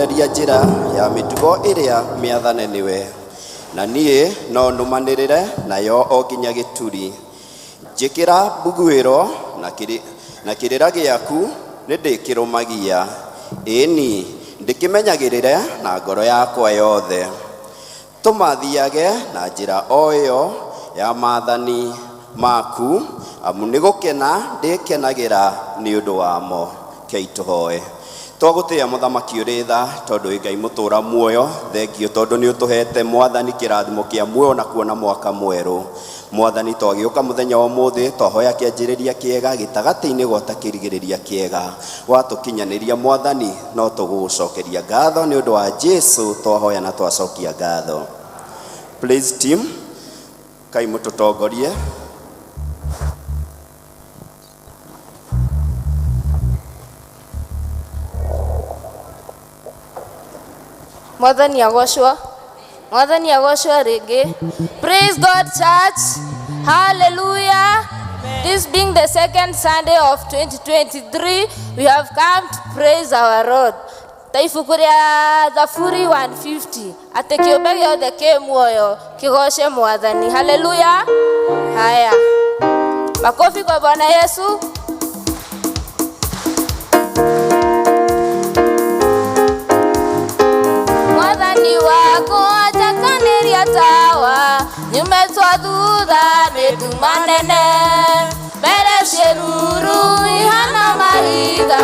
Nyoneria njĩra ya mĩtugo ĩrĩa mĩathane nĩwe, na niĩ no nũmanĩrĩre nayo o nginya gĩturi. Njĩkĩra mbuguĩro na kĩrĩra gĩaku nĩndĩkĩrũmagia, ĩni ndĩkĩmenyagĩrĩre na ngoro yakwa yothe. Tũma thiage na njĩra o ĩyo ya maathani maku, amu nĩ gũkena ndĩkenagĩra nĩ ũndũ wamo. Kei tũhoe. Twagũtĩĩa mũthamaki ũrĩ tha, tondũ wĩ Ngai mũtũũra muoyo. Thengiũ tondũ nĩ ũtũhete mwathani kĩrathimo kĩa muoyo na kuona mwaka mwerũ. Mwathani, twagĩũka mũthenya wa ũmũthĩ, twahoya kĩanjĩrĩria kĩega, gĩtagatĩ-inĩ gwata kĩrigĩrĩria kĩega. Watũkinyanĩria mwathani, no tũgũgũcokeria ngatho nĩ ũndũ wa Jesu twahoya na twacokia ngatho. Please team, kai mũtũtongorie. Mwathani agocwo. Mwathani agocwo rĩngĩ. Praise God, church. Hallelujah. This being the second Sunday of 2023, we have come to praise our Lord. Ta ibuku rĩa Thaburi 150, atĩ kĩũmbe gĩothe kĩ muoyo kĩgoce Mwathani. Hallelujah. Haya, makofi kwa Bwana Yesu. Mwathani wakwa, njakanĩria tawa, nyumĩtwo thutha nĩ nduma nene, mbere ciĩruru ihana mahiga,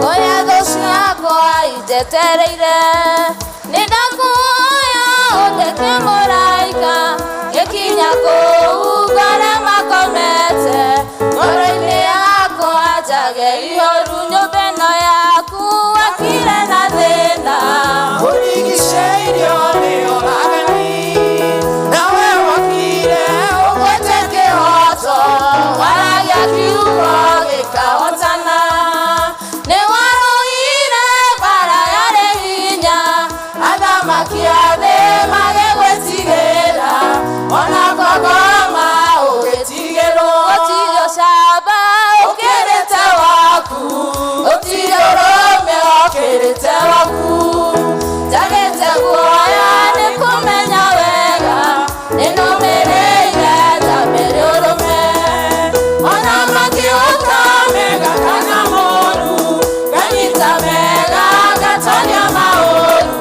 ũrĩa thũ ciakwa injetereire. Nĩ ndakuoya ũndeke mũraika, ngĩkinya kũu ngore makomete, ngoro-inĩ yakwa njage ihoru, nyũmba ĩno yaku wakire na thĩna. Ũrigicĩirio nĩ oragani, nawe wakire ũgwete kĩhoto, waragia kiugo gĩkahotana. Nĩ warũire mbara yarĩ hinya, athamaki a thĩ magĩgwĩtigĩra, ona kwagoma ũgĩtigĩrwo. Gũtirĩ ũcamba ũkĩrĩte waku, gũtirĩ ũrũme ũkĩrĩte waku. Njagĩte guoya nĩ kũmenya wega, nĩ nũmĩrĩire njambĩrĩ ũrũme. Ona makĩũka mega kana moru, nganyita mega ngatonia maũru,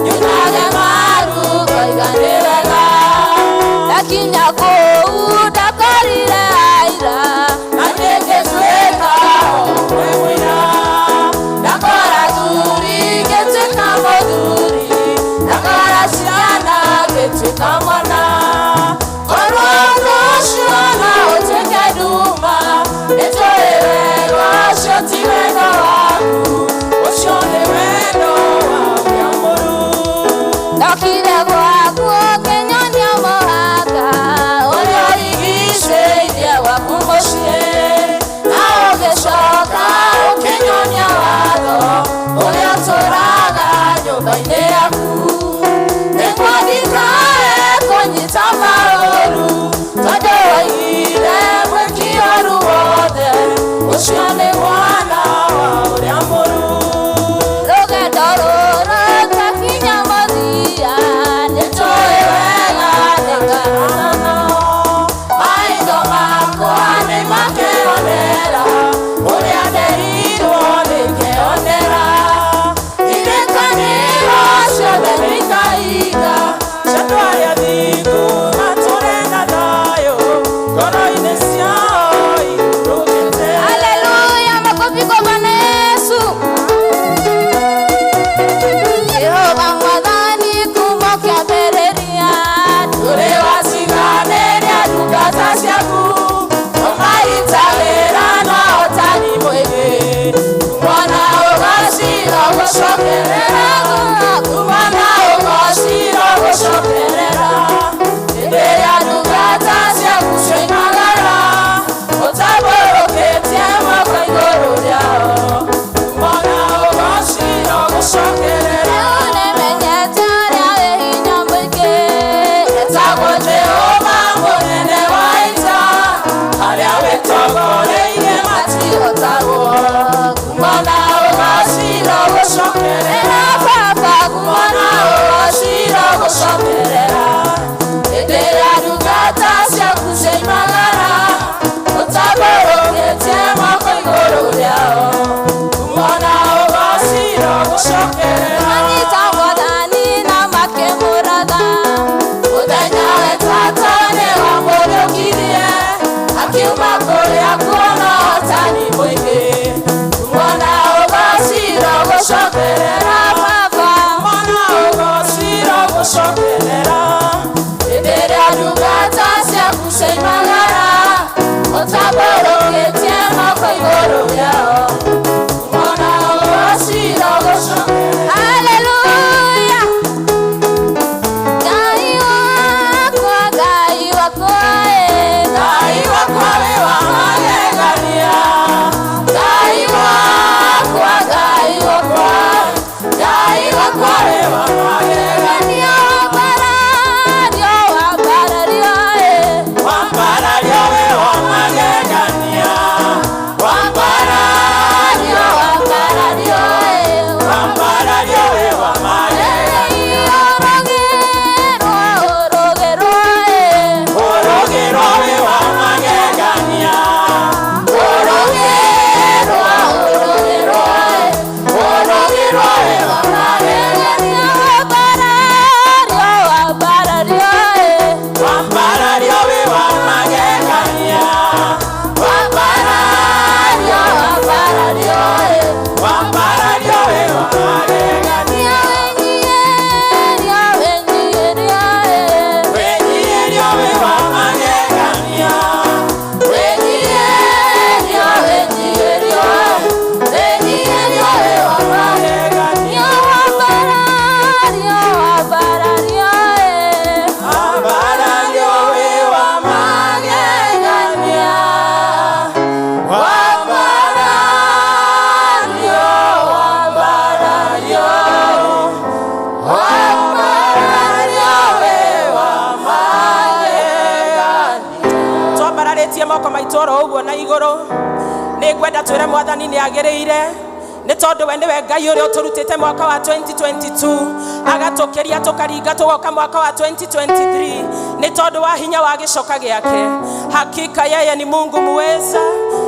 nyunage maru ngoiga nĩ wega. Ndakinya kũu ndakorire aira, na niĩ ngĩtuĩka ũmwe mũira. Ndakora thuri ngĩtuĩka mũthuri, ndakora ciana ngĩtuĩka mwana. Korwo ũndũ ũcio no ũtuĩke nduma, nĩtũĩ wega ũcio ti wendo waku, ũcio nĩ wendo wa ũrĩa mũru. Ndokire gwaku ũkĩnyonia mũhaka ũrĩa ũrigicĩirie gwaku mũciĩ, na ũgĩcoka ũkĩnyonia watho ũrĩa ũtũraga nyũmba-inĩ yaku, nĩguo ndikae kũnyita. Tũtambararĩtie moko maitũ oro ũguo na igũrũ, nĩ ngwenda twĩre Mwathani nĩ agĩrĩire, nĩ tondũ we nĩwe Ngai ũrĩa ũtũrutĩte mwaka wa 2022 agatũkĩria tũkaringa tũgoka mwaka wa 2023 nĩ tondũ wa hinya wa gĩcoka gĩake. Hakika yeye ni Mungu muweza,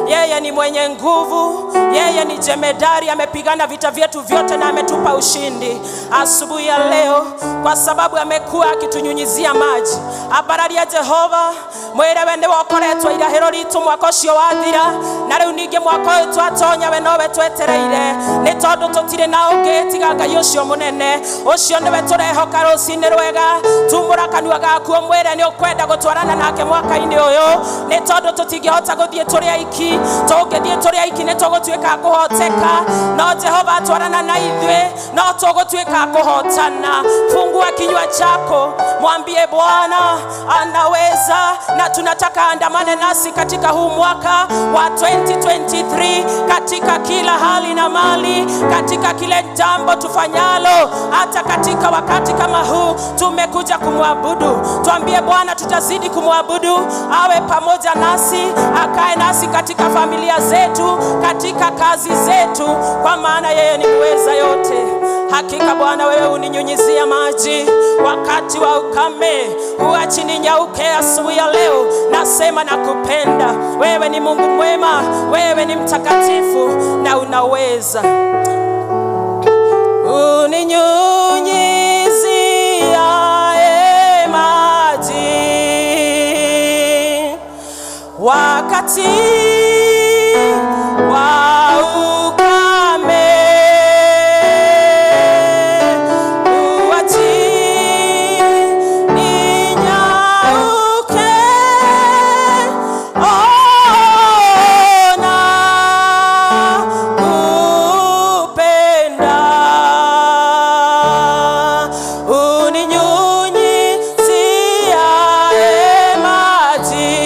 yeye ni mwenye nguvu, yeye ni jemedari, amepigana vita vyetu vyote na ametupa ushindi asubuhi ya leo, kwa sababu amekuwa akitunyunyizia maji. Ambararia Jehova, mwĩre we nĩwe ũkoretwo irahĩro ritũ mwaka ũcio wathira, na rĩu ningĩ mwaka ũyũ twatonya we nowe twetereire, nĩ tondũ tũtirĩ na ũngĩ tiga Ngai ũcio mũnene. Ũcio nĩwe tũrehoka rũcinĩ rwega. Tumũra kanua gaku ũmwĩre nĩ ũkwenda gũtwarana nake mwaka-inĩ ũyũ, nĩ tondũ tũtingĩhota gũthiĩ tũrĩ aiki. Tũngĩthiĩ tũrĩ aiki nĩ tũgũtuĩka a kũhoteka, no Jehova atwarana na ithuĩ no tũgũtuĩka a kũhotana. Fungua kinywa chako, mwambie Bwana anaweza, na tunataka andamane nasi katika huu mwaka wa 2023, katika kila hali na mali, katika kile jambo tufanyalo, hata katika wakati kama huu tumekuja kumwabudu. Tuambie Bwana tutazidi kumwabudu, awe pamoja nasi, akae nasi katika familia zetu, katika kazi zetu, kwa maana yeye ni muweza yote. Hakika Bwana wewe uninyunyizia maji wakati wa ukame, huachi ninyauke. Asubuhi ya leo nasema nakupenda. Wewe ni Mungu mwema, wewe ni mtakatifu na unaweza. Uninyunyizia maji wakati wa ukame, huachi ninyauke. Ona kupenda, uninyunyizia maji.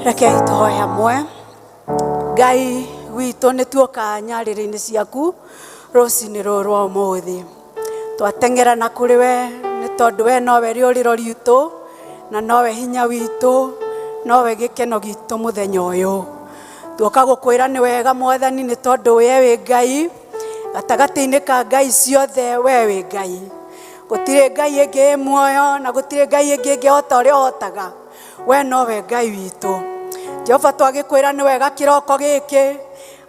Rekei tũhoe hamwe. Ngai witũ, nĩ tuoka nyarĩrĩ-inĩ ciaku rũcinĩ rũrũ rwa ũmũthĩ. Twateng'era na kũrĩ we nĩ tondũ we nowe rĩũrĩro ritũ na nowe hinya witũ, nowe gĩkeno gitũ mũthenya ũyũ. Tuoka gũkwĩra nĩ wega, Mwathani, nĩ tondũ we wĩ Ngai gatagatĩ-inĩ ka ngai ciothe. We wĩ Ngai, gũtirĩ ngai ĩngĩ ĩ muoyo na gũtirĩ ngai ĩngĩ ĩngĩhota ũrĩa ũhotaga. We nowe Ngai witũ, Jehova. Twagĩkwĩra nĩ wega kĩroko gĩkĩ.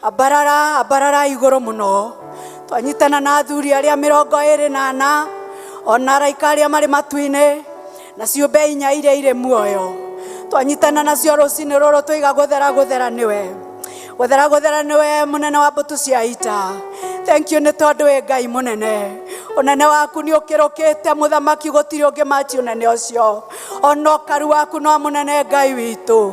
Ambarara, ambarara igũrũ mũno. Twanyitana na athuri arĩa 24, ona araika arĩa marĩ matu-inĩ, na ciũmbe inya iria irĩ muoyo. Twanyitana nacio rũcinĩ rũrũ, tũiga gũthera, gũthera nĩwe, gũthera, gũthera nĩwe, mũnene wa mbũtũ cia ita. Thank you nĩ tondũ wĩ Ngai mũnene. Ũnene waku nĩ ũkĩrũkĩte, mũthamaki, gũtirĩ ũngĩ machi ũnene ũcio. Ona ũkaru waku no mũnene. Ngai witũ,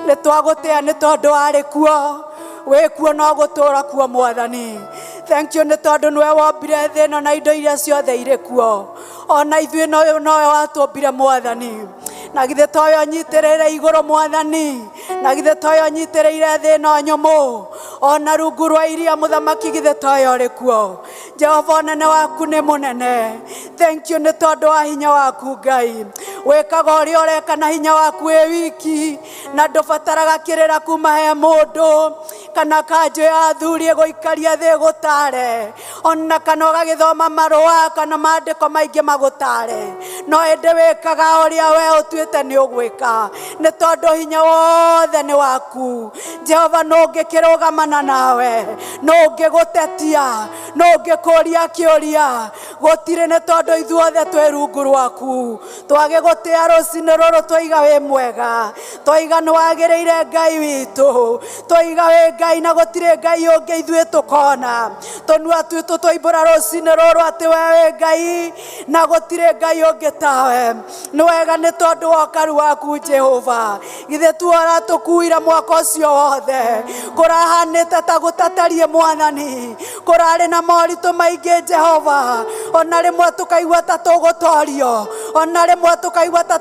nĩ twagũtĩa nĩ tondũ warĩ kuo, wĩ kuo, no gũtũũra kuo. Mwathani, thank you nĩ tondũ nĩwe wombire thĩ ĩno na indo iria ciothe irĩ kuo. Ona ithuĩ nowe watũmbire, Mwathani. Na githĩ towe ũnyitĩrĩire igũrũ, Mwathani? Na githĩ towe ũnyitĩrĩire thĩ ĩno nyũmũ, ona rungu rwa iria, mũthamaki? Githĩ towe ũrĩ kuo, Jehova? Ũnene waku nĩ mũnene. Thank you nĩ tondũ wa hinya waku, Ngai. Wĩkaga ũrĩa ũreka na hinya waku wĩ wiki, na ndũbataraga kĩrĩra kuma he mũndũ kana kanjũ ya athuri ĩgũikaria thĩ gũtare, ona kana ũgagĩthoma marũa kana maandĩko maingĩ magũtare. No ĩndĩ wĩkaga ũrĩa we ũtuĩte nĩ ũgwĩka, nĩ tondũ hinya wothe nĩ waku, Jehova. Nũ ũngĩkĩrũgamana nawe? Nũ ũngĩgũtetia? Nũ ũngĩkũria kĩũria? Gũtirĩ, nĩ tondũ ithuothe twĩ rungu rwaku. Twagĩgũtĩa rũcinĩ rũrũ, twaiga wĩ mwega, twaiga nĩ wagĩrĩire, Ngai witũ. Twaiga wĩ Ngai na gũtirĩ Ngai ũngĩ ithuĩ tũkona. Tũnua twitũ twaimbũra rũcinĩ rũrũ atĩ we wĩ Ngai na gũtirĩ Ngai ũngĩ tawe. Nĩ wega nĩ tondũ wa ũkaru waku, Jehova. Githĩ tu ũratũkuire mwaka ũcio wothe? Kũrahanĩte ta gũtatariĩ, Mwathani. Kũrarĩ na moritũ maingĩ, Jehova. Ona rĩmwe tũkaigua ta tũgũtorio, ona rĩmwe tũkaigua ta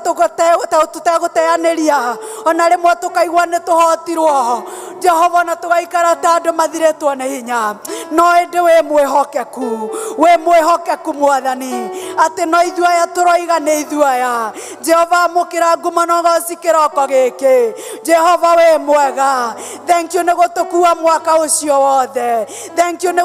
tũtegũteanĩria, ona rĩmwe tũkaigua nĩ tũhotirwo, Jehova, na tũgaikara ta andũ mathirĩtwo nĩ hinya. No ĩndĩ wĩ mwĩhokeku, wĩ mwĩhokeku, Mwathani, atĩ no ithuĩ aya tũroiga nĩ ithuĩ aya. Jehova, amũkĩra ngumo na ũgoci kĩroko gĩkĩ. Jehova, wĩ mwega. Thank you nĩ gũtũkua mwaka ũcio wothe. Thank you nĩ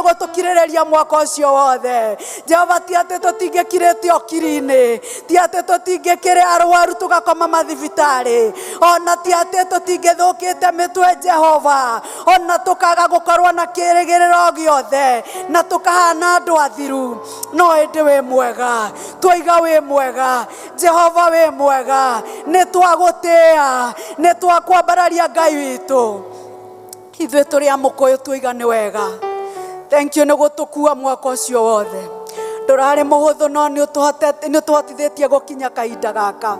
gũtũkirĩrĩria mwaka ũcio wothe, Jehova. Ti atĩ tũtingĩkirĩte ũkiri-inĩ, ti atĩ tũtingĩkĩrĩ arwaru tũgakoma mathibitarĩ, ona ti atĩ tũtingĩthũkĩte mĩtwe, Jehova, ona tũkaga gũkorwo na kĩrĩgĩrĩro gĩothe na tũkahana andũ athiru. No ĩndĩ wĩ mwega. Twaiga wĩ mwega, Jehova, wĩ mwega. Nĩ twagũtĩĩa, nĩ twakwambararia, Ngai witũ. Ithuĩ tũrĩ a mũkũyũ, twaiga nĩ wega. Thank you nĩ gũtũkua mwaka ũcio wothe. Ndũrarĩ mũhũthũ, no nĩ ũtũhotithĩtie gũkinya kahinda gaka.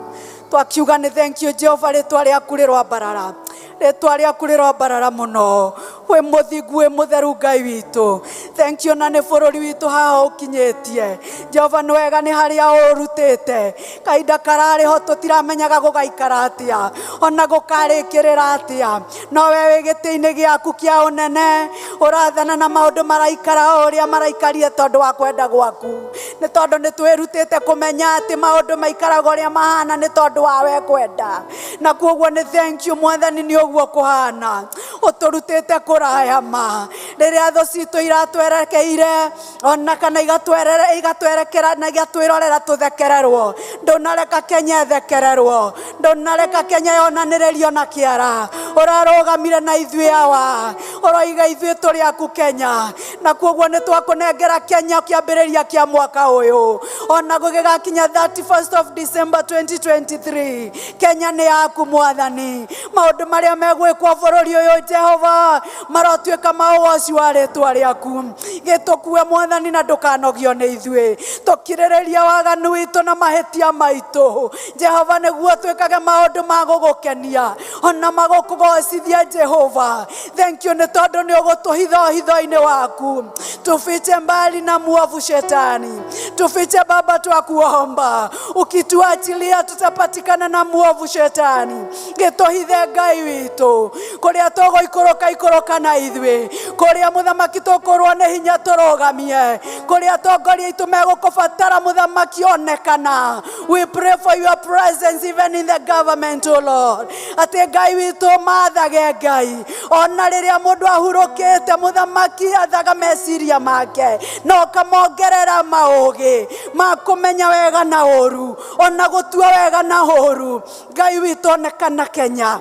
Twakiuga nĩ thank you, Jehova. Rĩtwa rĩaku rĩrwambarara, rĩtwa rĩaku rĩrwambarara mũno. Wĩ mũthingu, wĩ mũtheru, Ngai witũ. Thank you na nĩ bũrũri witũ haha ũkinyĩtie, Jehova. Nĩ wega nĩ harĩa ũrutĩte. Kahinda kararĩ ho tũtiramenyaga gũgaikara atĩa, ona gũkarĩkĩrĩra atĩa, no we wĩ gĩtĩ-inĩ gĩaku kĩa ũnene, ũrathana na maũndũ maraikara o ũrĩa maraikarie tondũ wa kwenda gwaku, nĩ tondũ nĩ twĩrutĩte kũmenya atĩ maũndũ maikaraga ũrĩa mahana nĩ tondũ wa we kwenda. Na kuoguo nĩ thank you, Mwathani, nĩ ũguo kũhana. Ũtũrutĩte kũraya ma rĩrĩa thũ citũ iratwerekeire, ona kana igatwerekera na igatwĩrorera tũthekererwo. Ndũnareka Kenya ĩthekererwo, ndũnareka Kenya yonanĩrĩrio na kĩara. Ũrarũgamire na ithuĩ, awa. Ũroiga ithuĩ tũrĩ aku, Kenya, na kuoguo nĩ twakũnengera Kenya kĩambĩrĩria kĩa mwaka ũyũ ona gũgĩgakinya 31st of December 2023. Kenya nĩ yaku, Mwathani. Maũndũ marĩa megwĩkwo bũrũri ũyũ, Jehova, marotuĩka ma ũgoci wa rĩtwa rĩaku. Gĩtũkue, Mwathani, na ndũkanogio nĩ ithuĩ. Tũkirĩrĩria waganu witũ na mahĩtia maitũ, Jehova, nĩguo twĩkage maũndũ ma gũgũkenia. Ona magũkũgocithia Jehova. Thank you nĩ tondũ nĩ ũgũtũhitha hitho-inĩ waku. Tufiche mbali na muovu shetani. Tufiche Baba, twakuomba. Ukituachilia tutapatikana na muovu shetani. Gĩtũhithe Ngai witũ. Kũrĩa tũgũikũrũka ikũrũka na ithuĩ. Kũrĩa mũthamaki tũkũrwo nĩ hinya tũrũgamie. Kũrĩa atongoria aitũ megũkũbatara mũthamaki onekana. We pray for your presence even in the government, O Lord. Atĩ Ngai witũ mathage Ngai. Ona rĩrĩa mũndũ ahurũkĩte mũthamaki athaga meciria make na ũkamongerera maũgĩ ma kũmenya wega na ũru, ona gũtua wega na ũru. Ngai witũ onekana Kenya.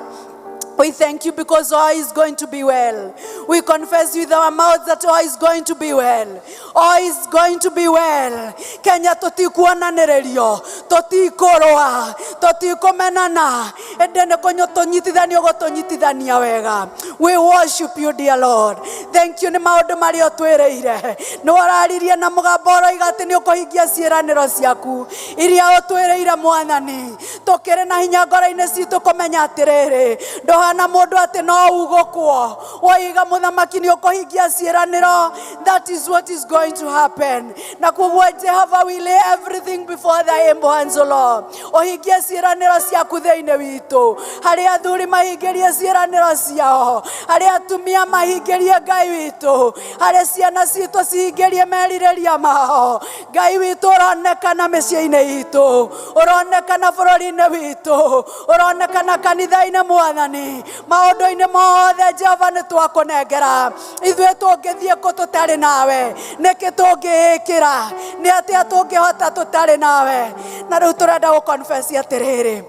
We thank you because all is going to be well. We confess with our mouths that all is going to be well. All is going to be well. Kenya tũtikuonanĩrĩrio, tũtikũrũa, tũtikũmenana, ĩndĩ nĩ kũnyitithanio gũtũnyitithania wega. We worship you, dear Lord. Thank you nĩ maũndũ marĩa ũtwĩrĩire. Nĩ wararirie na mũgambo ũroiga atĩ nĩ ũkũhingia ciĩranĩro ciaku iria ũtwĩrĩire Mwathani. Tũkĩrĩ na hinya ngoro-inĩ citũ kũmenya atĩrĩrĩ, ndũhana mũndũ atĩ no ugũkwo. Woiga mũthamaki nĩ ũkũhingia ciĩranĩro. That is what is going to happen. Na koguo Jehova, we lay everything before thy able hands, O Lord. Ũhingie ciĩranĩro ciaku thĩinĩ witũ. Harĩ athuri mahingĩrie ciĩranĩro ciao. Harĩ atumia mahingĩrie Ngai witũ. Harĩ ciana citũ cihingĩrie merirĩria mao. Ngai witũ ũronekana mĩciĩ-inĩ itũ, ũronekana bũrũri-inĩ witũ, ũronekana kanitha-inĩ Mwathani. Maũndũ-inĩ mothe Jehova nĩ twakũnengera. Ithuĩ tũngĩthiĩ kũ tũtarĩ nawe? Nĩkĩ tũngĩĩkĩra? Nĩ atĩa tũngĩhota tũtarĩ nawe? Na rĩu tũrenda gũ confess atĩrĩrĩ,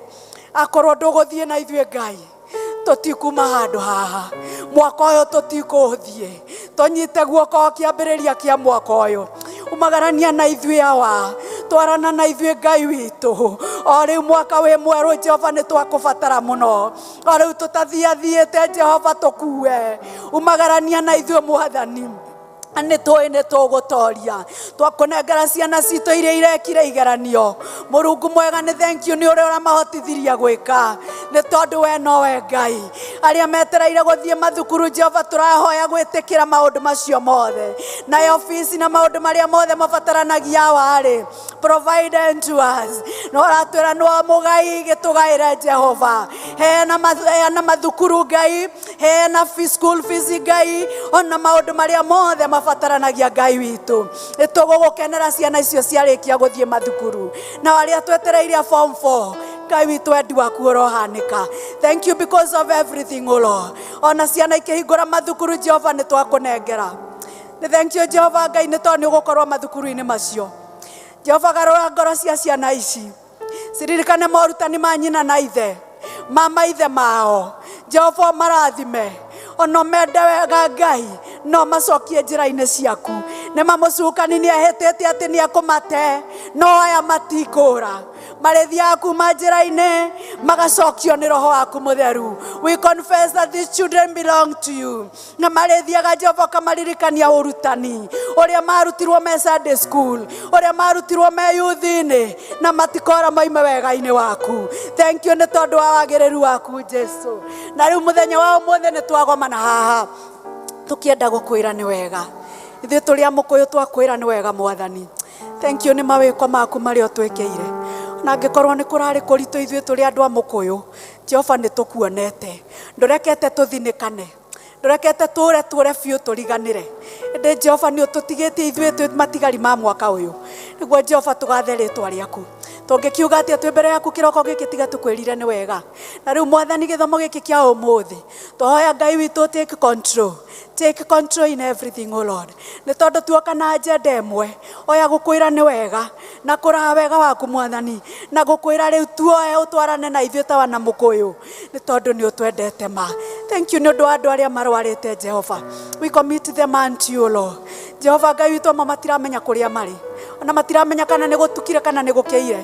akorwo ndũgũthiĩ na ithuĩ Ngai, tũtikuma handũ haha. Mwaka ũyũ tũtikũthiĩ. Tũnyite guoko kĩambĩrĩria kĩa mwaka ũyũ. Umagarania na ithuĩ awa, twarana na ithuĩ Ngai witũ. O rĩu mwaka wĩ mwerũ Jehova nĩ twakũbatara mũno. O rĩu tũtathiathiĩte Jehova tũkue. Umagarania na ithuĩ Mwathani. Nĩ tũĩ nĩ tũgũtoria. Twakũnengera ciana citũ iria irekire igeranio. Mũrungu mwega nĩ thank you nĩ ũrĩa ũramahotithirie gwĩka, nĩ tondũ we nowe Ngai. Arĩa metereire gũthiĩ mathukuru Jehova tũrahoya gwĩtĩkĩra maũndũ macio mothe, nayo fees na maũndũ marĩa mothe mabataranagia warĩ provide unto us. No ũratwĩra nĩ mũgai gĩtũgaĩre Jehova. Heana mathukuru Ngai, heana school fees Ngai, ona maũndũ marĩa mothe mabataranagia Ngai witũ. Nĩ tũgũgũkenera ciana icio ciarĩkia gũthiĩ mathukuru. Na arĩa twetereire form 4, Ngai witũ wendi waku ũrohanĩka. Thank you because of everything, O Lord. Ona ciana ikĩhingũra mathukuru Jehova nĩ twakũnengera. Nĩ thank you Jehova Ngai nĩ tondũ nĩ ũgũkorwo mathukuru-inĩ macio. Jehova garũra ngoro cia ciana ici, ciririkane morutani ma nyina na ithe, ma maithe mao. Jehova marathime, ona mende wega Ngai, no macokie njĩra-inĩ ciaku. Nĩ mamũcukani nĩ ehĩtĩte atĩ nĩ ekũmate, no aya matikũra. Marĩthiaga kuma njĩra-inĩ magacokio nĩ roho waku mũtheru. We confess that these children belong to you. Na marĩthiaga Jehova ũkamaririkania ũrutani ũrĩa marutirwo me Sunday school, ũrĩa marutirwo me youth-inĩ, na matikora moime wega-inĩ waku. Thank you nĩ tondũ wa wagĩrĩru waku Jesu. Na rĩu mũthenya wa ũmũthĩ nĩ twagomana haha tũkĩenda gũkwĩra nĩ wega. Ithuĩ tũrĩ a mũkũyũ twakwĩra nĩ wega Mwathani. Thank you nĩ mawĩko maku marĩa ũtwĩkĩire. Na angĩkorwo nĩ kũrarĩ kũritũ ithuĩ tũrĩ andũ a mũkũyũ, Jehova nĩ tũkuonete. Ndũrekete tũthinĩkane, ndũrekete tũre tũre biũ tũriganĩre, ĩndĩ Jehova nĩ ũtũtigĩtie ithuĩ twĩ matigari ma mwaka ũyũ, nĩguo Jehova tũgathe rĩtwa rĩaku. Tũngĩkiuga atĩa twĩ mbere yaku kĩroko gĩkĩ tiga tũkwĩrire nĩ wega? Na rĩu Mwathani gĩthomo gĩkĩ kĩa ũmũthĩ twahoya Ngai witũ take control, take control in everything, O Lord. Nĩ tondũ tuoka na agenda ĩmwe, oya gũkwĩra nĩ wega na kũraha wega waku Mwathani, na gũkwĩra rĩu tuoe ũtwarane na ithuĩ ta wana mũkũyũ, nĩ tondũ nĩ ũtwendete ma. Thank you nĩ ũndũ wa andũ arĩa marwarĩte Jehova. We commit them unto you, Lord. Jehova Ngai witũ, amwe matiramenya kũrĩa marĩ, ona matiramenya kana nĩ gũtukire kana nĩ gũkĩire.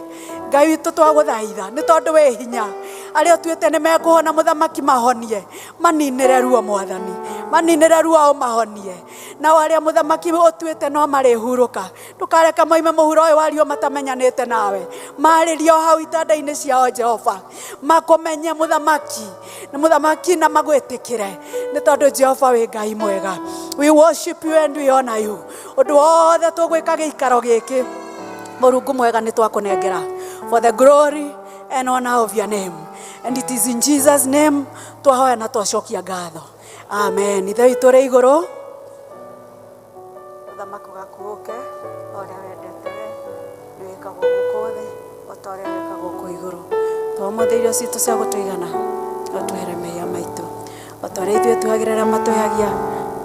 Ngai witũ twagũthaitha nĩ tondũ wĩ hinya, arĩa ũtuĩte nĩ mekũhona mũthamaki mahonie, maninĩre ruo Mwathani. Maninĩre ruo ũmahonie. Nao arĩa mũthamaki ũtuĩte no marĩhurũka. Ndũkareka moime mũhuro ũyũ wario matamenyanĩte nawe. Marĩrie o hau itanda-inĩ ciao Jehova. Makũmenye mũthamaki. Na mũthamaki na magwĩtĩkĩre. Nĩ tondũ Jehova wĩ Ngai mwega. We worship you and we honor you. Ũndũ wothe tũgwĩka gĩikaro gĩkĩ. Mũrungu mwega nĩ twakũnengera. For the glory and honor of your name. And it is in Jesus name twahoya na twacokia ngatho. Amen. Ithe witũ ũrĩ igũrũ, ũthamaki waku ũke, o ũrĩa wendete we, nĩ wĩkagwo gũkũ thĩ, o ta ũrĩa wĩkagwo kũu igũrũ. Tũhe irio citũ cia gũtũigana, ũtũhere mehia maitũ, o ta ũrĩa ithuĩ tuohagĩra arĩa matwĩhagia,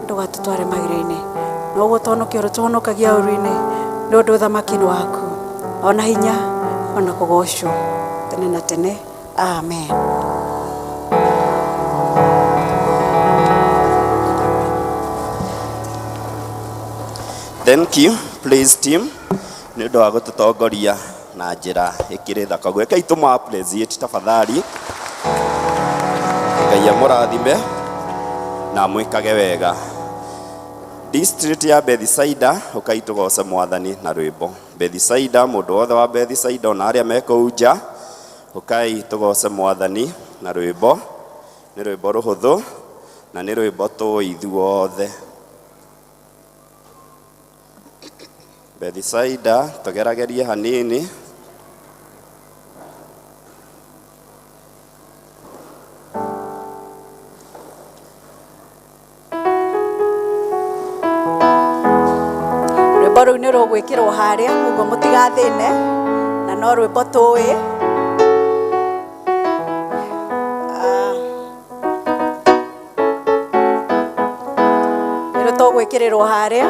ndũgatũtware magerio-inĩ, no ũguo tũhonokie ũrĩa ũtũhonokagia ũũru-inĩ, nĩ ũndũ ũthamaki nĩ waku, ona hinya, ona kũgocwo, tene na tene. Amen. Thank you, please team, nĩ ũndũ wa gũtũtongoria na njĩra ĩkĩrĩ thaka. Gwĩkai tũma appreciate tafadhali. Ngai amũrathime na amwĩkage wega. District ya Bethisaida, ũkai tũgoce mwathani na rwĩmbo. Bethisaida, mũndũ wothe wa Bethisaida ona arĩa me kũu nja, ũkai tũgoce mwathani na rwĩmbo. Nĩ rwĩmbo rũhũthũ na nĩ rwĩmbo tũĩ ithuothe. Bethisaida, tũgeragerie hanini. Rwĩmbo rũu nĩ rũgwĩkĩrwo harĩa, ũguo mũtigathĩne, na no rwĩmbo tũĩ. Ah. Nĩ tũgwĩkĩrĩrwo harĩa,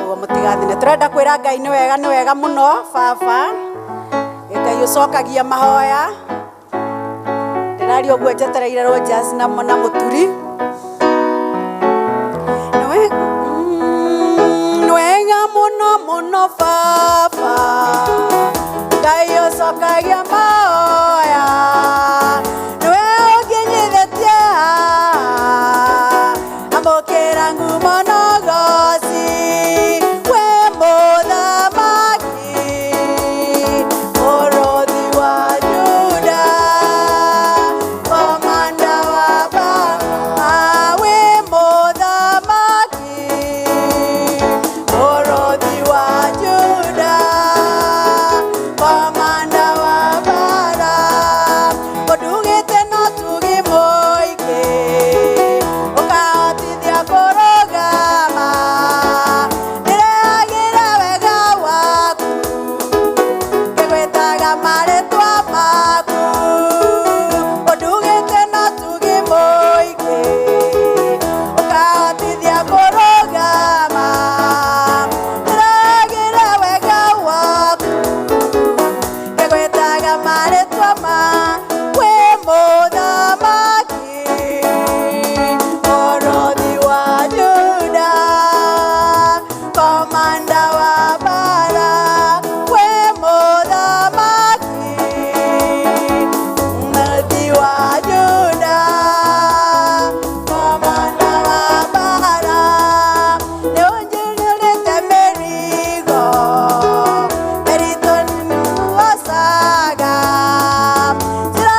ũguo mũtigathĩne. Tũrenda kwĩra Ngai nĩ wega, nĩ wega mũno baba. Ngai ũcokagia mahoya. Ndĩraria ũguo njetereire Rogers na na Mũturi. Nĩ wega mũno mũno baba. Ngai ũcokagia mahoya. Nĩwe ũnginyithĩtie haha. Amũkĩra ngumo na ũgoci. Wĩ mũthamaki, mũrũthi wa Juda, komanda wa mbara. Wĩ mũthamaki, mũrũthi wa Juda, komanda wa mbara. Ũndugĩte no tugi mũingĩ, ũkahotithia kũrũgama. Ndĩrehagĩra wega waku, ngĩgwĩtaga marĩtwa maku. Ũndugĩte no tugi mũingĩ, ũkahotithia kũrũgama. Ndĩrehagĩra wega waku, ngĩgwĩtaga marĩtwa ma wĩ mũthamaki, mũrũthi wa Juda, komanda wa mbara. Wĩ mũthamaki, mũrũthi wa Juda, komanda wa mbara. Nĩ ũnjũrĩte mĩrigo mĩritũ nĩwocaga. Njĩra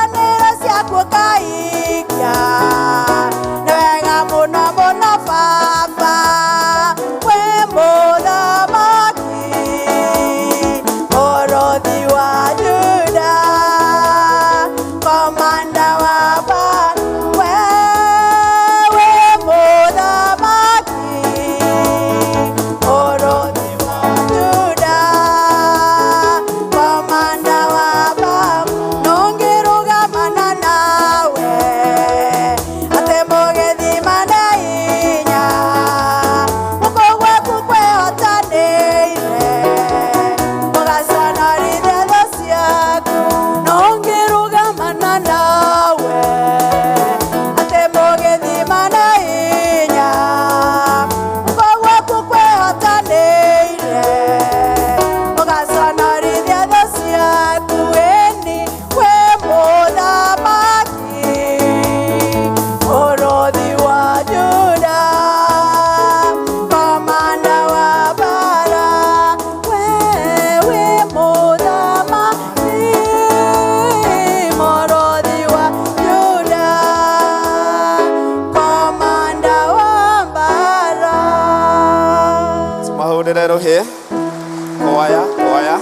Kwaya, kwaya.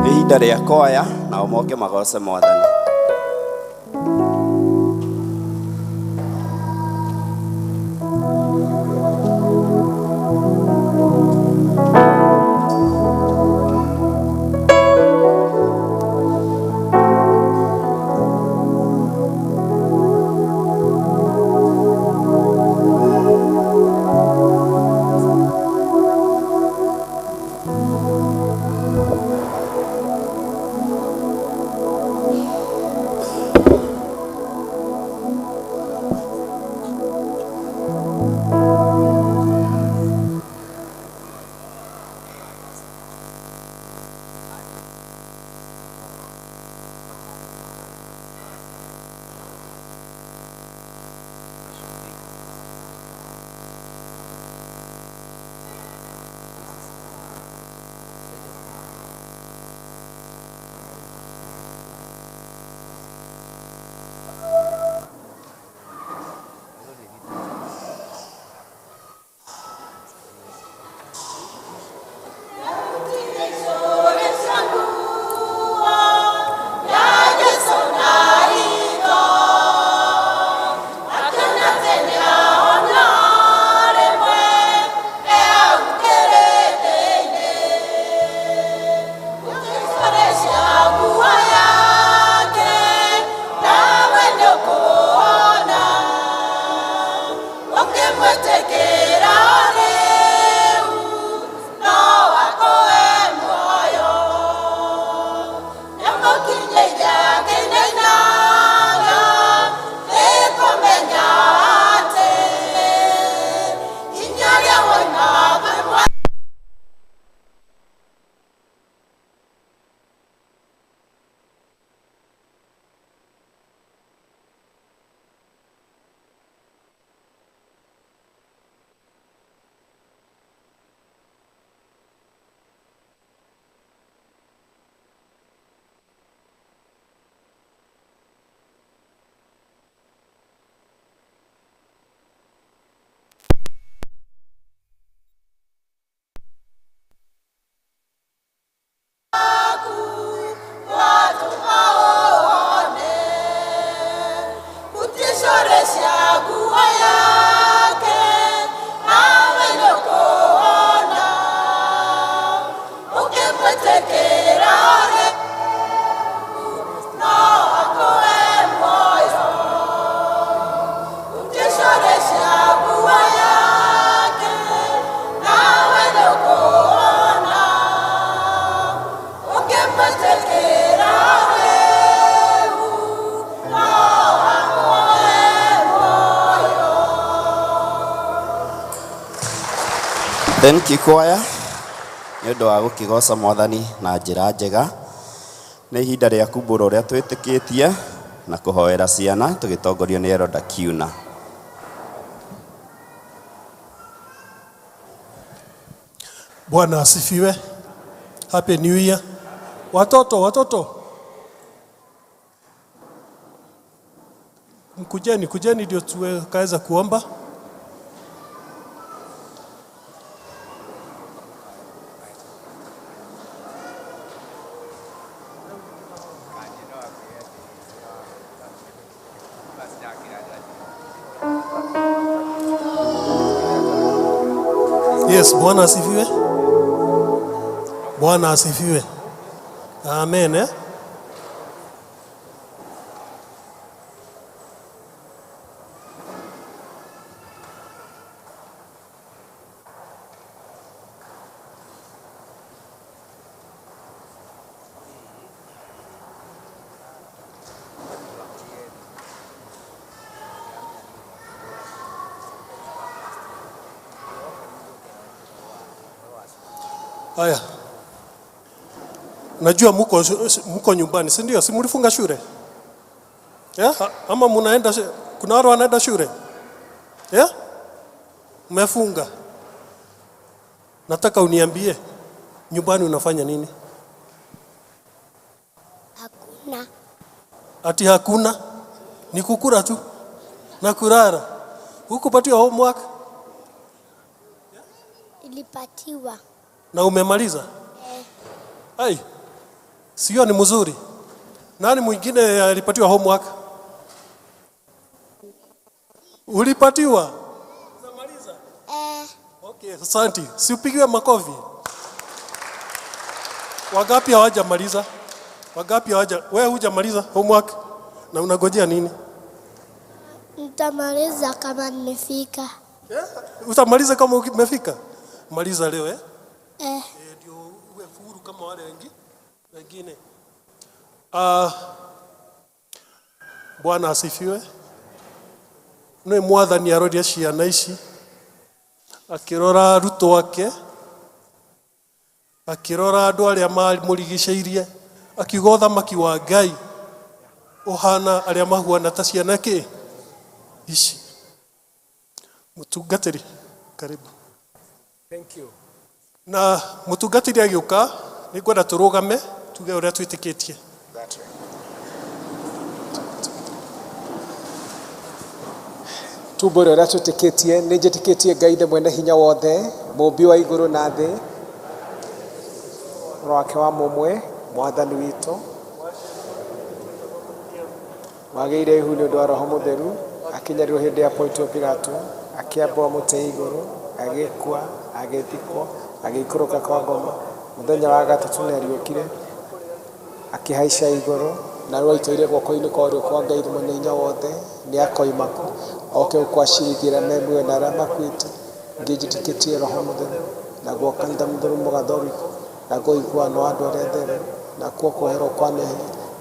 Nĩ ihinda rĩa kwaya nao moke magoce Mwathani. Thank you kwaya nĩ ũndũ wa gũkĩgoca Mwathani na njĩra njega. Nĩ ihinda rĩa kumbũra ũrĩa twĩtĩkĩtie na kũhoera ciana tũgĩtongorio nĩ Eroda Kiuna. Bwana asifiwe. Happy New Year. Watoto, watoto. Mkujeni, kujeni ndio tuweze kuomba. Yes, Bwana asifiwe. Bwana asifiwe. Amen, eh? Haya. Najua muko nyumbani, si ndio? Si mlifunga shule? Yeah? Ama munaenda, kuna watu wanaenda shule? Yeah? Mmefunga. Nataka uniambie nyumbani unafanya nini? Hakuna. Ati hakuna? Ni kukula tu na kulala. Hukupatiwa homework? Nilipatiwa. Na umemaliza? Ai, sio ni mzuri. Nani mwingine alipatiwa homework? Ulipatiwa? Umemaliza? Eh. Okay, asante. Si upigiwe makofi. Wangapi hawajamaliza? Wangapi hawaja? Wewe hujamaliza homework na unagojea nini? Nitamaliza kama nimefika. Utamaliza kama umefika? Maliza leo eh? Eh. Ndio uwe huru kama wale wengine. Bwana asifiwe. Nĩ mwathani aroria ciana ici akĩrora arutwo ake akĩrora andũ arĩa mamũrigicĩirie akiuga ũthamaki wa Ngai ũhana arĩa mahuana ta ciana kĩ ici. Mũtungatĩri, karibu. Thank you. Na mũtungatĩri agĩũka nĩ ngwenda tũrũgame tuge ũrĩa twĩtĩkĩtie. That way. Tumbũre ũrĩa twĩtĩkĩtie. Nĩ njĩtĩkĩtie Ngai ithe mwene hinya wothe, mũũmbi wa igũrũ na thĩ, mũrũ wake wa mũmwe, mwathani witũ, wagĩire ihu nĩ ũndũ wa Roho Mũtheru, akĩnyarirwo hĩndĩ ya Pontio Pilato, akĩambwo mũtĩ igũrũ, agĩkua, agĩthikwo, agĩikũrũka kwa ngoma, mũthenya wa gatatũ nĩ ariũkire, akĩhaica igũrũ, na rĩu aikaire guoko-inĩ kwa ũrĩo kwa Ngai mwene hinya wothe, nĩ akoima kũ oke gũkwacirithia me muoyo na arĩa makuĩte. Ngĩnjĩtĩkĩtie Roho Mũtheru, naguo kanitha mũtheru mũgathoriko, naguo ũiguano wa andũ arĩa atheru, nakuo kuoherwo kwa mehia,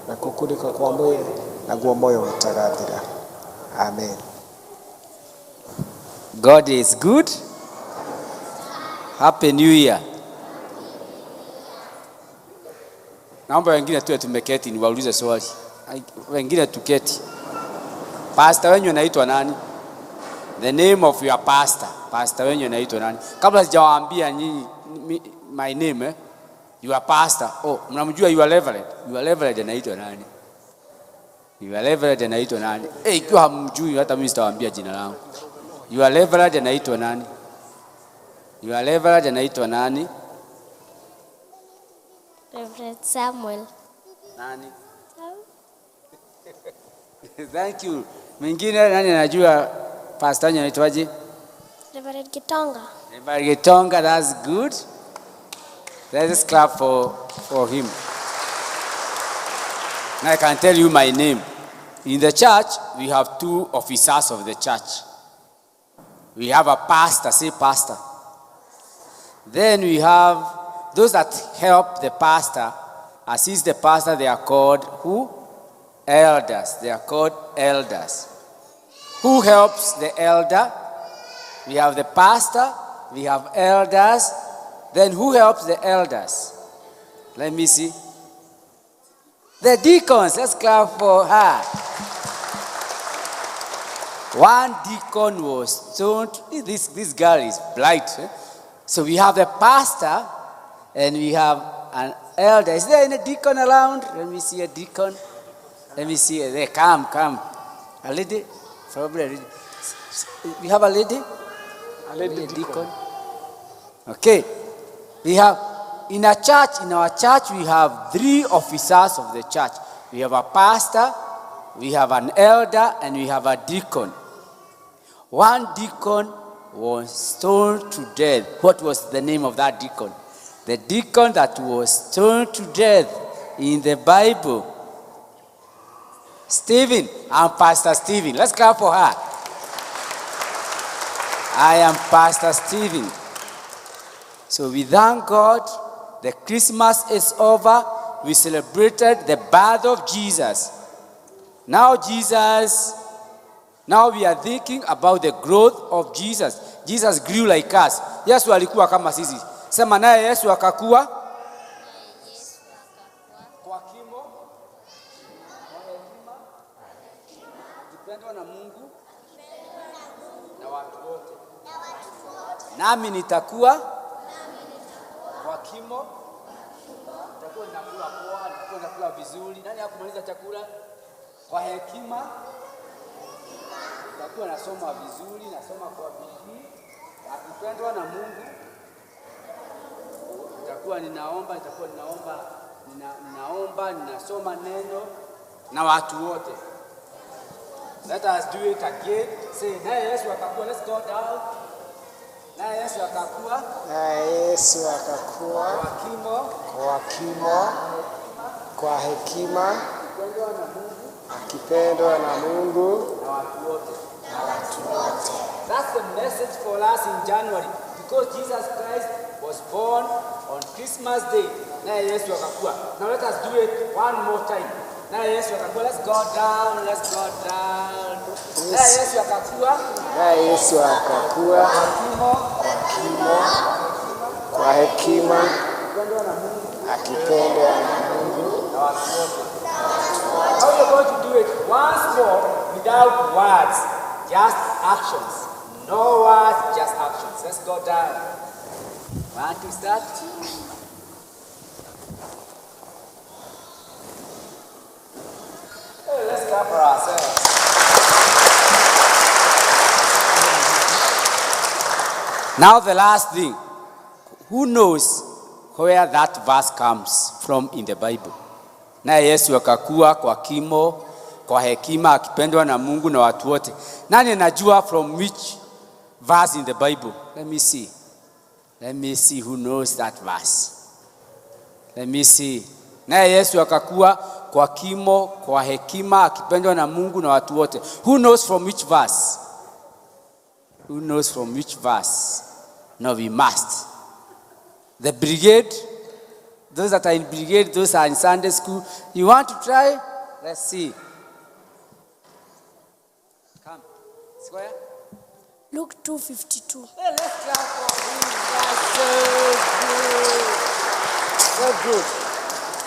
nakuo kũriũka kwa mwĩrĩ, naguo muoyo ũtagathira. Amen. God is good. Happy New Year. Naomba wengine tuwe tumeketi niwaulize swali. Wengine tuketi. Pastor wenyu anaitwa nani? The name of your pastor. Pastor wenyu anaitwa nani? Kabla sijawaambia nyinyi my name, eh? Your pastor. Oh, mnamjua your reverend. Your reverend anaitwa nani? Your reverend anaitwa nani? Eh, ikiwa hamjui hata mimi sitawaambia jina langu. Your reverend anaitwa nani? Your reverend anaitwa nani? Reverend Samuel. Nani? Thank you. Mwingine nani anajua pastor wenyu anaitwaje? Reverend Gitonga. Reverend Gitonga, that's good. Let's clap for him. Now I can tell you my name. In the church, we have two officers of the church. We have a pastor, say pastor. Then we have those that help the pastor, assist the pastor, they are called who? Elders. They are called elders. Who helps the elder? We have the pastor, we have elders. Then who helps the elders? Let me see. The deacons. Let's clap for her. One deacon was stoned. This girl is blind. Eh? So we have the pastor and we have an elder. Is there any deacon around? Let me see a deacon. Let me see. There, come, come. A lady? Probably a lady. We have a lady? A lady deacon. Okay. We have, in a church, in our church, we have three officers of the church. We have a pastor, we have an elder, and we have a deacon. One deacon was stoned to death. What was the name of that deacon? The deacon that was stoned to death in the Bible. Stephen. I'm Pastor Stephen. Let's clap for her. I am Pastor Stephen. So we thank God. The Christmas is over. We celebrated the birth of Jesus. Now Jesus, now we are thinking about the growth of Jesus. Jesus grew like us. Yesu alikuwa kama sisi. Sema naye Yesu akakua. Kwa kimo, kwa hekima, akipendwa na Mungu na watu wote. Nami nitakuwa kwa kimo, nitakuwa nakula poa, nitakuwa nakula vizuri. Nani hakumaliza chakula? Kwa hekima, nitakuwa nasoma vizuri, nasoma kwa bidii, akipendwa na Mungu Nitakuwa ninaomba, nitakuwa ninaomba, ninaomba, ninasoma neno na watu wote. Let us do it again. Say, naye Yesu akakua. Let's go down. Naye Yesu akakua Naye Yesu akakua kwa kimo, kwa kimo, kwa hekima, akipendwa na Mungu akipendwa na Mungu na watu wote. na watu wote. That's the message for us in January, because Jesus Christ was born on Christmas Day. Naye Yesu akakua. Now let us do it one more time. Naye Yesu akakua. Let's go down. Let's go down. Naye Yesu akakua Naye Yesu akakua kwa kimo, kwa kimo, kwa hekima, akipendwa na Mungu akipendwa na Mungu na watu wote. How are you going to do it once more without words, just actions? No words, just actions. Let's go down. Want to start? Hey, let's clap for ourselves. Now the last thing. Who knows where that verse comes from in the Bible? Naye Yesu akakua kwa kimo, kwa hekima, akipendwa na Mungu na watu wote. Nani anajua from which verse in the Bible? Let me see. Let me see who knows that verse. Let me see. Naye Yesu akakua kwa kimo, kwa hekima, akipendwa na Mungu na watu wote. Who knows from which verse? Who knows from which verse? No, we must. The brigade, those that are in brigade, those are in Sunday school. You want to try? Let's see. Come. Square. Luke 2:52. Hey, let's clap for him. That's so good. So good.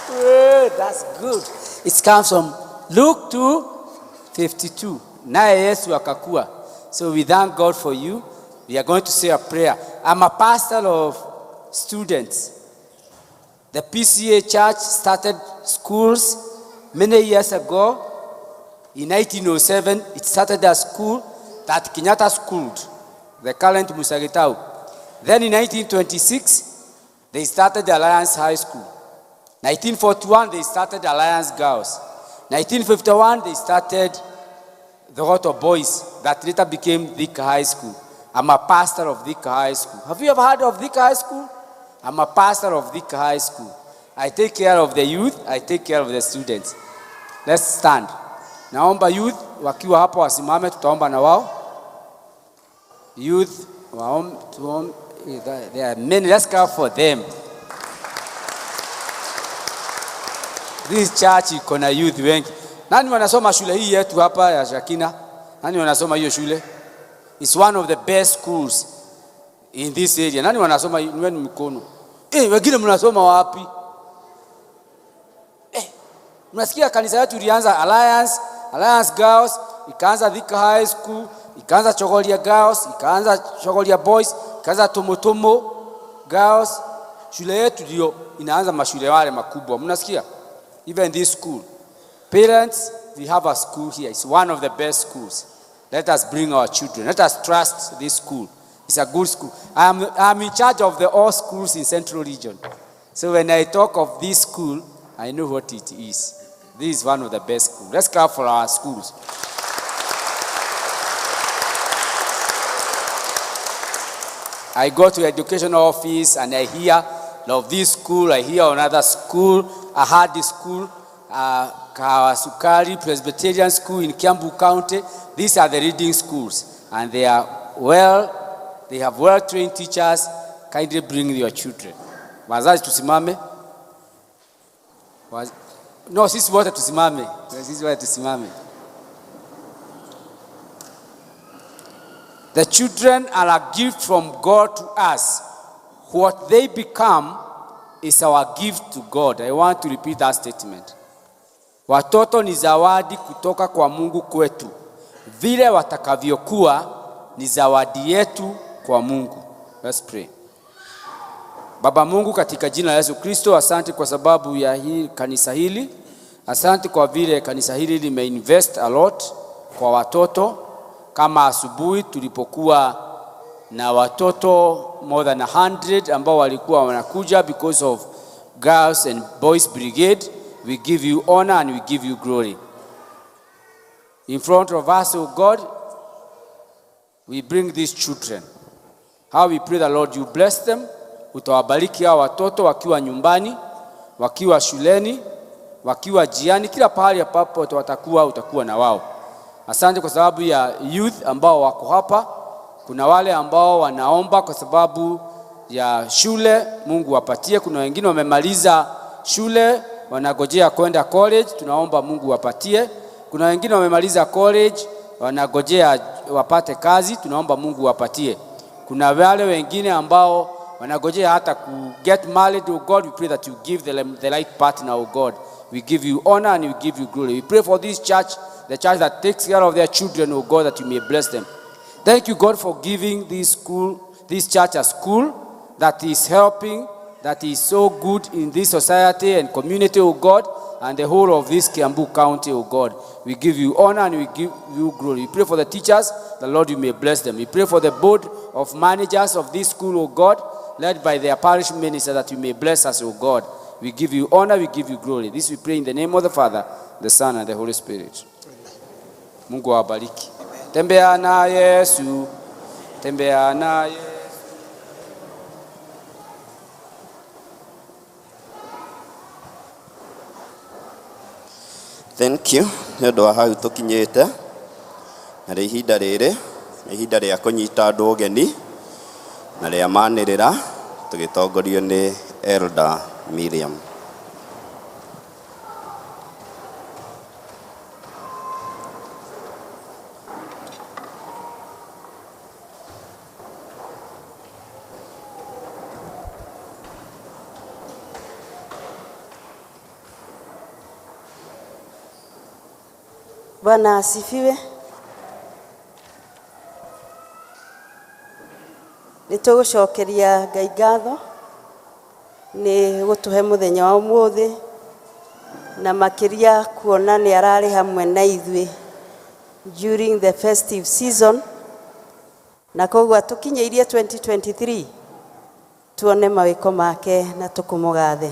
Good. That's good. It comes from Luke 2:52. Naye Yesu akakua. So we thank God for you. We are going to say a prayer. I'm a pastor of students. The PCEA church started schools many years ago. In 1907, it started a school that Kenyatta schooled, the current Musa Gitau. Then in 1926, they started the Alliance High School. 1941, they started Alliance Girls. 1951, they started the Thogoto Boys that later became Thika High School. I'm a pastor of Thika High School. Have you ever heard of Thika High School? I'm a pastor of Thika High School. I take care of the youth, I take care of the students. Let's stand. Naomba youth wakiwa hapo wasimame, tutaomba na wao. Youth, there are many. Let's clap for them. This church iko na youth wengi. Nani wanasoma shule hii yetu hapa ya Shakina? Nani wanasoma hiyo shule? It's one of the best schools in this area. Nani wanasoma? Inueni mkono. Wengine mnasoma wapi? Mnasikia kanisa yetu ilianza Alliance, Alliance Girls, ikaanza Thika High School, ikaanza Chogoria Girls, ikaanza Chogoria Boys, ikaanza Tomotomo Girls. Shule yetu ndio inaanza mashule wale makubwa. Mnasikia? Even this school. Parents, we have a school here. It's one of the best schools. Let us bring our children. Let us trust this school. It's a good school. I'm in charge of the all schools in Central Region. So when I talk of this school, I know what it is. This is one of the best schools. Let's clap for our schools. I go to education office and I hear of this school, I hear another school, Ahadi School, Kawasukari Presbyterian School in Kiambu County. These are the reading schools, and they are well, they have well-trained teachers. Kindly bring your children. Wazazi tusimame. No, sisi wote tusimame. Sisi wote tusimame. The children are a gift from God to us. What they become is our gift to God. I want to repeat that statement. Watoto ni zawadi kutoka kwa Mungu kwetu. Vile watakavyokuwa ni zawadi yetu kwa Mungu. Let's pray. Baba Mungu, katika jina la Yesu Kristo, asante kwa sababu ya hii kanisa hili. Asante kwa vile kanisa hili limeinvest a lot kwa watoto. Kama asubuhi tulipokuwa na watoto more than 100 ambao walikuwa wanakuja because of Girls and Boys Brigade. We give you honor and we give you glory. In front of us, O God, we bring these children. How we pray the Lord you bless them. Utawabariki hawa watoto wakiwa nyumbani, wakiwa shuleni, wakiwa jiani, kila pahali ambapo watakuwa utakuwa na wao. Asante kwa sababu ya youth ambao wako hapa. Kuna wale ambao wanaomba kwa sababu ya shule, Mungu wapatie. Kuna wengine wamemaliza shule wanagojea kwenda college, tunaomba Mungu wapatie. Kuna wengine wamemaliza college wanagojea wapate kazi, tunaomba Mungu wapatie. Kuna wale wengine ambao wanagojea hata ku get married, oh God, we pray that you give them the right partner, oh God. We give you honor and we give you glory. We pray for this church, the church that takes care of their children, oh God, that you may bless them. Thank you, God, for giving this school, this church a school that is helping, that is so good in this society and community, oh God, and the whole of this Kiambu County, oh God. We give you honor and we give you glory. We pray for the teachers, the Lord, you may bless them. We pray for the board of managers of this school, oh God, led by their parish minister, that you may bless us, oh God. We give you honor, we give you glory. This we pray in the name of the Father, the Son, and the Holy Spirit. Mungu awabariki. Tembea na Yesu, tembea na Yesu. Thank you nĩ ũndũ wa hau tũkinyĩte na rĩ ihinda rĩrĩ nĩ ihinda rĩa kũnyita andũ ũgeni na rĩa manĩrĩra tũgĩtongorio nĩ Elder Miriam. Bwana asifiwe. Nĩ tũgũcokeria Ngai ngatho nĩ gũtũhe mũthenya wa ũmũthĩ na makĩria kuona nĩ ararĩ hamwe na ithuĩ during the festive season, na koguo atũkinyĩirie 2023 tuone mawĩko make na tũkũmũgathe.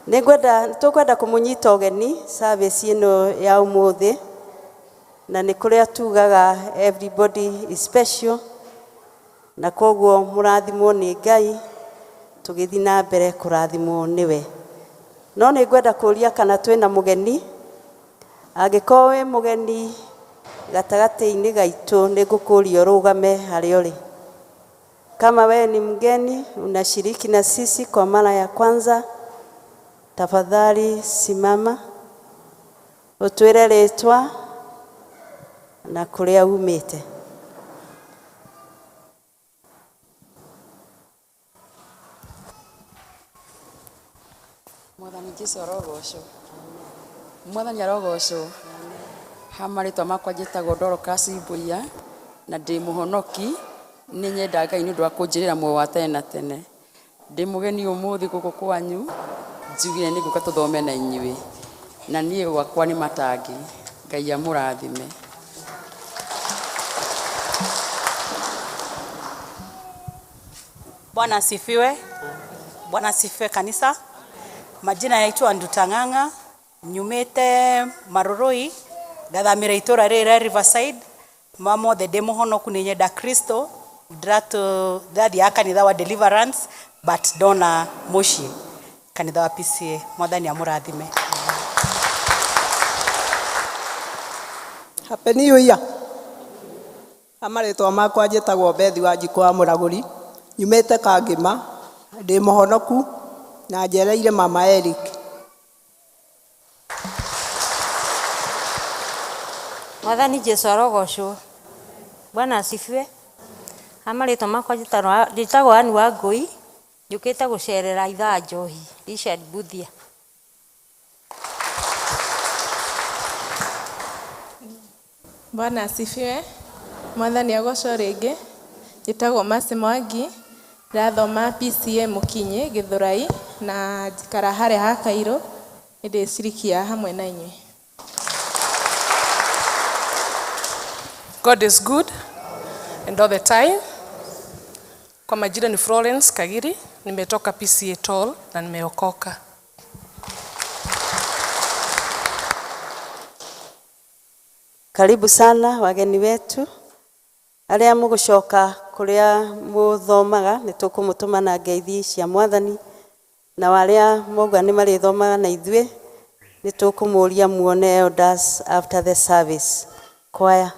Nĩtũkwenda kũmũnyita ũgeni service ĩno ya ũmũthĩ, na nĩ kũrĩa tugaga everybody is special, na koguo mũrathimwo nĩ Ngai tũgĩthiĩ na mbere kũrathimwo nĩwe. No nĩ ngwenda kũria kana twĩna mũgeni. Angĩkorwo wĩ mũgeni gatagatĩ-inĩ gaitũ, nĩ ngũkũria ũrũgame harĩa ũrĩ. Kama wewe ni mgeni unashiriki na sisi kwa mara ya kwanza, tafadhali simama utwire rĩtwa na kũrĩa umĩte. Mwathani Jesu arogocwo. Mwathani arogocwo. Ha marĩtwa makwa njĩtagwo Dorcas Mbuya na ndĩ mũhonoki. Nĩ nyenda Ngai nĩ ũndũ wa kũnjĩrĩra muoyo wa tene na tene. Ndĩ mũgeni ũmũthĩ gũkũ kwanyu, njugire nĩ ngũka tũthome na inyuĩ, na niĩ gwakwa nĩ matangi. Ngai amũrathime. Bwana asifiwe. Bwana asifiwe kanisa. Majina yaitwa Nduta Ng'ang'a, nyumite Marurui, ngathamira itura rĩrĩ Riverside. Mamothe ndĩ mũhonoku, nĩ nyenda Kristo. Ndathiaga kanitha wa Deliverance but ndona mũciĩ kanitha wa PCA. Mwathani amũrathime. Happy New Year. Amarĩtwa makwa njĩtagwo Bethi wa Njikũ wa Mũragũri, nyumĩte Kangĩma, ndĩ mũhonoku na njereire Mama Eric. Mwathani Jesu arogocwo. Bwana asifiwe. Amarĩtwa makwa njĩtagwo Ann wa Ngũi, njũkĩte gũcerera ithaa njohi Richard Buthia. Bwana asifiwe. Mwathani agocwo rĩngĩ. Njĩtagwo Mercy Mwangi, ndĩrathoma PCA Mũkinyi Gĩthũrai na njikara harĩa ha Kairũ. Nĩ ndĩcirikia hamwe na inyuĩ. God is good and all the time. Kwa majina ni Florence Kagiri, nimetoka PCA Toll na nimeokoka. Karibu sana wageni wetu arĩa mũgũcoka kũrĩa mũthomaga nĩ tũkũmũtũma na ngeithi cia mwathani na arĩa mauga nĩ marĩthomaga na ithuĩ nĩ tũkũmũria muone elders after the service. Choir.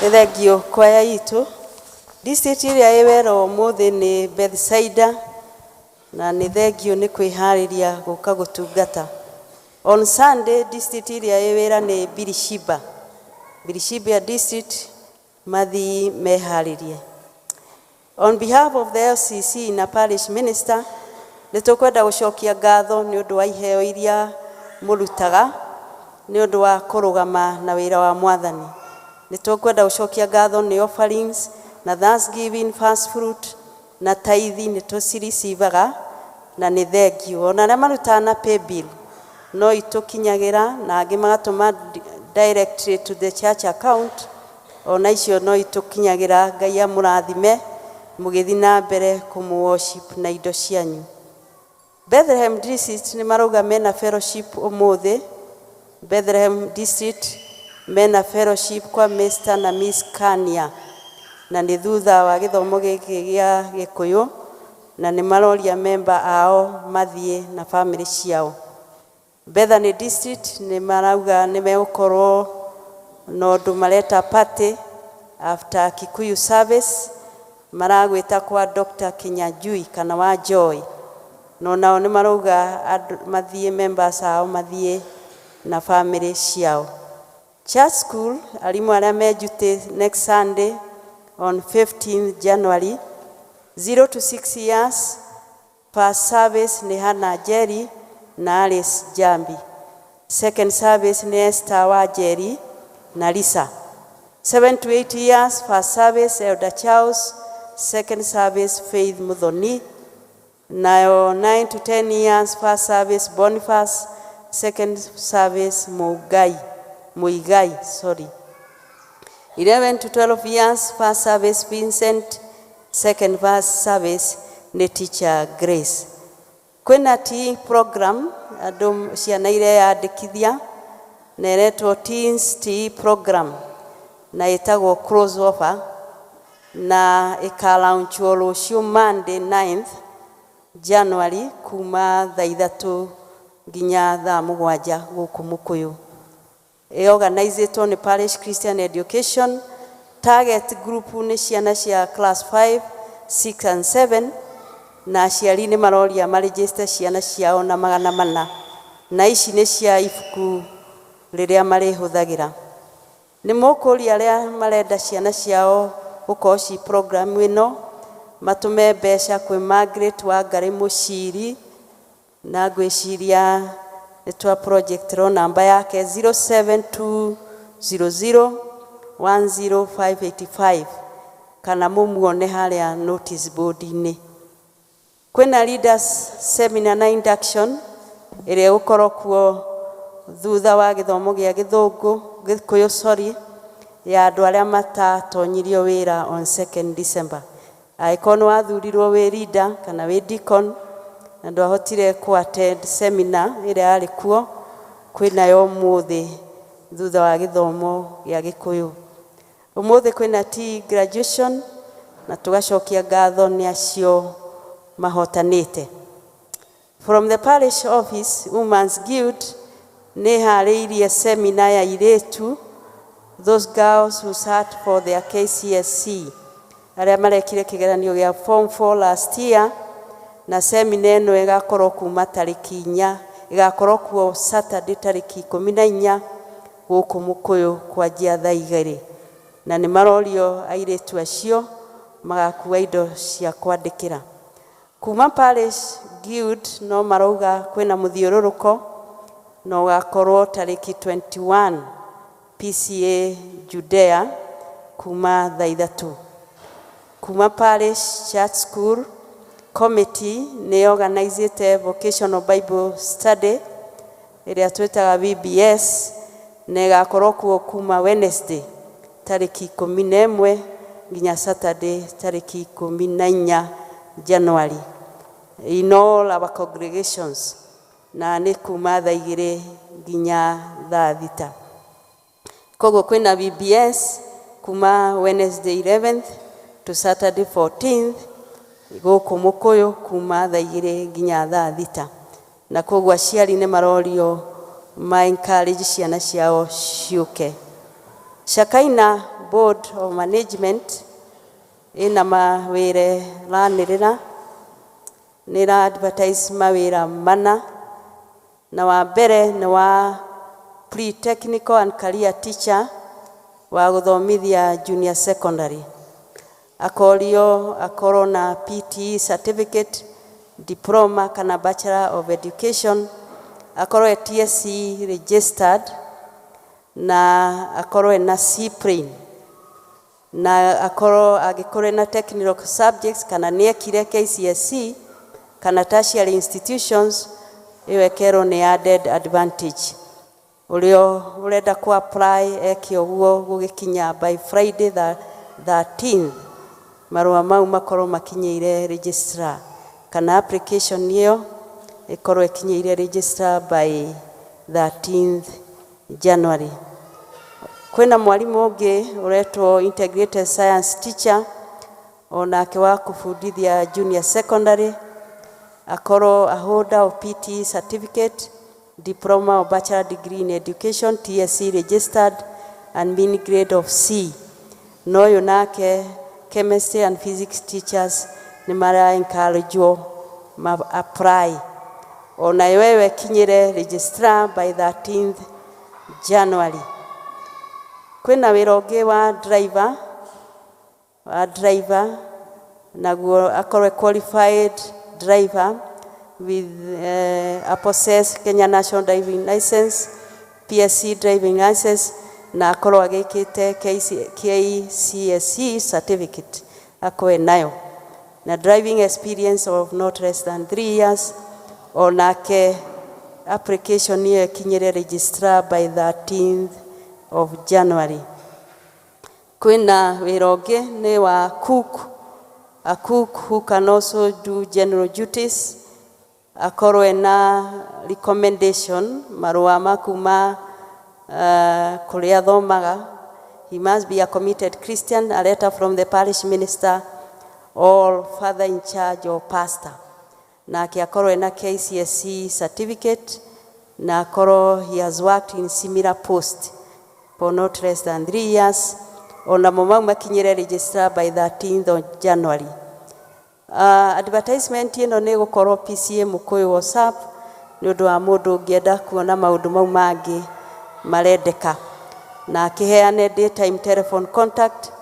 Nĩ thengio kwaya itũ. District ĩrĩa ĩ wera ũmũthĩ nĩ Bethsaida na nĩ thengio nĩ kwĩharĩria gũka gũtungata. On Sunday district ĩrĩa ĩ wĩra nĩ Birishiba. Birishiba district mathi meharĩrie. On behalf of the LCC na parish minister nĩ tũkwenda gũcokia ngatho nĩ ũndũ wa iheo iria mũrutaga nĩ ũndũ wa kũrũgama na wĩra wa mwathani. Nĩ tũkwenda gũcokia ngatho nĩ offerings na thanksgiving, first fruit na tithe nĩ tũciricivaga na nĩ thengio. Ona arĩa marutaga na paybill no itũkinyagĩra na angĩ magatũma directly to the church account ona icio no itũkinyagĩra. Ngai amũrathime mũgĩthiĩ na mbere kũmũ worship na indo cianyu. Bethlehem District nĩ marauga mena fellowship ũmũthĩ. Bethlehem District mena fellowship kwa Mr na Miss Kania na nĩ thutha wa gĩthomo gĩkĩ gĩa Gĩkũyũ na nĩ maroria memba ao mathiĩ na famĩlĩ ciao. Bethany District nĩ marauga nĩ megũkorwo na ũndũ mareta party after Kikuyu service maragwĩta kwa Dr. Kinyanjui kana wa Joy no nao nĩ marauga andũ mathiĩ members ao mathiĩ na famĩlĩ ciao. Church school arimũ arĩa me duty next Sunday on 15th January 0 to 6 years first service nĩ Hannah Njeri na Alice Jambi. Second service nĩ Esther wa Njeri na Lisa. 7 to 8 years first service Elder Charles, second service Faith Muthoni. Nayo 9 to 10 years first service Boniface, second service Mugai, Muigai, sorry. 11 to 12 years first service Vincent, second verse service nĩ teacher Grace. Kwĩna tea program andũ ciana ireyandĩkithia na ĩretwo Teens Tea Program na ĩtagwo crossover na ĩkalaunchwo rũciũ Monday 9th January kuma thaa 3 nginya thaa 7 gũkũ Mũkũyũ. Ĩorganizĩtwo nĩ Parish Christian Education. Target group nĩ ciana cia class 5, 6 and 7 na aciari nĩ maroria maregister ciana ciao na 400 na ici nĩ cia ibuku rĩrĩa marĩhũthagĩra. Nĩ mũkũria arĩa marenda ciana ciao gũkorwo ci program ĩno matũme mbeca kwĩ Margaret Wangarĩ Mũciri na ngwĩciria nĩ twa project ro namba yake 07200 10585 kana mũmuone harĩa notice board-inĩ. Kwĩna leaders seminar na induction ĩrĩa ĩgũkorwo kuo thutha wa gĩthomo gĩa gĩthũngũ Gĩkũyũ sorry ya andũ arĩa matatonyirio wĩra on 2nd December. Angĩkorwo nĩ wathurirwo wĩ leader kana wĩ deacon na ndwahotire kũ attend seminar ĩrĩa yarĩ kuo kwĩnayo ũmũthĩ thutha wa gĩthomo gĩa Gĩkũyũ. Ũmũthĩ kwĩna tea graduation na tũgacokia ngatho nĩ acio mahotanĩte. From the parish office, Women's Guild nĩ ĩharĩirie seminar ya airĩtu, those girls who sat for their KCSE, arĩa marekire kĩgeranio gĩa form 4 last year, na seminar ĩno ĩgakorwo kuma tarĩki 4, ĩgakorwo kuo Saturday tarĩki 14 gũkũ Mũkũyũ kwanjia thaa 2, na nĩ marorio airĩtu acio magakua indo cia kwandĩkĩra. Kuma Parish Guild no marauga kwĩna mũthiũrũrũko na ũgakorwo tarĩki 21 PCA Judea kuma thaa 3. Kuma Parish Church School Committee nĩ organizĩte Vocational Bible Study ĩrĩa twĩtaga VBS, na ĩgakorwo kuo kuma Wednesday tarĩki 11 nginya Saturday tarĩki 14 January in all our congregations, na nĩ kuma thaa 2 nginya thaa 6. Koguo kwĩna VBS kuma Wednesday 11th to Saturday 14th gũkũ Mũkũyũ kuma thaa 2 nginya thaa 6, na koguo aciari nĩ marorio ma encourage ciana ciao ciũke. Shakaina Board of Management ĩna mawĩra ranĩrĩra, nĩ ĩra advertise mawĩra mana, na wa mbere nĩ wa pre-technical and career teacher wa gũthomithia junior secondary. Akorio akorwo na PTE certificate, diploma kana Bachelor of Education, akorwo e TSC registered, na akorwo ena C-plane, na akorwo angĩkorwo ena technical subjects kana nĩ ekire KCSE kana tertiary institutions, ĩyo ĩkerwo nĩ added advantage. Ũrĩa ũrenda ku apply eke ũguo gũgĩkinya by Friday the 13th, marũa mau makorwo makinyĩire registrar, kana application ĩyo ĩkorwo ĩkinyĩire registrar by 13th January. Kwĩna mwarimũ ũngĩ ũretwo integrated science teacher, onake wa kũbundithia junior secondary, akorwo a holder of PTE certificate, diploma or bachelor degree in education, TSC registered and mean grade of C. No ũyũ nake chemistry and physics teachers nĩ mara encourage ma apply. Ona wewe kinyĩre registrar by 13th January. Kwĩna wĩra ũngĩ wa driver, naguo akorwo qualified driver with a possess Kenya National Driving License, PSC driving license, na akorwo agĩkĩte KCSE certificate akorwo nayo, na driving experience of not less than 3 years. Onake application ĩyo ĩkinyĩre registrar by 13th of January. Kwĩna wĩra ũngĩ nĩ wa cook, a cook who can also do general duties, akorwo ena recommendation marũa ma kuma kũrĩa athomaga. He must be a committed Christian, a letter from the parish minister or father in charge or pastor. Nake akorwo ena KCSE certificate, na akorwo he has worked in similar post for not less than 3 years. Onamo mau makinyĩre registrar by 13th of January. Advertisement ĩno nĩ ĩgũkorwo PCA Mũkũyũ WhatsApp nĩ ũndũ wa mũndũ ũngĩenda kuona maũndũ mau mangĩ marendeka, na akĩheane daytime telephone contact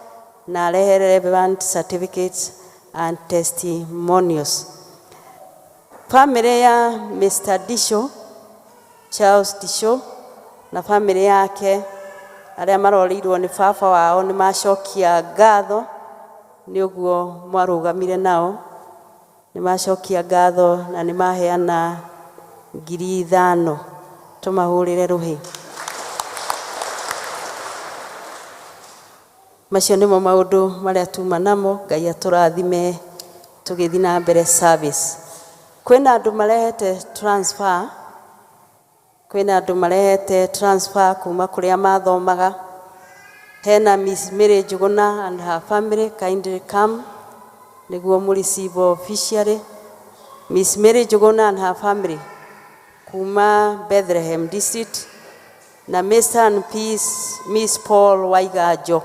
na arehe relevant certificates and testimonials. Family ya Mr. Disho, Charles Disho, na family yake arĩa marorĩirwo nĩ baba wao nĩ macokia ngatho nĩ ũguo mwarũgamire nao, nĩ macokia ngatho na nĩ maheana 5,000. Tũmahũrĩre rũhĩ. Macio nĩmo maũndũ marĩa tuma namo. Ngai atũrathime tũgĩthiĩ na mbere service. Kwĩna andũ marehete transfer, kwĩna andũ marehete transfer kuma kũrĩa mathomaga. Hena Miss Mary Njuguna and her family, kindly come nĩguo mũ receive officially. Miss Mary Njũgũna and her family kuma Bethlehem District na Mr and Peace, Miss Paul Waiganjo,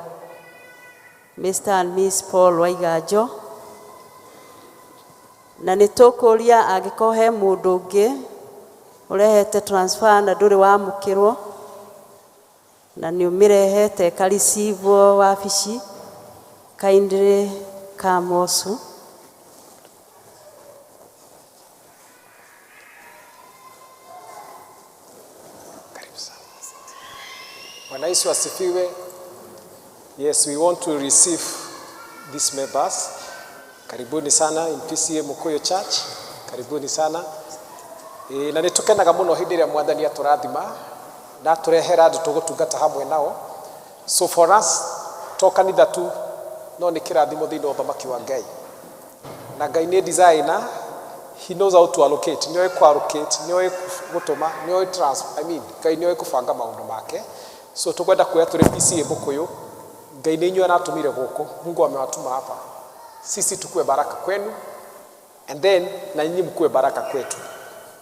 Mr and Miss Paul Waiganjo. Na nĩ tũkũria angĩkorwo he mũndũ ũngĩ ũrehete transfer na ndũrĩ wamũkĩrwo na nĩ ũmĩrehete ĩkareceive wabici, kindly come also. Karibu sana. Bwana Yesu asifiwe. Yes, we want to receive these members. Karibuni sana in PCA Mukuyu Church. Karibuni sana. E, na nĩ tũkenaga mũno hĩndĩ ĩrĩa mwathani atũrathima na atũrehera andũ tũgũtungata hamwe nao. So for us to kanitha tu no nĩ kĩrathimo thĩinĩ wa ũthamaki wa Ngai. Na Ngai nĩ designer, he knows how to allocate. Nĩ oĩ kũ allocate, nĩ oĩ gũtũma, nĩ oĩ transfer. I mean, Ngai nĩ oĩ kũbanga maũndũ make. So tũkwenda kuoya tũrĩ PCA Mukuyu, Ngai nĩ inyuĩ aratũmire gũkũ. Mungu amewatuma hapa. Sisi tukue baraka kwenu and then na nyinyi mkuwe baraka kwetu.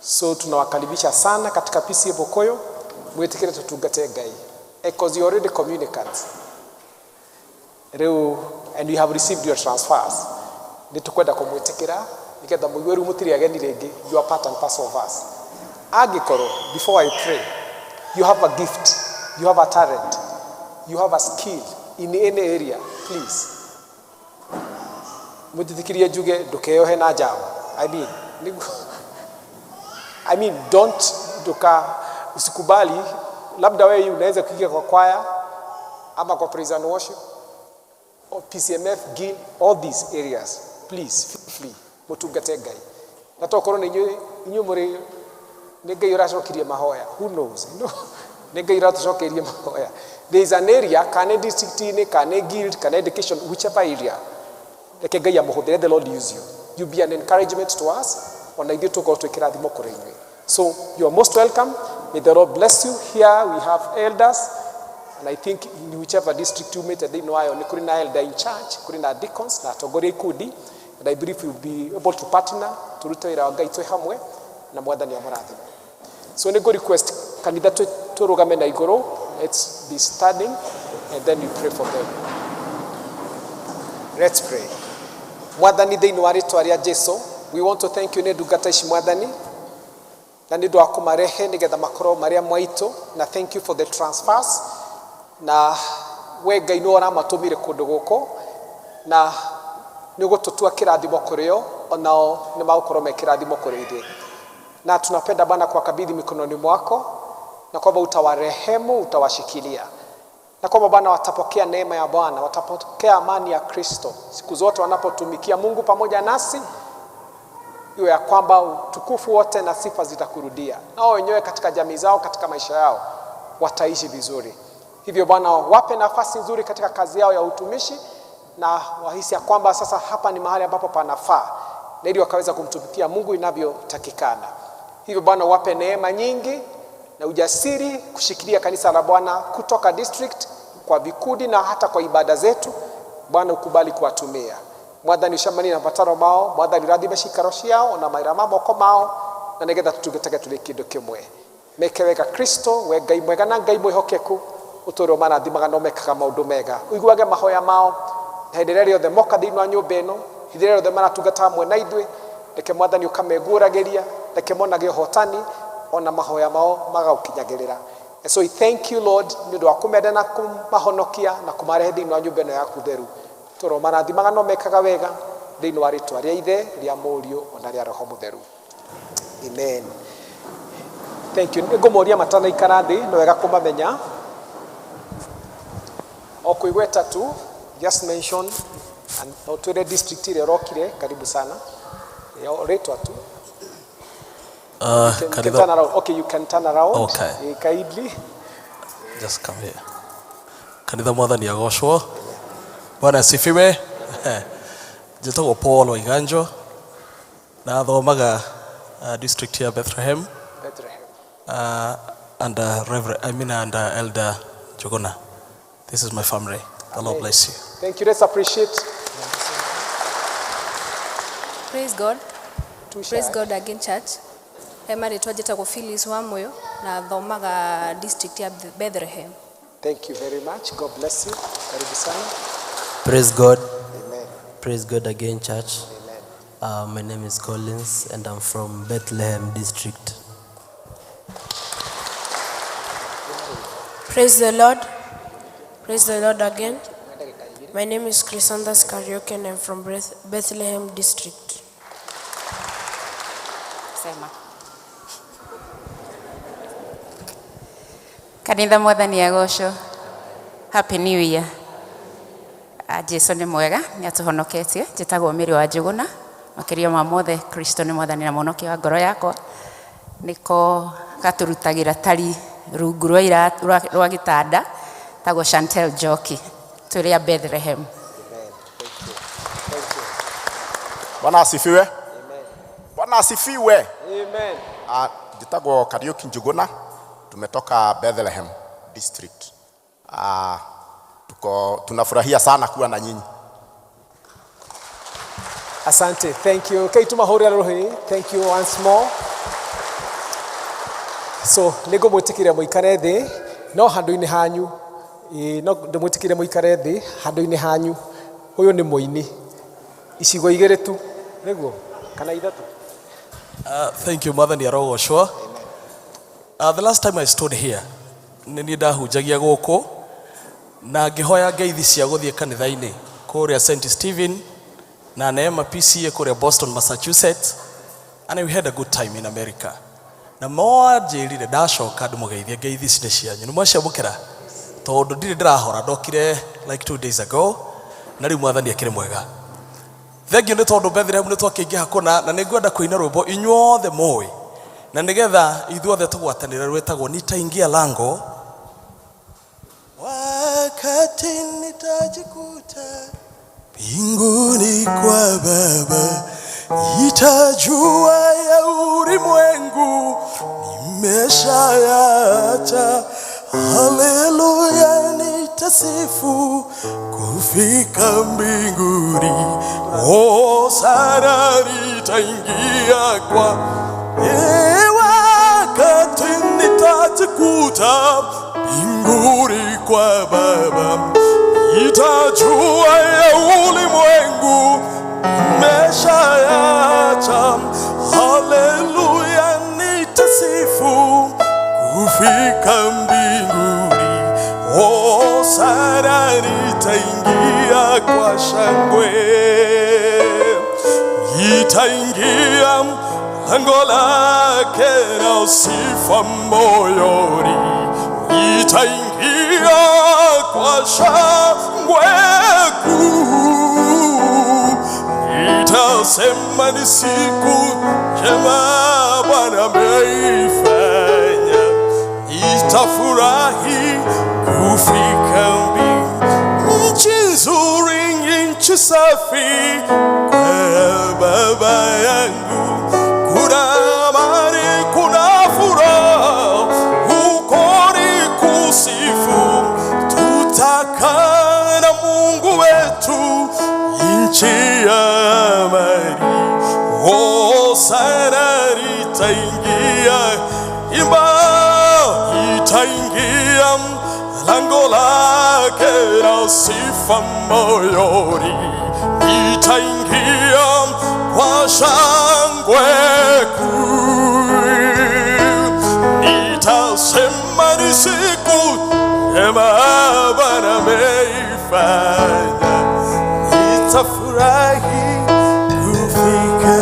So tunawakaribisha sana katika PCA Mukuyu, mwĩtĩkĩre tũtungate Ngai. Because you already communicants. Rĩu and you have received your transfers. Nĩ tũkwenda kũmwĩtĩkĩra nĩgetha mũigue rĩu mũtirĩ ageni rĩngĩ, you are part and parcel of us. Angĩkorwo before I pray, you have a gift, you have a talent, you have a skill in any area, please mũtithikĩrie njuge ndũkeyohe na njama. I mean, I mean, don't nduka usikubali labda wewe unaweza kuingia kwa kwaya ama kwa praise and worship or PCMF guild, all these areas, please feel free mutungate Ngai. Na tokorwo nĩ inyuĩ inyuĩ mũrĩ nĩ Ngai ũracokirie mahoya, who knows, you know? Nĩ Ngai ũratũcokeirie mahoya. There is an area kana district-inĩ kana guild kana education, whichever area, reke Ngai amũhũthĩre. The Lord use you, you be an encouragement to us, ona ithuĩ tũkorwo twĩ kĩrathimo kũrĩ inyuĩ. So you are most welcome. May the Lord bless you. Here we have elders, and I think in whichever district you meet thĩinĩ wayo nĩ kũrĩ na elder in charge, kũrĩ na deacons na atongoria ikundi, and I believe you'll be able to partner tũrute wĩra wa Ngai twĩ hamwe na mwathani amũrathime. So nĩ ngũ request kanitha tũrũgame na igũrũ. Let's be standing and then we pray for them. Let's pray. Mwathani, thĩinĩ wa rĩtwa rĩa Jesu, we want to thank you nĩ ndungata ici, mwathani, na nĩ ũndũ wa kũmarehe nĩgetha makorwo marĩa mwaitũ, na thank you for the transfers. Na we Ngai nĩ ũramatũmire kũndũ gũkũ na nĩ ũgũtũtua kĩrathimo kũrĩ o, onao nĩ magũkorwo me kĩrathimo kũrĩ ithuĩ. Na tunapenda Bwana kuwakabidhi mikononi mwako na kwamba utawarehemu, utawashikilia, na kwamba Bwana watapokea neema ya Bwana, watapokea amani ya Kristo siku zote wanapotumikia Mungu pamoja nasi, iwe ya kwamba utukufu wote na sifa zitakurudia, nao wenyewe katika jamii zao, katika maisha yao wataishi vizuri. Hivyo Bwana, wape nafasi nzuri katika kazi yao ya utumishi, na wahisi ya kwamba sasa hapa ni mahali ambapo panafaa, na ili wakaweza kumtumikia Mungu inavyotakikana. Hivyo Bwana, wape neema nyingi na ujasiri kushikilia kanisa la Bwana kutoka district kwa vikundi na hata kwa ibada zetu. Bwana, ukubali kuwatumia. Mwathani, ucemanie na mabataro mao. Mwathani, ũrathime cikaro ciao na mawĩra ma moko mao, na nĩgetha tũtungatage tũrĩ kĩndũ kĩmwe. Meke wega Kristo, we Ngai mwega na Ngai mwĩhokeku, ũtũũre ũmarathimaga na ũmekaga maũndũ mega. Ũiguage mahoya mao na hĩndĩ ĩrĩa rĩothe moka thĩinĩ wa nyũmba ĩno, hĩndĩ ĩrĩa rĩothe maratungata hamwe na ithuĩ, reke mwathani ũkameguũragĩria, reke monage ũhotani ona mahoya mao magaũkinyagĩrĩra. And so we thank you, Lord, nĩ ũndũ wa kũmenda na kũmahonokia na kũmarehe thĩinĩ wa nyũmba ĩno yaku theru. Tũro marathimaga no mekaga wega thĩinĩ wa rĩtwa rĩa Ithe, rĩa Mũriũ ona rĩa Roho Mũtheru. Amen. Thank you. Nĩngũmoria matanaikara thĩ, nĩ wega kũmamenya. O kũigweta tu, just mention and no twĩre district ĩrĩa ũrokire. Karibu sana. O rĩtwa tu. You can Kanitha, turn around. Okay, you can turn around. Okay. Kindly. Just come here. Kanitha, mwathani agocwo. Bwana asifiwe. Njĩtagwo Paul Waiganjo na thomaga district ya Bethlehem. Bethlehem. Under Reverend, I mean under Elder Jogona. This is my family. The Lord bless you. Thank you. Let's appreciate. Praise God. Too shy. Praise God again church. He marĩtwa njĩtagwo Phyllis Wamuyu na thomaga district ya Bethlehem. Thank you very much. God bless you. Karibu sana. Praise God. Amen. Praise God again, church. My name is Collins and I'm from Bethlehem District. Praise the Lord. Praise the Lord again. My name is Chrysanthus Karaoke and I'm from Bethlehem District. Sema. Kanitha mwathani agocwo. Happy New Year. Jesu nĩ mwega, nĩ atũhonoketie. Njĩtagwo Mary wa Njũgũna. Makĩria ma mothe, Kristo nĩ mwathani na mũhonokia wa ngoro yakwa. Nĩko gatũrutagĩra tari rungu rwa rwa gĩtanda, tagwo Chantel Njoki. Tũrĩ a Bethlehem. Bwana asifiwe. Bwana asifiwe. Amen. Njĩtagwo Kariuki Njuguna, tumetoka Bethlehem District. Tuko tunafurahia sana kuwa na nyinyi. Asante. Thank you. Kei tumahũrĩra rũhĩ. Thank you once more. So, nĩngũmwĩtĩkĩria mũikare thĩ no handũ-inĩ hanyu. Ĩĩ, no ndĩmwĩtĩkĩrie mũikare thĩ handũ-inĩ hanyu. Ũyũ nĩ mũini. Icigo igĩrĩ tu nĩguo kana ithatũ? Thank you, Mwathani arogocwo. The last time I stood here, nĩ niĩ ndahunjagia gũkũ na ngĩhoya ngeithi cia gũthiĩ kanitha-inĩ kũrĩa St. Stephen na Neema PCA kũrĩa Boston, Massachusetts, and we had a good time in America. Na mwanjĩrire ndacoka ndĩmũgeithie ngeithi ici nĩ cianyu. Nĩ mwaciamũkĩra? Tondũ ndirĩ ndĩrahora, ndokire like 2 days ago na rĩu Mwathani akĩrĩ mwega. Thengiũ nĩ tondũ Bethlehem nĩ twakĩingĩha kũna na nĩ ngwenda kũina rwĩmbo inyuothe mũĩ na nĩgetha ithuothe tũgwatanĩre, rwĩtagwo "Nitaingia Lango". Wakati nitajikuta mbinguni kwa Baba, nitajua ya ulimwengu nimeshayaacha. Haleluya, nitasifu kufika mbinguni. Hosana, nitaingia kwa wakati nitajikuta mbinguni kwa Baba, nitajua ya ulimwengu nimeshayaacha. Haleluya, nitasifu kufika mbinguni. Hosana, nitaingia kwa shangwe, nitaingia lango lake na sifa moyoni, nitaingia kwa shangwe kuu, nitasema ni siku njema Bwana ameifanya, nitafurahi kufika mbinguni, nchi nzuri, nchi safi kwa Baba yangu, kuna amani, kuna furaha, huko ni kusifu, tutakaa na Mungu wetu nchi ya amani. Hosana, nitaingia, imba, nitaingia lango lake na sifa moyoni, nitaingia kwa shangwe kuu, nitasema ni siku njema Bwana ameifanya, nitafurahi kufika,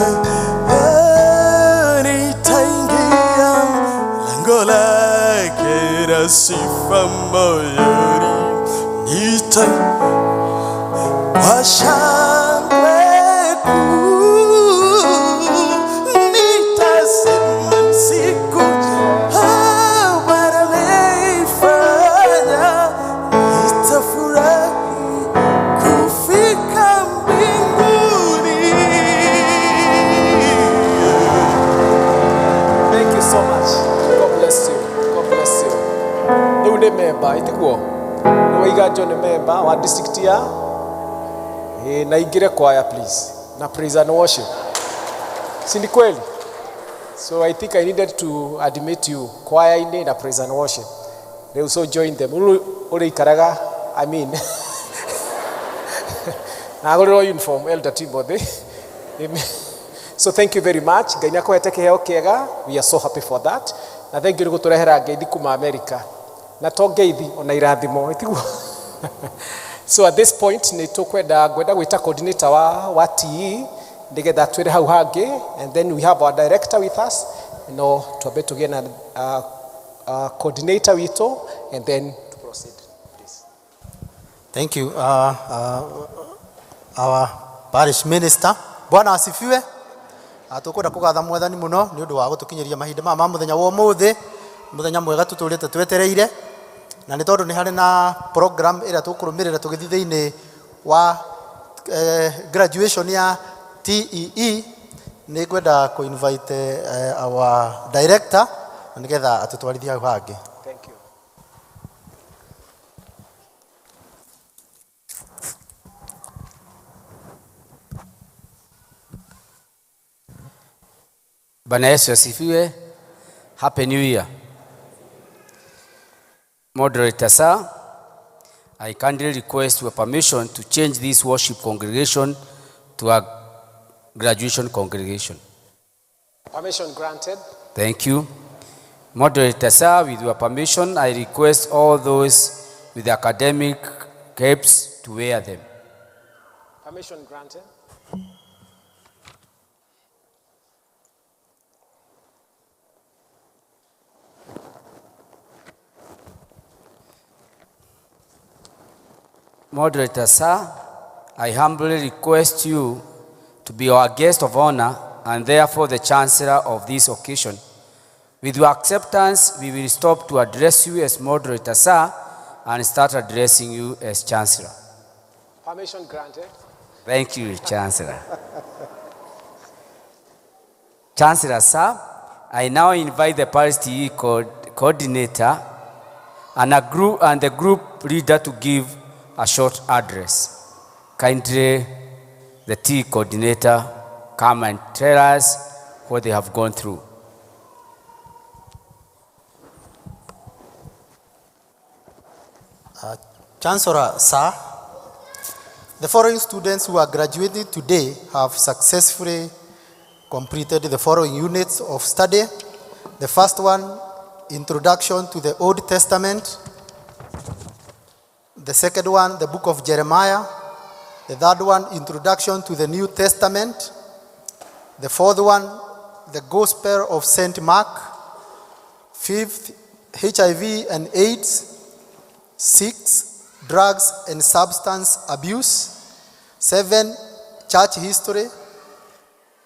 nitaingia lango lake na sifa moyoni, nita kwa shangwe kuu, nitasema ni siku Bwana ameifanya, nitafurahi kufika mbinguni. Thank you so much. God bless you. God bless you. Rĩu nĩ memba, itiguo? Nĩ waiga John nĩ memba wa district ya. Ĩ, na ingĩre choir please. Na praise and worship. Si ni kweli? So I think I needed to admit you choir-inĩ na praise and worship. Rĩu so join them. Rĩu ũrĩikaraga, I mean, na agũrĩrwo uniform Elder Timothy. Amen. So thank you very much. Ngai nĩ akũhete kĩheo kĩega. We are so happy for that. Na thank you nĩ gũtũrehera ngeithi kuma America. Na to ngeithi ona irathimo ĩtiguo. So at this point nĩ tũkwenda ngwenda gwĩta coordinator wa TE nĩgetha twĩre hau hangĩ, and then we have our director with us, no twambe tũgĩe na coordinator witũ and then to proceed. Please. Thank you. Our parish minister. Bwana asifiwe. Tukwenda kugatha Mwathani muno ni undu wa gutukinyiria mahinda maya ma muthenya wa umuthi, muthenya mwega tuturite twetereire, na ni tondu ni hari na program ira tukurumirira tugithi thiini wa graduation ya TEE. Ni ngwenda ku invite our director na nigetha atutwarithie hau hangi. Thank you. Bwana Yesu asifiwe. Happy New Year. Moderator sir, I kindly request your permission to change this worship congregation to a graduation congregation. Permission granted. Thank you. Moderator sir, with your permission, I request all those with academic caps to wear them. Permission granted. Moderator sir, I humbly request you to be our guest of honor and therefore the chancellor of this occasion. With your acceptance, we will stop to address you as moderator sir and start addressing you as chancellor. Permission granted. Thank you, Chancellor. Chancellor sir, I now invite the parish TE coordinator and a group and the group leader to give a short address. Kindly, the TE coordinator, come and tell us what they have gone through. Chancellor sir, the following students who are graduating today have successfully completed the following units of study. The first one, Introduction to the Old Testament. The second one, the Book of Jeremiah. The third one, Introduction to the New Testament. The fourth one, the Gospel of St. Mark. Fifth, HIV and AIDS. Six, drugs and substance abuse. 7, church history.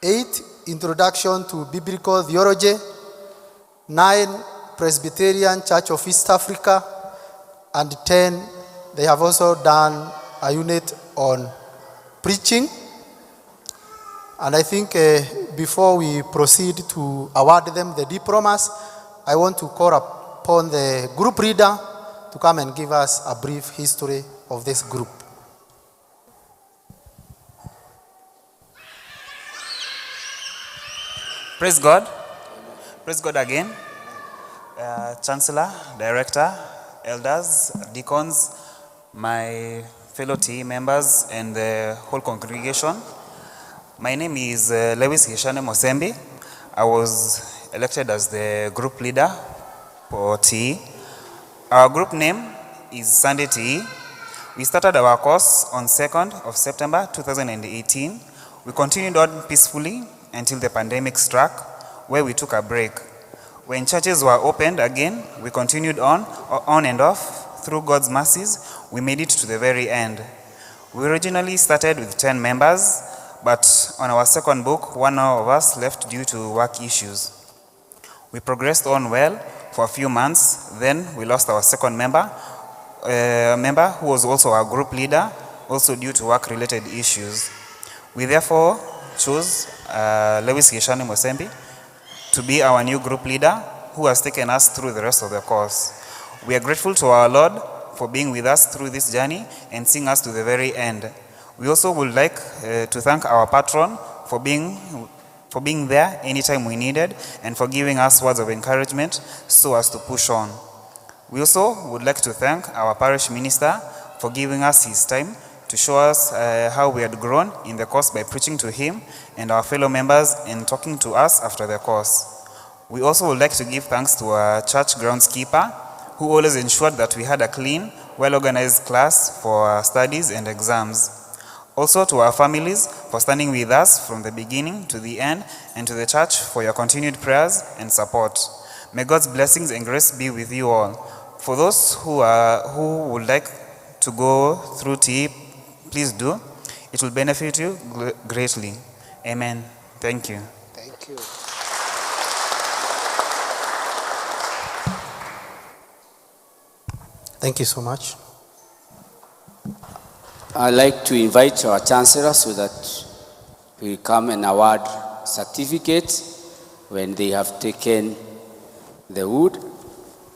8, introduction to biblical theology. 9, Presbyterian Church of East Africa. And 10, they have also done a unit on preaching. And I think before we proceed to award them the diplomas, I want to call upon the group leader to come and give us a brief history of this group. Praise God. Praise God again. Chancellor, Director, Elders, Deacons, my fellow TE members, and the whole congregation. My name is Lewis Hishane Mosembi. I was elected as the group leader for TE. Our group name is Sunday TE. We started our course on 2nd of September 2018. We continued on peacefully until the pandemic struck, where we took a break. When churches were opened again, we continued on and off. Through God's mercies, we made it to the very end. We originally started with 10 members, but on our second book, one of us left due to work issues. We progressed on well for a few months. Then we lost our second member who was also our group leader, also due to work-related issues. We therefore chose Lewis Gishani Mosembi to be our new group leader, who has taken us through the rest of the course. We are grateful to our Lord for being with us through this journey and seeing us to the very end. We also would like to thank our patron for being for being there anytime we needed and for giving us words of encouragement so as to push on. We also would like to thank our parish minister for giving us his time to show us how we had grown in the course by preaching to him and our fellow members and talking to us after the course. We also would like to give thanks to our church groundskeeper, who always ensured that we had a clean, well-organized class for our studies and exams. Also to our families for standing with us from the beginning to the end, and to the church for your continued prayers and support. May God's blessings and grace be with you all. For those who would like to go through TE, please do. It will benefit you greatly. Amen. Thank you. Thank you. Thank you so much. I'd like to invite our chancellor so that he will come and award certificates when they have taken the wood.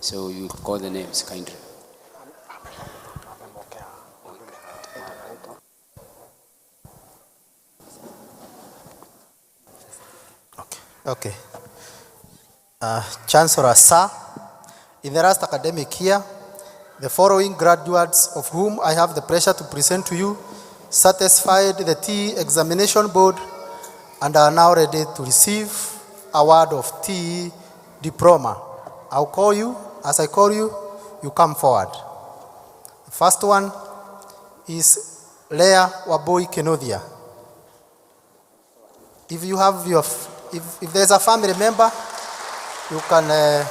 So you call the names kindly. Okay. Chancellor Sir, in the last academic year, the following graduates, of whom I have the pleasure to present to you, satisfied the TE examination board and are now ready to receive award of TE diploma. I'll call you. As I call you, you come forward. The first one is Leah Waboi Kenodia. If you have your, if there's a family member, you can.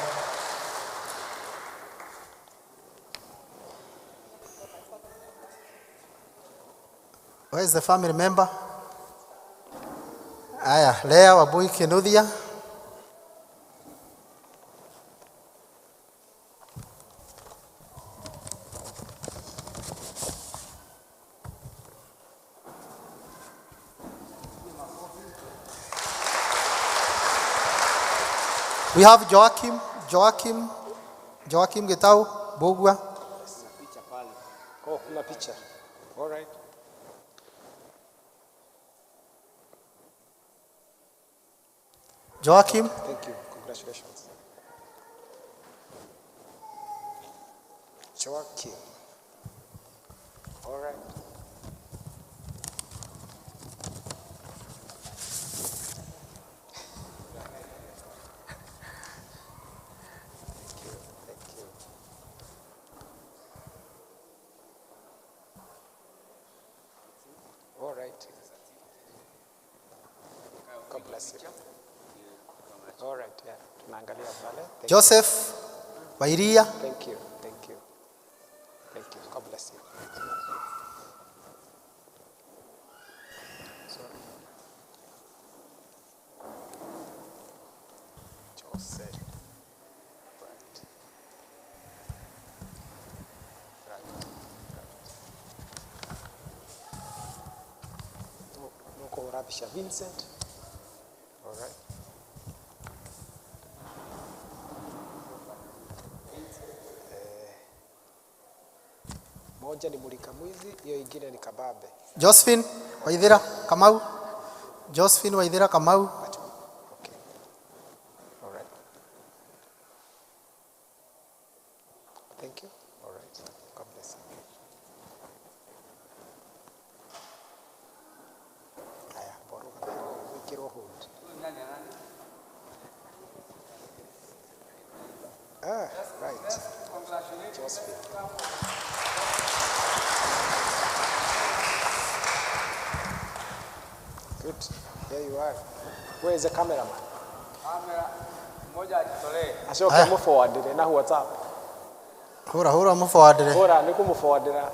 Where is the family member? Aya, Leah Waboi Kenodia. We have Joachim Gitau, Bogwa. Oh, kuna picha. All right. Joachim. Thank you. Congratulations. Joachim. All right. Thank you. Thank you. All right. God bless you. All right, yeah. Tunaangalia pale. Thank Joseph Wairia. Thank you. Thank you. Thank you. God bless you. Sorry. Joseph. Right. Right. Right. No kuhurabisha Vincent. All right. Moja ni mulika mwizi, hiyo ingine ni kababe. Josephine Waithira Kamau. Josephine Waithira Kamau. Okay. All right. Thank you. All right. God bless you. Haya, boruka wikirwo hood. Ah, right. Josephine. Good. Here you are. Where is the cameraman? Camera mmoja ajitolee. Acoke muforwardire na WhatsApp. Hura muforwardire. Hura nikumuforwardira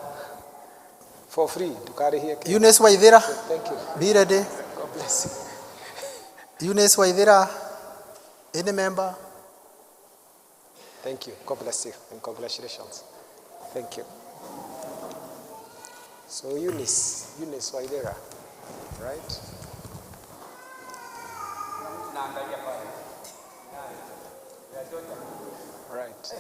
for free ndukarihie. Eunice Waithira. Thank you. Be ready. God bless you. Eunice Waithira. Any member? Thank you. God bless you and congratulations. Thank you. So Eunice Waithira, right? Right.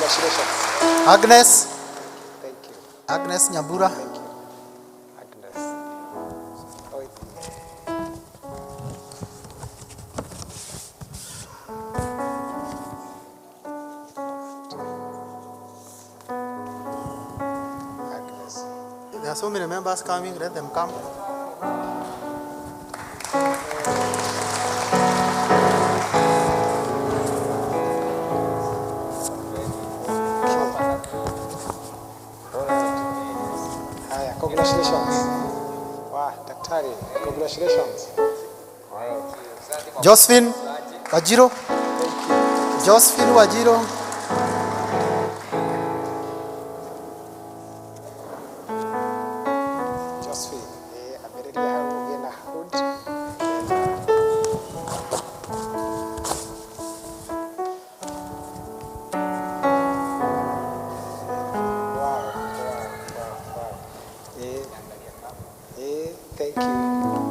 Congratulations. Agnes. Thank you. Agnes Nyambura. Thank you. Agnes. Oh, Agnes. There are so many members coming. Let them come. Haya, congratulations. Wow, daktari, congratulations. Josephine Wajiro. Josephine Wajiro. Josephine, ambĩrĩria hau ũgĩe na hood. Wow, wow, wow, wow. Thank you.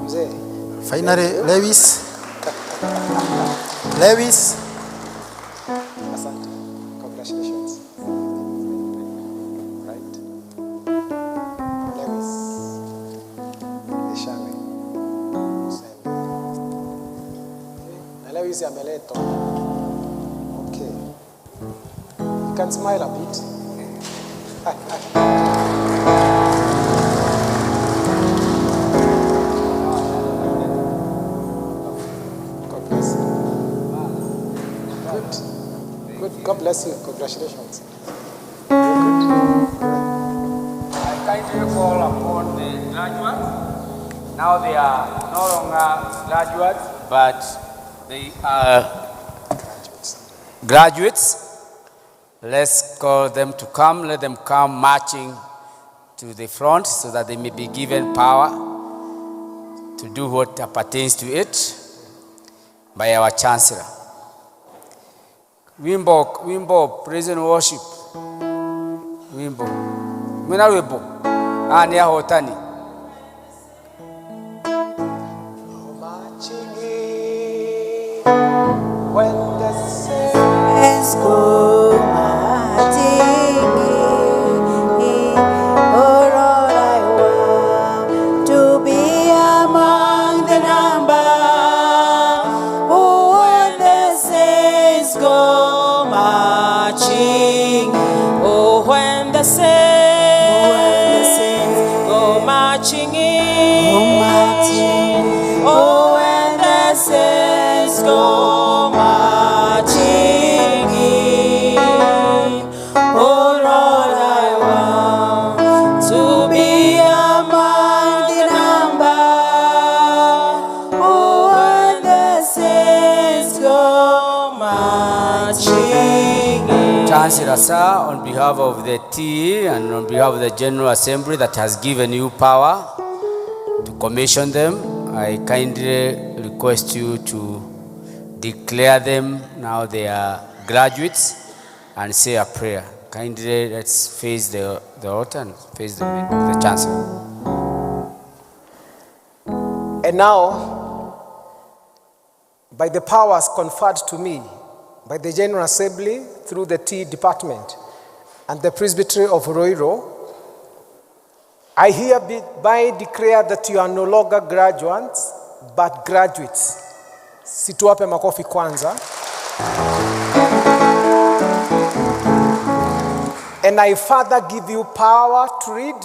Mzee. Finally, Lewis. Lewis. Asante. Congratulations. Right. Lewis. Ishame. Musembe. Na Lewis ameletwa. Okay. You can smile a bit. God bless you. Good. Good. God bless you. Congratulations. I kindly call upon the graduates. Now they are no longer graduates, but they are graduates. Let's call them to come. Let them come marching to the front so that they may be given power to do what appertains to it by our Chancellor. Wimbo, wimbo, praise and worship. Wimbo. Mwina rwimbo. Ah, nĩ ahotani. Marching in when the saints go marching in. Oh Lord, I want to be among the number who when the saints go marching. Oh, when the saints go marching in. Oh, when the saints go marching in. Oh, Lord, I want to be among the number who when the saints go marching in. Chancellor, sir, on behalf of the TE and on behalf of the General Assembly that has given you power to commission them, I kindly request you to declare them now they are graduates and say a prayer. Kindly let's face the altar and face the Chancellor. And now, by the powers conferred to me by the General Assembly through the T Department and the Presbytery of Ruiru, I hereby declare that you are no longer graduates, but graduates. Situwape makofi kwanza. And I further give you power to read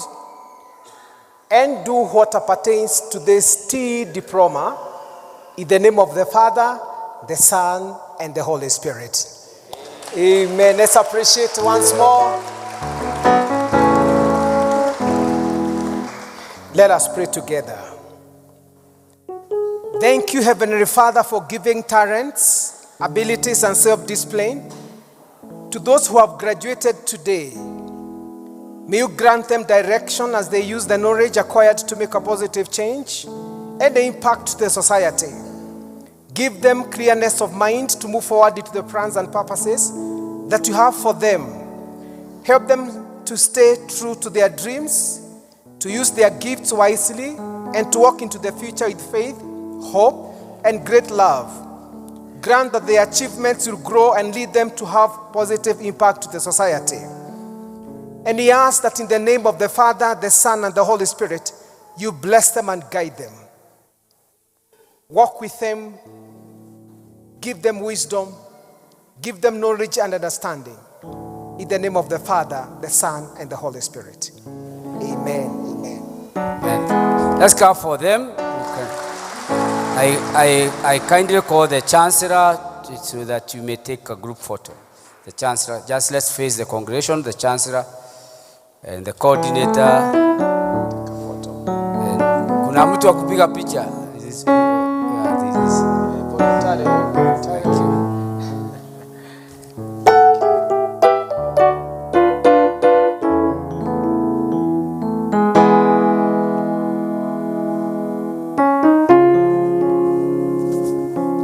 and do what appertains to this T diploma in the name of the Father, the Son, and the Holy Spirit. Amen. Let's appreciate once more. Let us pray together. Thank you, Heavenly Father, for giving talents, abilities, and self-discipline to those who have graduated today. May you grant them direction as they use the knowledge acquired to make a positive change and impact the society. Give them clearness of mind to move forward into the plans and purposes that you have for them. Help them to stay true to their dreams, to use their gifts wisely, and to walk into the future with faith, hope, and great love. Grant that their achievements will grow and lead them to have positive impact to the society. And he asks that in the name of the Father, the Son, and the Holy Spirit, you bless them and guide them. Walk with them, give them wisdom, give them knowledge and understanding. In the name of the Father, the Son, and the Holy Spirit. Amen. Amen. Amen. Let's clap for them. Okay. I kindly call the Chancellor so that you may take a group photo. The Chancellor, just let's face the congregation, the Chancellor and the coordinator. And kuna mtu wa kupiga picha. This is, yeah, this is. Thank you.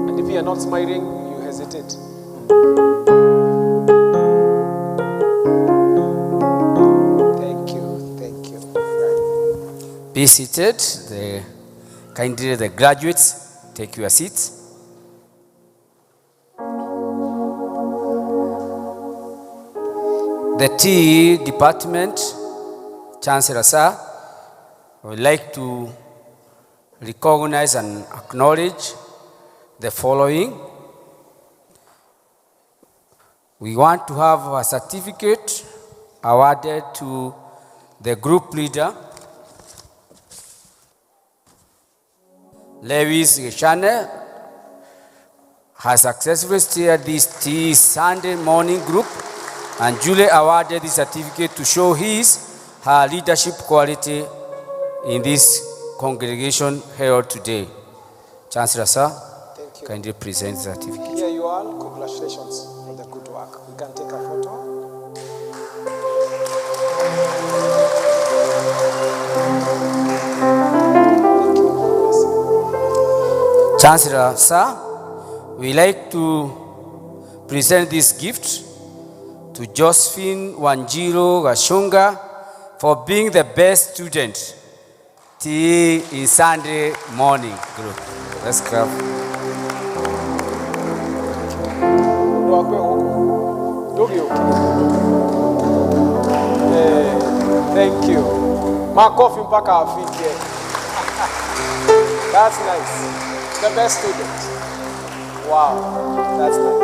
And if you are not smiling, you hesitate. Thank you, thank you. Be seated. Kindly the graduates, take your seats. The TE department, Chancellor Sir, I would like to recognize and acknowledge the following. We want to have a certificate awarded to the group leader, Lewis Geshane, has successfully steered this TE Sunday morning group and duly awarded the certificate to show her leadership quality in this congregation held today. Chancellor, sir, Thank you. Kindly present the certificate. Here you are. Congratulations for the good work. We can take a photo. Thank you. God bless you. Chancellor, sir, we like to present this gift to Josephine Wanjiru Gashunga for being the best student TE in Sunday morning group. Let's clap. Thank you. Makofi mpaka afike. That's nice. The best student. Wow, that's nice.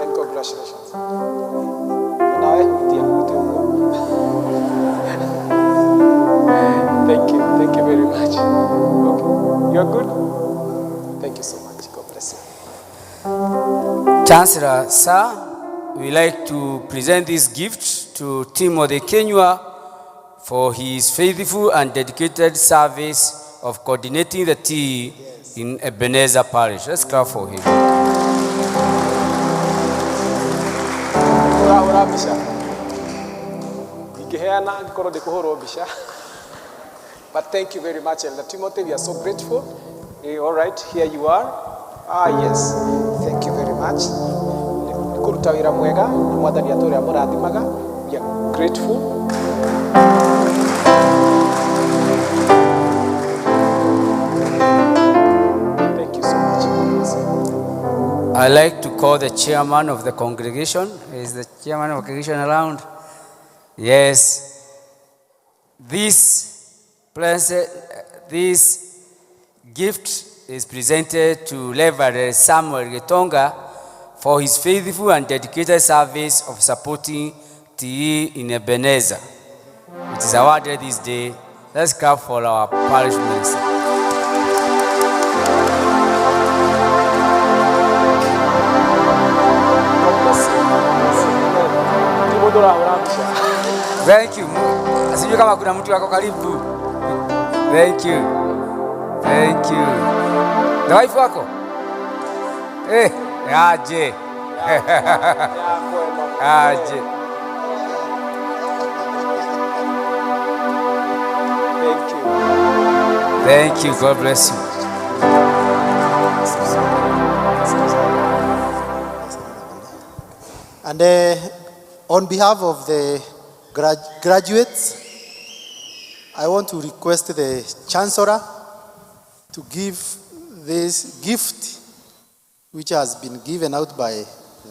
And congratulations. Thank you. Thank you very much. Okay. You're good? Thank you so much. God bless you. Chancellor, sir, we like to present this gift to Timothy Kenywa for his faithful and dedicated service of coordinating the TE in Ebenezer Parish. Let's clap for him. Ũrahũra mbica ingĩheana angĩkorwo ndĩkũhũrwo mbica. But thank you very much, Elder Timothy. We are so grateful. All right, here you are. Ah, yes. Thank you very much. Nĩ kũruta wĩra mwega na mwathani atũũre amũrathimaga. We are grateful. Thank you so much. I like to call the chairman of the congregation. Is the chairman of the congregation around? Yes. This gift is presented to Reverend Samuel Gitonga for his faithful and dedicated service of supporting TE in Ebenezer. It is awarded this day. Let's clap for our parish minister. Thank you. Sijui kama kuna mtu wako karibu. Thank you. Thank you. The wife wako? Aje. Aje. Thank you. Thank you. God bless you. And on behalf of the graduates, I want to request the Chancellor to give this gift which has been given out by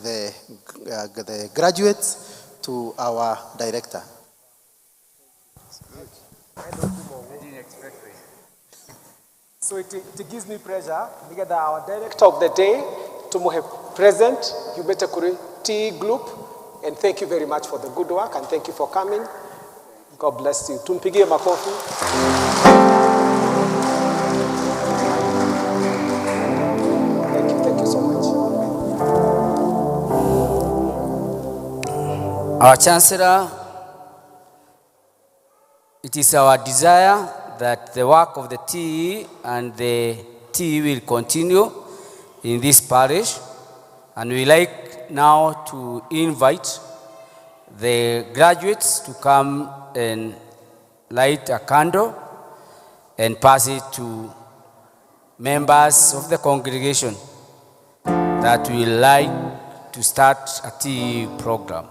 the graduates to our director. I didn't expect this. So it gives me pleasure to our director of the day, tumuhe present, yumete kuri T group, and thank you very much for the good work and thank you for coming. God bless you. Tumpigie makofi. Thank you so much. Our Chancellor, it is our desire that the work of the TE and the TE will continue in this parish, and we like now to invite the graduates to come and light a candle and pass it to members of the congregation that will like to start a TE program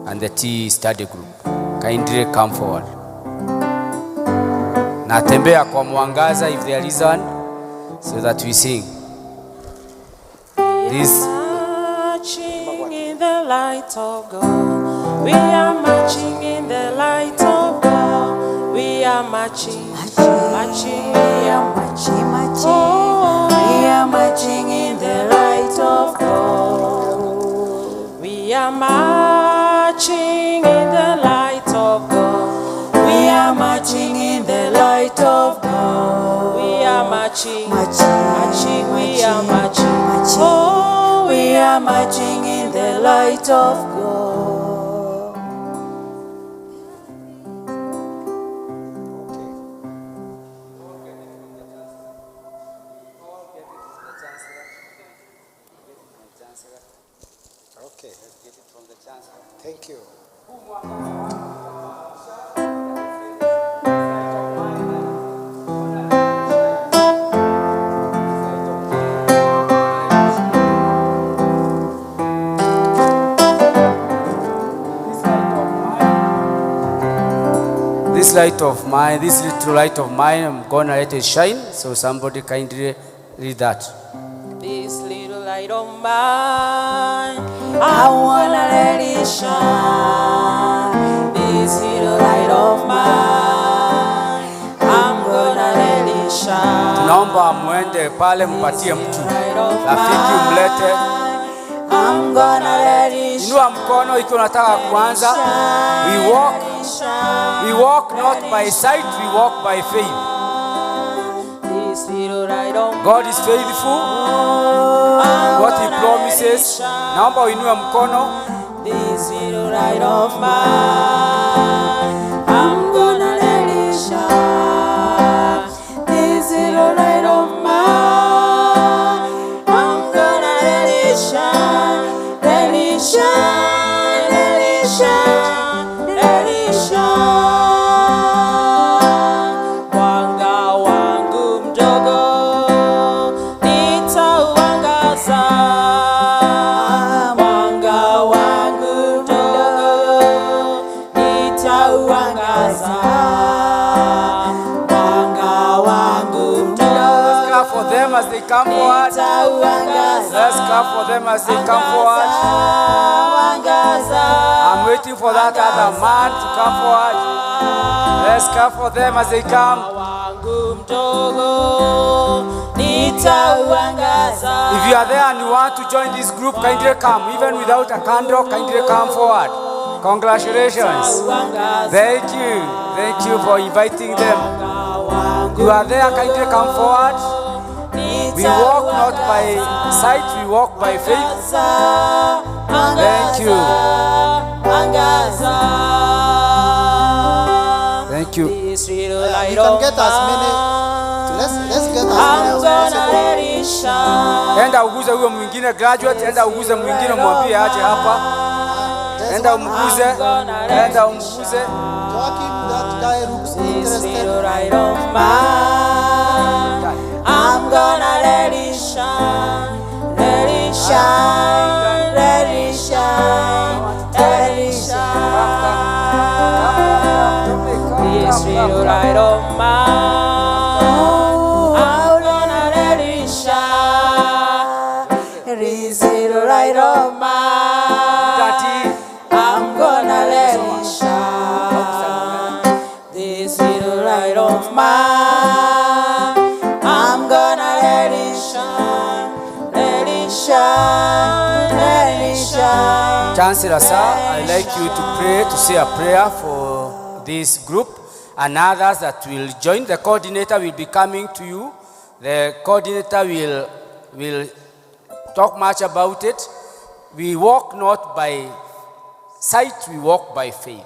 and the TE study group. Kindly come forward. Natembea kwa mwangaza if there is one, so that we sing. This marching in the light of God. We are marching in the light of God. We are marching, marching, we are marching, marching. Oh, we are marching in the light of God. We are marching in the light of God. We are marching in the light of God. We are marching, marching, marching. We are marching, marching. Oh, we are marching in the light of God. Okay. Let's get it from the chancellor. Thank you. This light of mine, this little light of mine, I'm gonna let it shine. So somebody kindly read that. This little light of mine, I wanna let it shine. This little light of mine, I'm gonna let it shine. Tunaomba muende pale mpatie mtu rafiki, umlete. I'm gonna let it shine. Inua mkono ikiwa unataka kuanza. We walk not by sight, we walk by faith. This little light of God is faithful. What he promises. Naomba uinue mkono. This little light of mine, I'm gonna let it shine. This little light of mine, I'm gonna let it shine. Let it shine, let it shine, let it shine. Mwanga wangu mdogo nitauangaza. Mwanga wangu mdogo nitauangaza. Mwanga wangu mdogo. Let's clap for them as they come forward. Let's clap for them as they come forward. I'm waiting for that other man to come forward. Let's clap for them as they come. Wangu mdogo nitauangaza. If you are there and you want to join this group, kindly come. Even without a candle, kindly come forward. Congratulations. Thank you. Thank you for inviting them. You are there, kindly come forward. We walk not by sight, we walk by faith. Thank you. Angaza. Thank you. This little light We can of get as many. Let's get as many I'm as gonna possible. let it shine. Enda uguze huyo mwingine graduate, enda uguze mwingine mwambie aje hapa. Enda umguze, enda umguze. Joachim, that guy looks This interested. little light of mine, I'm gonna let it shine, let it shine, let it shine, let it shine. This little light of mine, I'm gonna let it shine, ma. I'm gonna let it shine, let it shine, let it shine. Chancellor, sir, I'd like you to pray, to say a prayer for this group and others that will join. The coordinator will be coming to you. The coordinator will talk much about it. We walk not by sight, we walk by faith.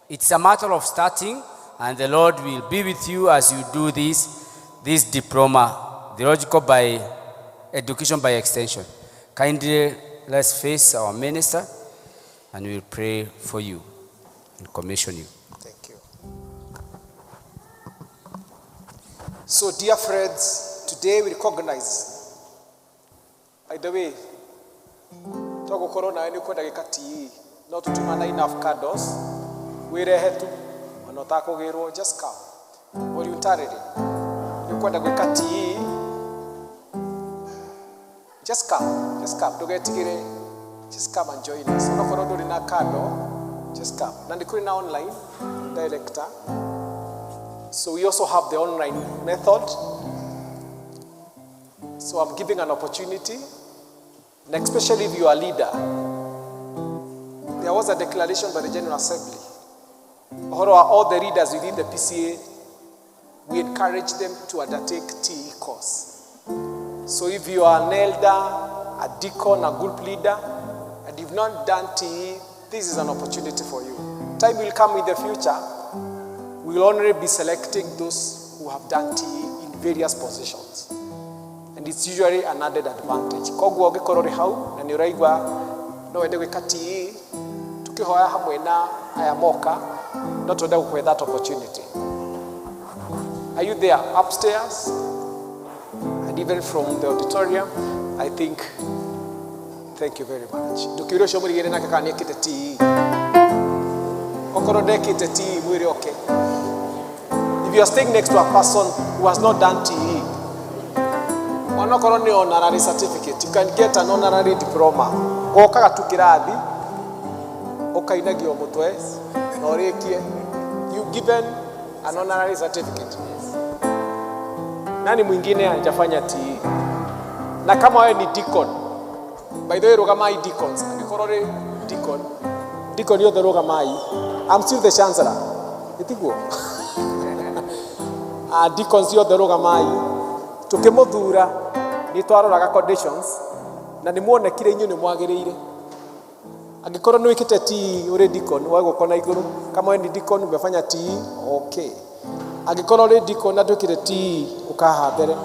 It's a matter of starting, and the Lord will be with you as you do this diploma, theological by education by extension. Kindly, let's face our minister, and we'll pray for you and commission you. Thank you. So, dear friends, today we recognize, by the way, twagukorwo nawe nĩ ũkwenda gĩka TE no tũtuma enough candles wĩrehe tu ona ũtakũgĩrwo, just come voluntarily. Nĩ ũkwenda gwĩka TE, just come, just come, ndũgetigĩre, just come and join us. Onokorwo ndũrĩ na candle, just come. Na nĩ kũrĩ na online director, so we also have the online method. So I'm giving an opportunity, and especially if you are a leader. There was a declaration by the General Assembly. All the leaders within the PCA, we encourage them to undertake TE course. So if you are an elder, a deacon, a group leader, and you've not done TE, this is an opportunity for you. Time will come in the future, we will only be selecting those who have done TE in various positions. And it's usually an added advantage. Koguo ũngĩkorwo ũrĩ hau na nĩ ũraigua no wende gwĩka TE, tukĩhoya hamwe na aya moka, no twende gũkũhe that opportunity. Are you there upstairs? And even from the auditorium, I think, thank you very much. Ndũkĩũria ũcio mũrigĩre nake kana nĩekĩte TE. Okorwo ndekĩte TE, mwĩre okay. If you are staying next to a person who has not done TE, onokorwo nĩ honorary certificate, you can get an honorary diploma. Wokaga tu kĩrathi, ũkainagio mũtwe na ũrĩkie. You given an honorary certificate. Nani mwingine hajafanya TE? Na kama wewe ni deacon, by the way, rũgamai deacons. Angĩkorwo ũrĩ deacon, deacon yothe rũgamai. I'm still the chancellor. Ĩtiguo? Deacons yothe rũgamai. Tukĩmũthura nĩ twaroraga conditions na nĩ muonekire inyuĩ nĩ mwagĩrĩire. Angĩkorwo nĩ wĩkĩte TE ũrĩ deacon, woe guoko na igũrũ. Kama wewe ni deacon umefanya TE, okay. Angĩkorwo ũrĩ deacon na ndwĩkĩte TE, ũkaha mbere.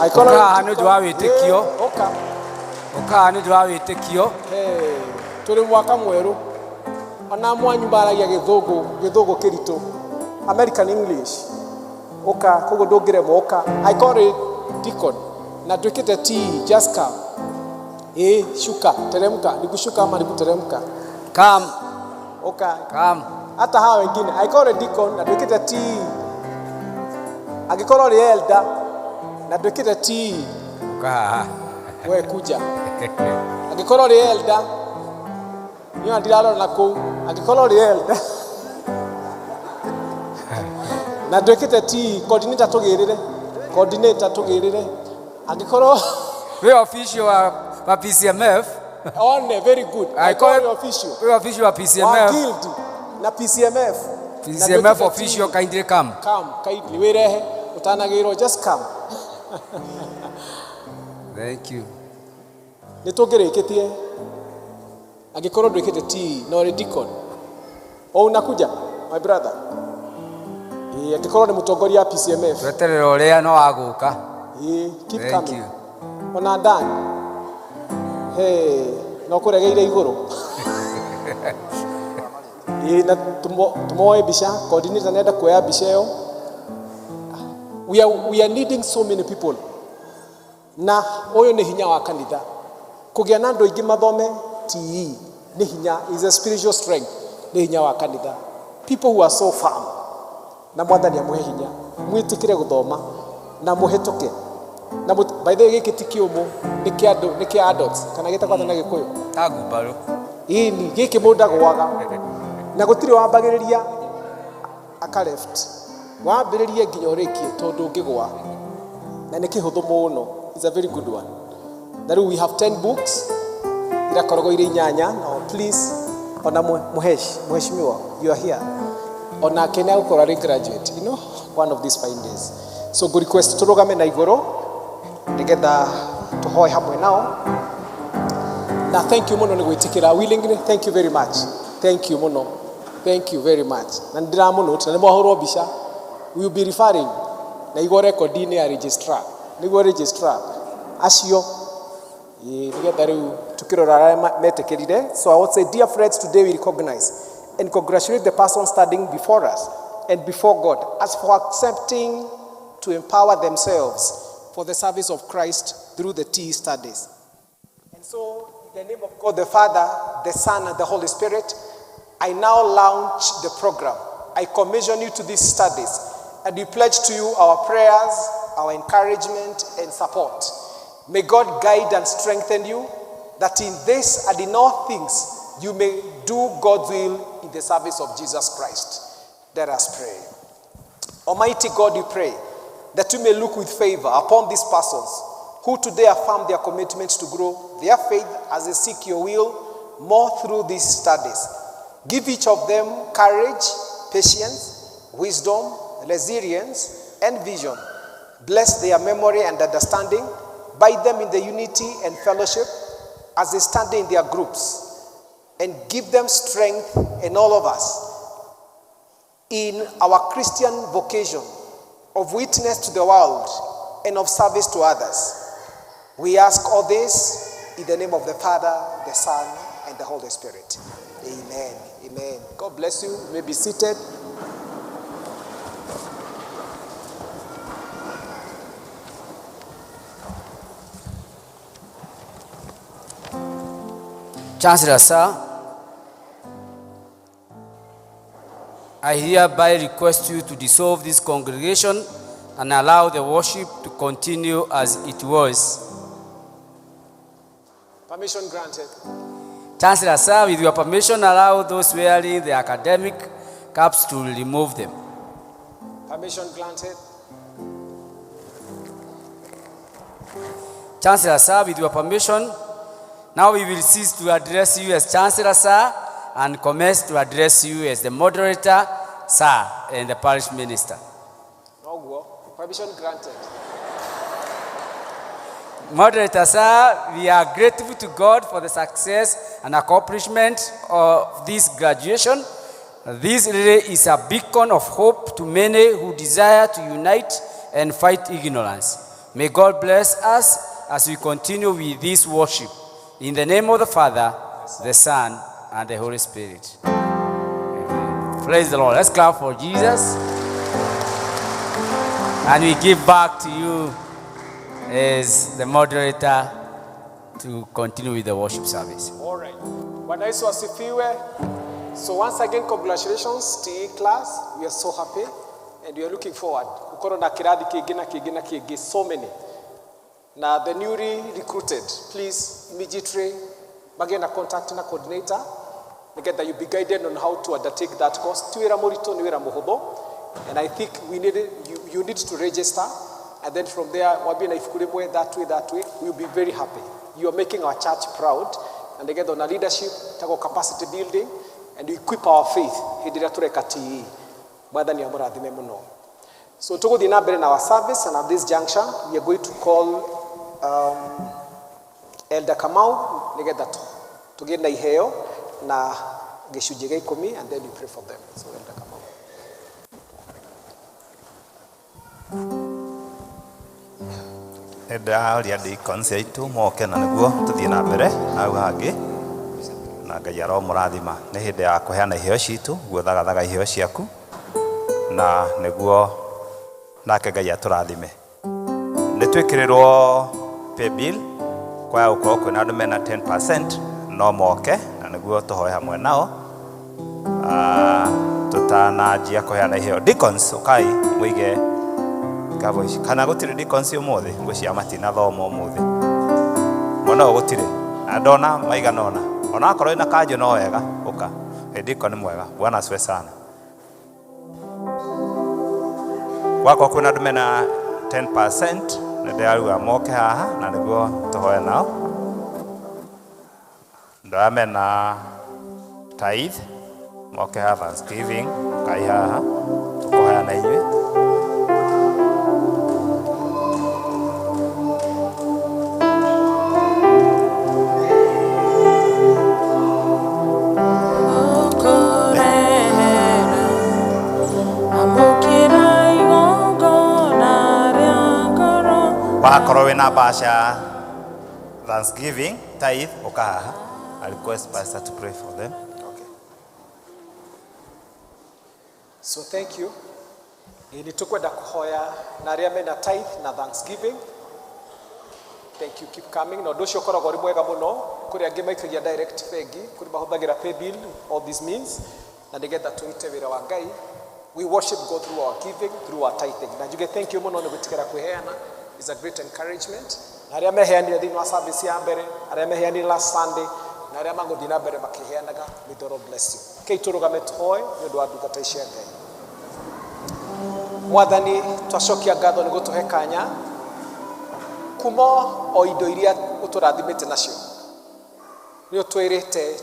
Angĩkorwo ũrĩ Ũkaha nĩ ũndũ wa wĩtĩkio. Ũka. Ũkaha nĩ ũndũ wa wĩtĩkio. Hey, tũrĩ mwaka mwerũ. Ona mwanyu maragia gĩthũngũ, gĩthũngũ kĩritũ. American English. Ũka, koguo ndũngĩremwo ũka. Angĩkorwo ũrĩ deacon na ndwĩkĩte TE, just come. Shuka, teremka. Ni kushuka ama ni kuteremka? Come. Ũka. Come. Hata hawa wengine. Angĩkorwo ũrĩ deacon na ndwĩkĩte TE. Angĩkorwo ũrĩ elder na ndwĩkĩte TE, Ũkaha. we kuja. Angĩkorwo ũrĩ elder, niĩ ndirarora na kũu. Angĩkorwo ũrĩ elder na ndwĩkĩte TE, coordinator tũgĩrĩre. Coordinator tũgĩrĩre. Angĩkorwo wĩ official wa PCMF. One, very good. Angĩkorwo Angĩkorwo official. wĩ official wa PCMF. Wa guild na PCMF. PCMF official, kindly come. Come, kindly. Wĩrehe ũtanagĩrwo, just come. Thank you. Nĩ tũngĩrĩkĩtie. Angĩkorwo ndwĩkĩte TE na ũrĩ deacon. O unakuja, my brother. Angĩkorwo nĩ mũtongoria wa PCMF. Tweterera ũrĩa no agũka. Keep Thank coming. you. Ona Dan. Hey, no kũregeire igũrũ. Na tumoe mbica, coordinator nĩenda kuoya mbica ĩyo. We are needing so many people. Na ũyũ nĩ hinya wa kanitha. Kũgĩa na andũ aingĩ mathome TE nĩ hinya, is a spiritual strength, nĩ hinya wa kanitha. People who are so firm. Na mwathani amũhe hinya. Mwĩtĩkĩre gũthoma na mũhĩtũke. Na by the way, gĩkĩ ti kĩũmũ, nĩ kĩa andũ, nĩ kĩa adults, kana gĩtagwo atĩa na Gĩkũyũ? Ta ngumbarũ. Ĩni, gĩkĩ mũndũ ndagũaga. Na gũtirĩ wambagĩrĩria Aka left. Wambĩrĩrie nginya ũrĩkie tondũ ũngĩgwa. Na nĩ kĩhũthũ mũno. It's a very good one. Na rĩu we have 10 books irakoragwo irĩ inyanya. No, please, ona Muhesh, mheshimiwa, you are here. Onake nĩ agũkorwo arĩ graduate, one of these fine days. So ngũ request tũrũgame na igũrũ nĩgetha tũhoe hamwe nao. Na thank you mũno nĩ gwĩtĩkĩra willingly. Thank you very much. Thank you mũno. Thank you very much. Na nĩ ndĩramũnote na nĩ mwahũrwo mbica. We will be referring na igwo record-inĩ ya registrar. Nĩguo registrar acio ĩĩ, nĩgetha rĩu tukĩrora arĩa metĩkĩrire. So I would say, dear friends, today we recognize and congratulate the person standing before us and before God as for accepting to empower themselves for the service of Christ through the TE studies. And so, in the name of God the Father, the Son, and the Holy Spirit, I now launch the program. I commission you to these studies, and we pledge to you our prayers, our encouragement, and support. May God guide and strengthen you, that in this and in all things you may do God's will in the service of Jesus Christ. Let us pray. Almighty God, we pray that you may look with favor upon these persons who today affirm their commitment to grow their faith as they seek your will more through these studies. Give each of them courage, patience, wisdom, resilience, and vision. Bless their memory and understanding. Bind them in the unity and fellowship as they stand in their groups, and give them strength in all of us in our Christian vocation of witness to the world and of service to others. We ask all this in the name of the Father, the Son, and the Holy Spirit. Amen. Amen. God bless you. You may be seated. Chancellor, sir, I hereby request you to dissolve this congregation and allow the worship to continue as it was. Permission granted. Chancellor, sir, with your permission, allow those wearing the academic caps to remove them. Permission granted. Chancellor, sir, with your permission, now we will cease to address you as Chancellor, sir, and commence to address you as the moderator, sir, and the parish minister. Noguo. Permission granted. Moderator, sir, we are grateful to God for the success and accomplishment of this graduation. This really is a beacon of hope to many who desire to unite and fight ignorance. May God bless us as we continue with this worship. In the name of the Father, the Son, and the Holy Spirit. Amen. Praise the Lord. Let's clap for Jesus. And we give back to you as the moderator to continue with the worship service. All right. Bwana Yesu asifiwe. So once again, congratulations TE class. We are so happy and we are looking forward. Gukorwo na kirathi kĩngĩ na kĩngĩ na kĩngĩ, so many. Na the newly recruited, please immediately magĩe na contact na coordinator nĩgetha you be guided on how to undertake that course. Ti wĩra mũritũ, nĩ wĩra mũhũthũ. And I think we need it, you need to register, and then from there wambie na ibuku rĩmwe that way, we will be very happy. You are making our church proud, and together on a leadership, tago capacity building, and we equip our faith hĩndĩ ĩrĩa tũreka TE. Mwathani amũrathime mũno. So tũgũthiĩ na mbere na our service, and at this juncture we are going to call Elder Kamau nĩgetha tũgĩe na iheo na gĩcunjĩ gĩa ikũmi, and then we pray for them. So Elder Kamau. Nĩ ndĩrahoria deacons aitũ moke na nĩguo tũthiĩ na mbere hau hangĩ, na Ngai aromũrathima. Nĩ hĩndĩ ya kũheana iheo citũ, guo thagathaga iheo ciaku na nĩguo nake Ngai atũrathime. Nĩ twĩkĩrĩrwo pay bill kwaya gũkorwo kwĩna andũ mena 10% no moke na nĩguo tũhoe hamwe nao. Tũtananjia kũheana iheo. Deacons, ũkai mũige ngabo ici. Kana gũtirĩ deacons ũmũthĩ? Ngwĩciria matinathoma ũmũthĩ. Mwena ũyũ gũtirĩ. Na ndona maigana ũna. Ona akorwo wĩna kanjũ no wega, ũka. Ĩ deacon mwega. Bwana asifiwe sana. Gwakorwo kwĩna andũ mena 10% nĩ ndĩrauga moke haha na nĩguo tũhoe nao. Andũ arĩa mena tithe moke haha thanksgiving kai haha tũkũhoya na inyuĩ. Wakorwo wĩna mbaca thanksgiving tithe ũka haha. I request pastor to pray for them. So thank you. Ĩ nĩ tũkwenda kũhoya na arĩa mena tithe na thanksgiving. Thank you, keep coming. Na ũndũ ũcio ũkoragwo ũrĩ mwega mũno. Kũrĩ angĩ maikagia direct bengi, kũrĩ mahũthagĩra paybill, all these means, na nĩgetha tũrute wĩra wa Ngai. We worship God through our giving, through our tithing. Na njuge thank you mũno nĩ gwĩtĩkĩra kwĩheana. Is a great encouragement. Na arĩa meheanire thĩinĩ wa service ya mbere, arĩa meheanire last Sunday, na arĩa magũthiĩ na mbere makĩheanaga, may the Lord bless you. Kei tũrũgame tũhoe nĩ ũndũ wa ndungata ici cia Ngai. Mwathani, twacokia ngatho nĩ gũtũhe kanya kuma o indo iria ũtũrathimĩte nacio. Nĩ ũtwĩrĩte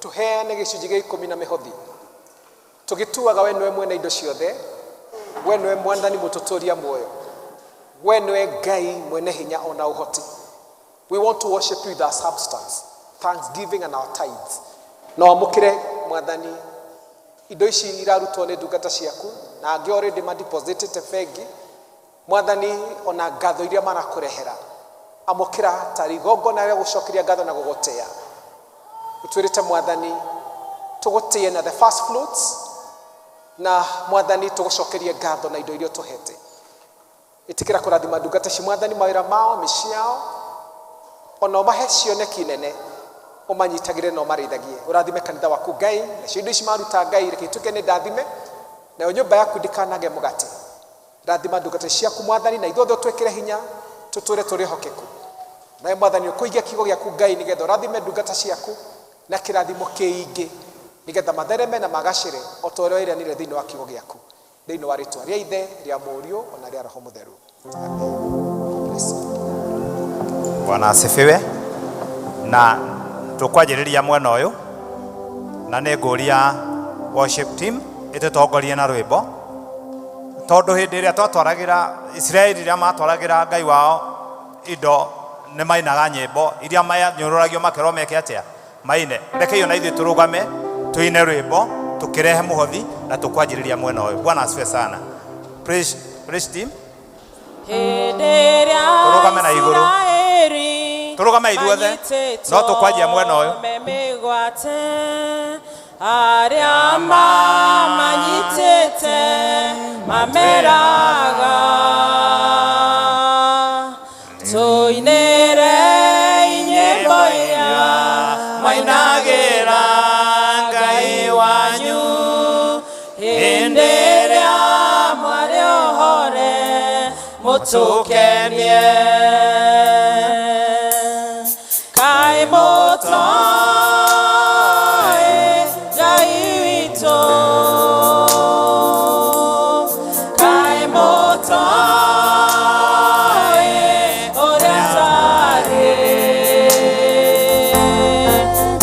tũheane gĩcunjĩ gĩa ikũmi na mĩhothi. Tũgĩtuaga we nĩwe mwene indo ciothe, we nĩwe mwathani mũtũtũria muoyo, we nĩwe Ngai mwene hinya ona ũhoti. We want to worship you with our substance, thanksgiving and our tithes. Na wamũkĩre mwathani indo ici irarutwo nĩ ndungata ciaku na angĩ already madepositĩte bengi. Mwathani, ona ngatho iria marakũrehera, amũkĩra tarĩ igongona rĩa gũcokeria ngatho na gũgũtĩa. Ũtwĩrĩte mwathani tũgũtĩe na the first fruits, na mwathani tũgũcokerie ngatho na indo iria ũtũhete. Ĩtĩkĩra kũrathima ndungata ici mwathani, mawĩra mao, mĩciĩ yao, ona ũmahe cioneki nene, ũmanyitagĩre na ũmarĩithagie. Ũrathime kanitha waku Ngai, nacio indo ici maruta Ngai reke ituĩke nĩ ndathime, nayo nyũmba yaku ndĩkanage mũgate. Rathima ndungata ciaku mwathani, na ithuothe ũtwĩkĩre hinya tũtũre tũrĩ ehokeku. Nawe mwathani ũkũige kiugo gĩaku Ngai, nĩgetha ũrathime ndungata ciaku na kĩrathimo kĩingĩ, nĩgetha mathereme na magacĩre o ta ũrĩa wĩranĩire thĩinĩ wa kiugo gĩaku. Thĩinĩ wa rĩtwa rĩa Ithe, rĩa Mũriũ, ona rĩa Roho Mũtheru. Amen. Bless you. Bwana asifiwe. Na tũkwanjĩrĩria mwena ũyũ, na nĩ ngũria worship team ĩtũtongorie na rwĩmbo, tondũ hĩndĩ ĩrĩa twatwaragĩra Isiraeli, rĩrĩa matwaragĩra Ngai wao indo, nĩ mainaga nyĩmbo iria manyũrũragio makerwo meke atĩa, maine. Rekei ona ithuĩ tũrũgame tũine rwĩmbo tũkĩrehe mũhothi na tũkwanjĩrĩria mwena ũyũ. Bwana asifiwe sana. Praise, praise team. Hĩndĩ ĩrĩa Tũrũgame na igũrũ. Isiraeli Tũrũgame ithuothe, manyitĩtwo no tũkwanjia mwena ũyũ. me mĩgwate, arĩa mamanyitĩte mameraga, tũinĩre nyĩmbo iria mainagĩra Ngai wanyu hĩndĩ ĩrĩa mwarĩ ohore mũtũkenie. Kaĩ mũtoĩ Ngai witũ, kaĩ mũtoĩ ũrĩa twarĩ.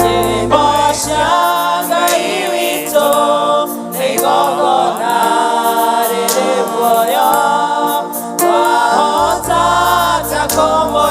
Nyĩmbo cia Ngai witũ nĩ igongona rĩrĩ muoyo, twahota ta kũmũrĩha.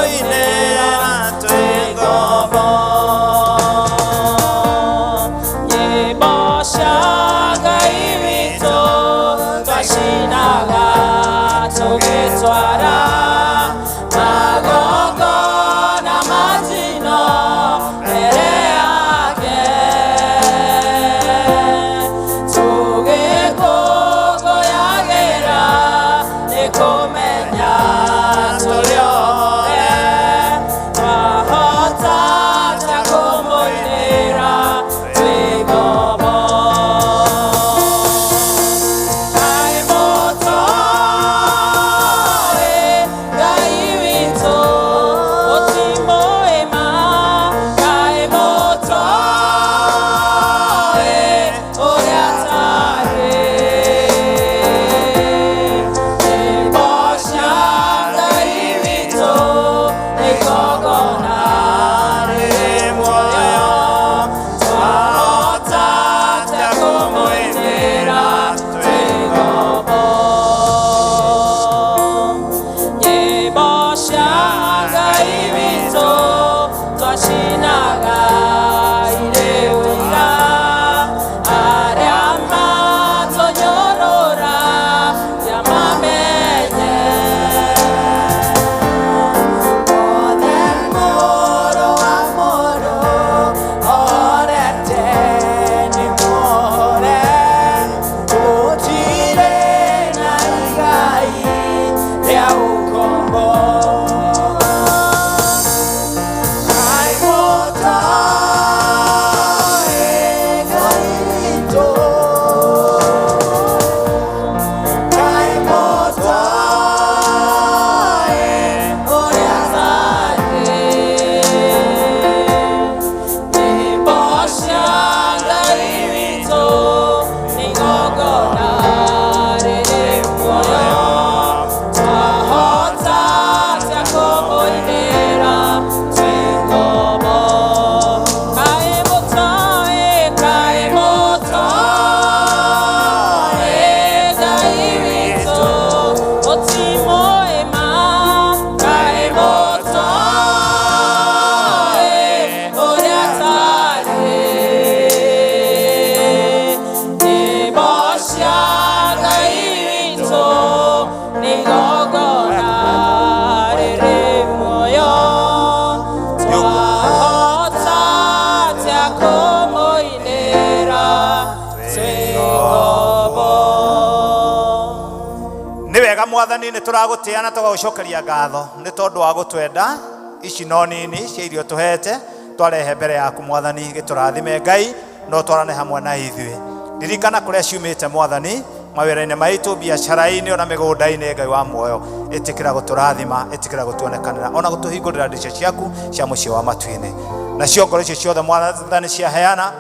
Wega mwathani, nĩ tũragũtĩa na tũgagũcokeria ngatho nĩ tondũ wa gũtwenda. Ici no nini cia irio tũhete twarehe mbere yaku mwathani, gĩtũrathime Ngai no twarane hamwe na ithuĩ. Ririkana kũrĩa ciumĩte mwathani, mawĩra-inĩ maitũ, biacara-inĩ ona mĩgũnda-inĩ. Ngai wa muoyo, ĩtĩkĩra gũtũrathima, ĩtĩkĩra gũtuonekanĩra ona gũtũhingũrĩra ndirica ciaku cia mũciĩ wa matu-inĩ. Nacio ngoro icio ciothe mwathani ciaheana,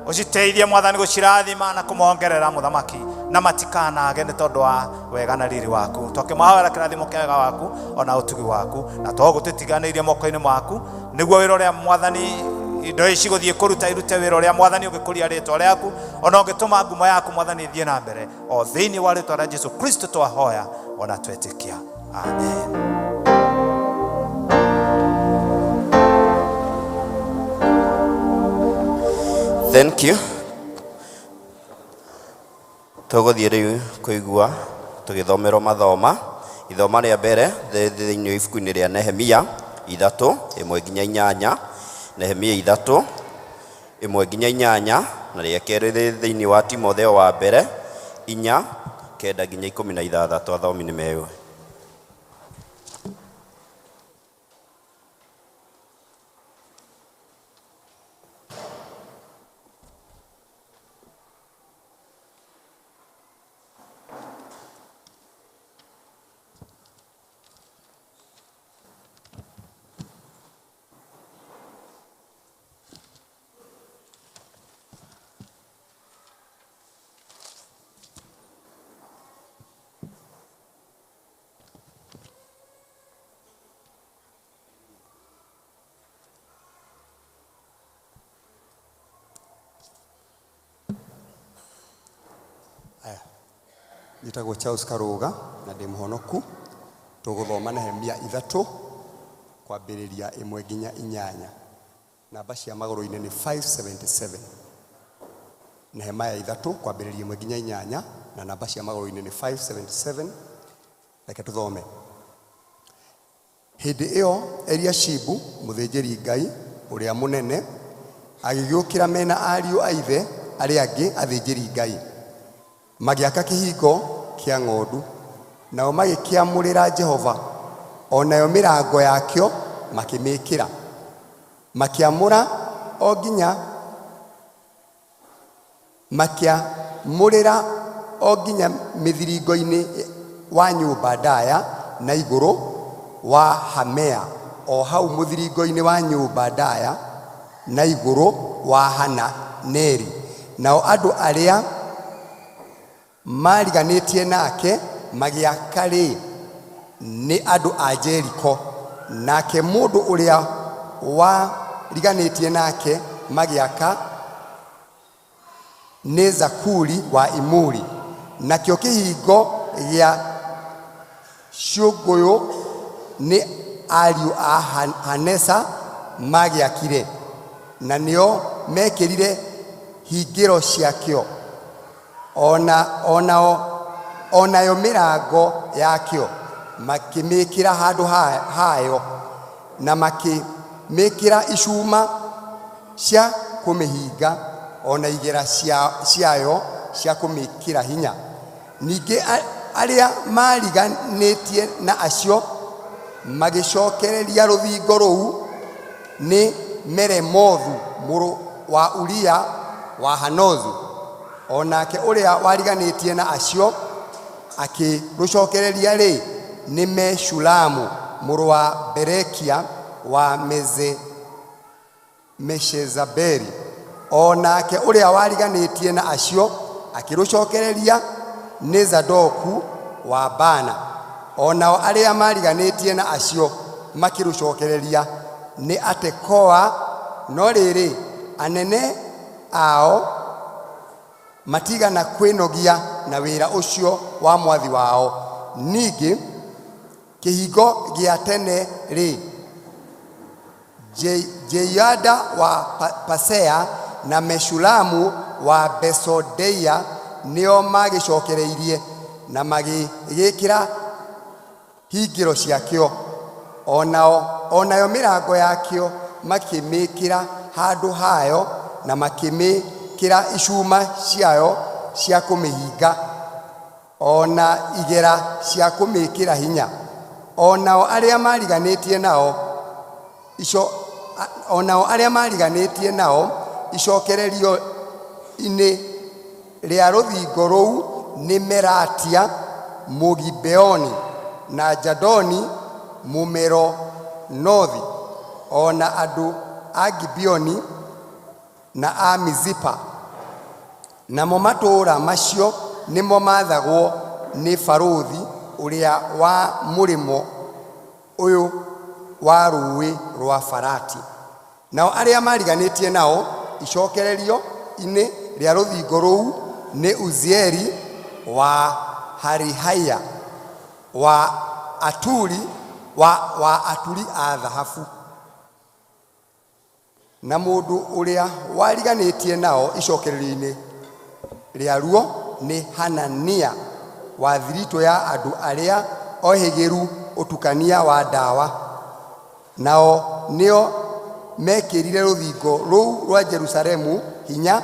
ũciteithie mwathani gũcirathima na kũmongerera mũthamaki, na matikanage nĩ tondũ wa wega na riri waku. Twakĩmahoera kĩrathimo kĩa wega waku ona ũtugi waku, na to gũtũtiganĩirie moko-inĩ maku, nĩguo wĩra ũrĩa mwathani indo ici gũthiĩ kũruta irute wĩra ũrĩa mwathani ũngĩkũria rĩtwa rĩaku ona ũngĩtũma ngumo yaku mwathani ĩthiĩ na mbere, o thĩinĩ wa rĩtwa rĩa Jesu Kristo twahoya ona twetĩkia, amen. Thank you. Tũgũthiĩ rĩu kũigua tũgĩthomerwo mathoma. Ithoma rĩa mbere thĩinĩ wa ibuku-inĩ rĩa Nehemia 3:1-8. Nehemia 3:1-8, na rĩa kerĩ thĩinĩ wa Timotheo wa mbere 4:9-16. Athomi nĩ meũĩ. Njĩtagwo Charles Karũga na ndĩ mũhonoku. Tũgũthoma Nehemia 3 kwambĩrĩria 1-8. Namba cia magũrũ-inĩ nĩ 577. Nehemia 3 kwambĩrĩria 1-8 na namba cia magũrũ-inĩ nĩ 577. Reke tũthome. Hĩndĩ ĩyo Eliashibu mũthĩnjĩri Ngai ũrĩa mũnene agĩgĩũkĩra mena ariũ a ithe arĩa angĩ athĩnjĩri Ngai, magĩaka kĩhingo kĩa ng'ondu, nao magĩkĩamũrĩra Jehova, o nayo mĩrango yakĩo makĩmĩĩkĩra. Makĩamũra o nginya makĩamũrĩra o nginya mĩthiringo-inĩ wa nyũmba ndaya na igũrũ wa Hamea, o hau mũthiringo-inĩ wa nyũmba ndaya na igũrũ wa Hananeli. Nao andũ arĩa mariganĩtie nake magĩaka rĩ nĩ andũ a Jeriko, nake mũndũ ũrĩa wariganĩtie nake magĩaka nĩ Zakuri wa Imuri. Nakĩo kĩhingo gĩa ciũngũyũ nĩ ariũ a Hanesa magĩakire, na nĩo mekĩrire hingĩro ciakĩo, onayo mĩrango yakĩo makĩmĩkĩra handũ hayo, na makĩmĩkĩra icuma cia kũmĩhinga, ona igera ciayo cia kũmĩkĩra hinya. Ningĩ arĩa mariganĩtie na acio magĩcokereria rũthingo rũu nĩ Meremothu mũrũ wa Uria wa Hanozu, o nake ũrĩa wariganĩtie na acio akĩrũcokereria rĩ nĩ Meshulamu mũrũ wa Berekia wa Meshezabeli, o nake ũrĩa wariganĩtie na acio akĩrũcokereria nĩ Zadoku wa Bana, o nao arĩa mariganĩtie na acio makĩrũcokereria nĩ Atekoa. No rĩrĩ, anene ao matigana kwĩnogia na wĩra ũcio wa mwathi wao. Ningĩ kĩhingo gĩa tene rĩ, Jehiada wa Pasea na Meshulamu wa Besodeia nĩo magĩcokereirie na magĩgĩkĩra hingĩro ciakĩo, onayo mĩrango yakĩo makĩmĩkĩra handũ hayo, na makĩmĩkĩra icuma ciayo cia kũmĩhinga, O na igera cia kũmĩĩkĩra hinya. O nao arĩa mariganĩtie nao ico o nao arĩa mariganĩtie nao icokererio-inĩ rĩa rũthingo rũu nĩ Meratia Mũgibeoni na Jadoni Mũmeronothi, o na andũ a Gibeoni na a Mizipa. Namo matũũra macio nĩmo maathagwo nĩ barũthi ũrĩa wa mũrĩmo ũyũ wa rũũĩ rwa Farati. Nao arĩa mariganĩtie nao icokererio-inĩ rĩa rũthingo rũu nĩ Uzieli wa Harihaia wa aturi wa aturi a thahabu. Na mũndũ ũrĩa wariganĩtie nao icokererio-inĩ rĩaruo nĩ Hanania wa thiritũ ya andũ arĩa ohĩgĩru ũtukania wa ndawa. Nao nĩo mekĩrire rũthingo rũu rwa Jerusalemu hinya,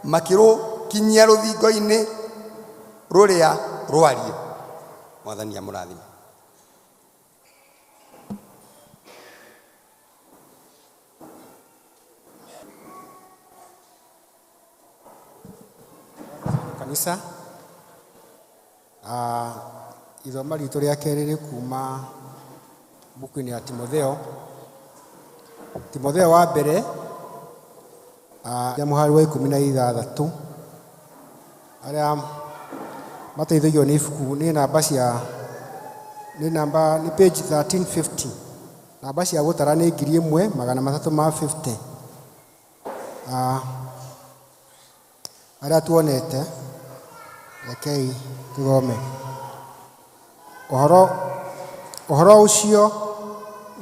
makĩrũkinyia rũthingo-inĩ rũrĩa rwariĩ. Mwathani amũrathime. Kanitha ithoma ritũ rĩa kerĩ rĩ kuma mbuku-inĩ ya Timotheo. Timotheo wa mbere ya mũhari wa 16, arĩa mateithagio nĩ ibuku nĩ namba cia nĩ namba nĩ page 1350, namba cia gũtara nĩ 1350. Arĩa tuonete, rekei tũthome ũhoro ũcio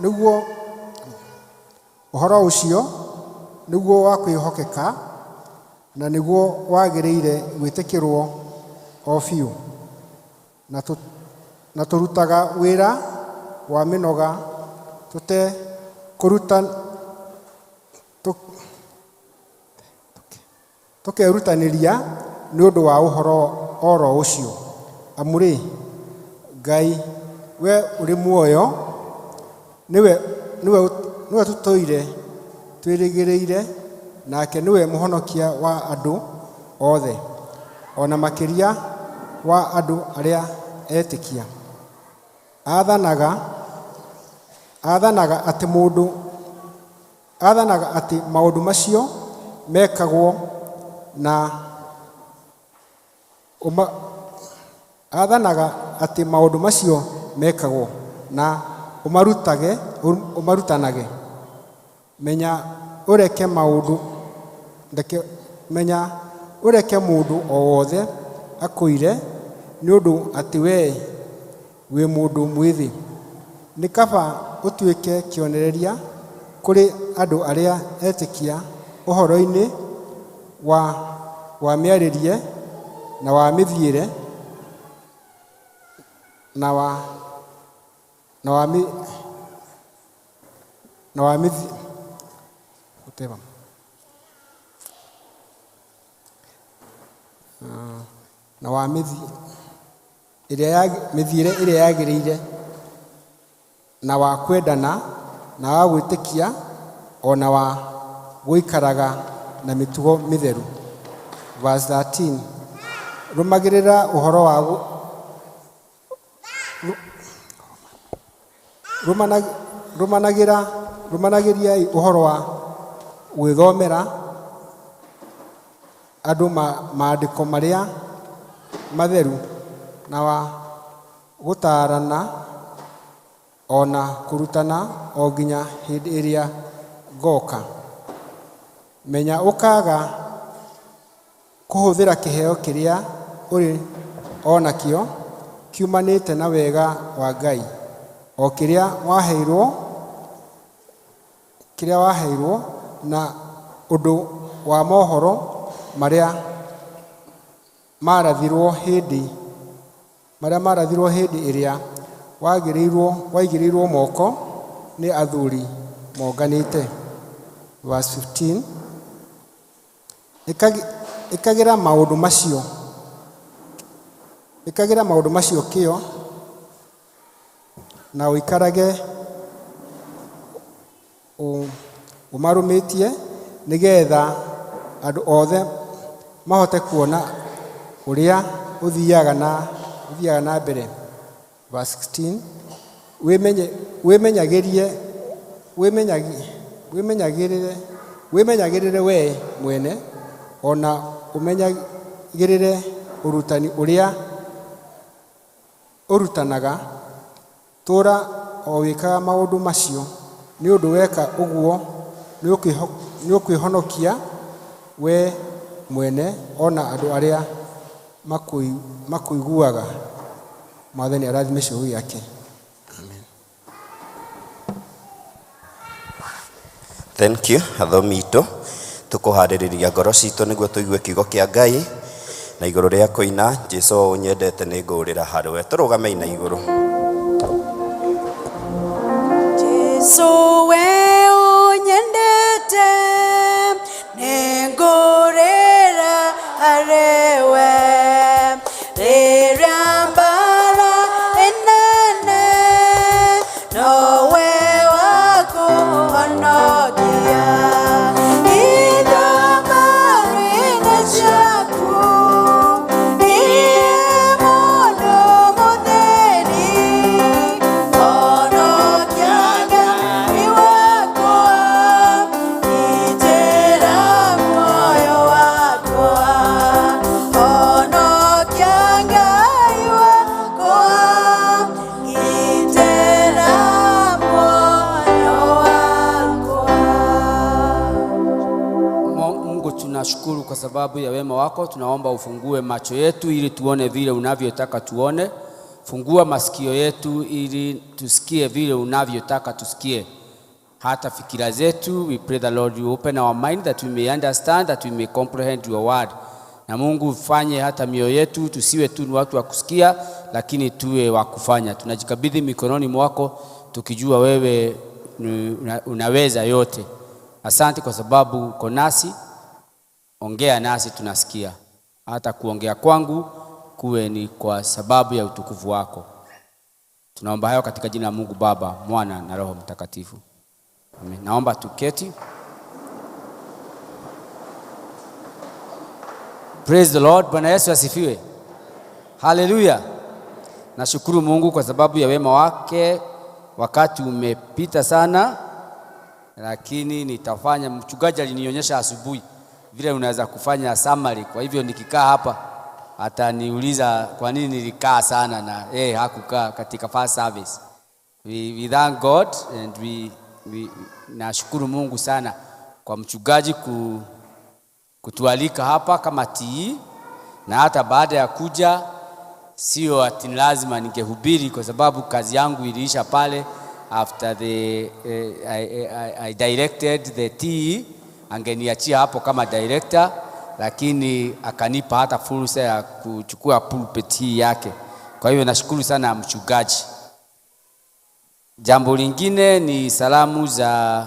nĩguo ũhoro ũcio nĩguo wa kwĩhokeka na nĩguo wagĩrĩire gwĩtĩkĩrwo o biũ, na tũrutaga wĩra wa mĩnoga tũtekũruta tũkerutanĩria nĩ ũndũ wa ũhoro oro ũcio. Amu rĩ, Ngai we ũrĩ muoyo nĩwe tũtũire twĩrĩgĩrĩire, nake nĩwe mũhonokia wa andũ othe, o na makĩria wa andũ arĩa etĩkia. Athanaga atĩ maũndũ macio mekagwo na athanaga atĩ maũndũ macio mekagwo na ũmarutanage. Menya ũreke maũndũ ndeke menya ũreke mũndũ o wothe akũire nĩ ũndũ atĩ wee wĩ mũndũ mwĩthĩ. Nĩ kaba ũtuĩke kĩonereria kũrĩ andũ arĩa etĩkia ũhoro-inĩ wa mĩarĩrie na wa mĩthiĩre na wa na wa mi na wa mithi whatever. Na wa mithi ĩrĩa ya mĩthiĩre ĩrĩa yagĩrĩire na wa kwendana na wa gwĩtĩkia o na wa gũikaraga na mĩtugo mĩtheru. Verse 13, rũmagĩrĩra ũhoro wa rũmanagĩriai ũhoro wa gwĩthomera andũ maandĩko marĩa matheru na wa gũtaarana o na kũrutana o nginya hĩndĩ ĩrĩa ngoka. Menya ũkaaga kũhũthĩra kĩheo kĩrĩa ũrĩ o nakĩo kiumanĩte na wega wa Ngai, o kĩrĩa waheirwo na ũndũ wa mohoro marĩa marathirwo hĩndĩ ĩrĩa waigĩrĩirwo moko nĩ athuri monganĩte. Verse 15, Ĩkagĩra maũndũ macio, ĩkagĩra maũndũ macio kĩyo, na ũikarage ũmarũmĩtie, nĩgeetha andũ othe mahote kuona ũrĩa ũthiaga na mbere. Verse 16, wĩmenyagĩrie wĩmenyagĩrĩre wĩmenyagĩrĩre wee mwene, ona ũmenyagĩrĩre ũrutani ũrĩa ũrutanaga. Tũũra o wĩkaga maũndũ macio, nĩ ũndũ weka ũguo nĩũkwĩhonokia we mwene ona andũ arĩa makũiguaga. Mwathani arathime ciugo gĩake. Amen. Thank you athomi itũ, tũkũharĩrĩria ngoro citũ nĩguo tũigue kiugo kĩa Ngai, na igũrũ rĩa kũina Jesũ ũnyendete nĩ ngũrĩra harĩwe. Tũrũgamei na igũrũ. Jesũ we ũnyendete nĩ ngũrĩra harĩwe, rĩrĩa mbara ĩnene nowe wakũhonokia. Ithama-inĩ ciaku niĩ mũndũ mũthĩni, honokia Ngai wakwa, gitĩra muoyo wakwa. Honokia Ngai wakwa, gitĩra muoyo wakwa. Mungu, tunashukuru kwa sababu ya wema wako. Tunaomba ufungue macho yetu ili tuone vile unavyotaka tuone. Fungua masikio yetu ili tusikie vile unavyotaka tusikie. Hata fikira zetu, we pray the Lord you open our mind that we may understand, that we may comprehend your word. Na Mungu ufanye hata mioyo yetu tusiwe tu ni watu wa kusikia, lakini tuwe wa kufanya. Tunajikabidhi mikononi mwako tukijua wewe unaweza yote. Asante kwa sababu uko nasi. Ongea nasi tunasikia. Hata kuongea kwangu kuwe ni kwa sababu ya utukufu wako. Tunaomba hayo katika jina la Mungu Baba, Mwana na Roho Mtakatifu. Amen. Naomba tuketi. Praise the Lord. Bwana Yesu asifiwe. Hallelujah. Nashukuru Mungu kwa sababu ya wema wake. Wakati umepita sana, lakini nitafanya, mchungaji alinionyesha asubuhi vile unaweza kufanya summary. Kwa hivyo nikikaa hapa ataniuliza kwa nini nilikaa sana na yeye hakukaa katika first service. We thank God and we nashukuru Mungu sana kwa mchungaji kutualika hapa kama TE, na hata baada ya kuja sio ati lazima ningehubiri kwa sababu kazi yangu iliisha pale after the I directed the TE. Angeniachia hapo kama director, lakini akanipa hata fursa ya kuchukua pulpit hii yake. Kwa hiyo nashukuru sana mchungaji. Jambo lingine ni salamu za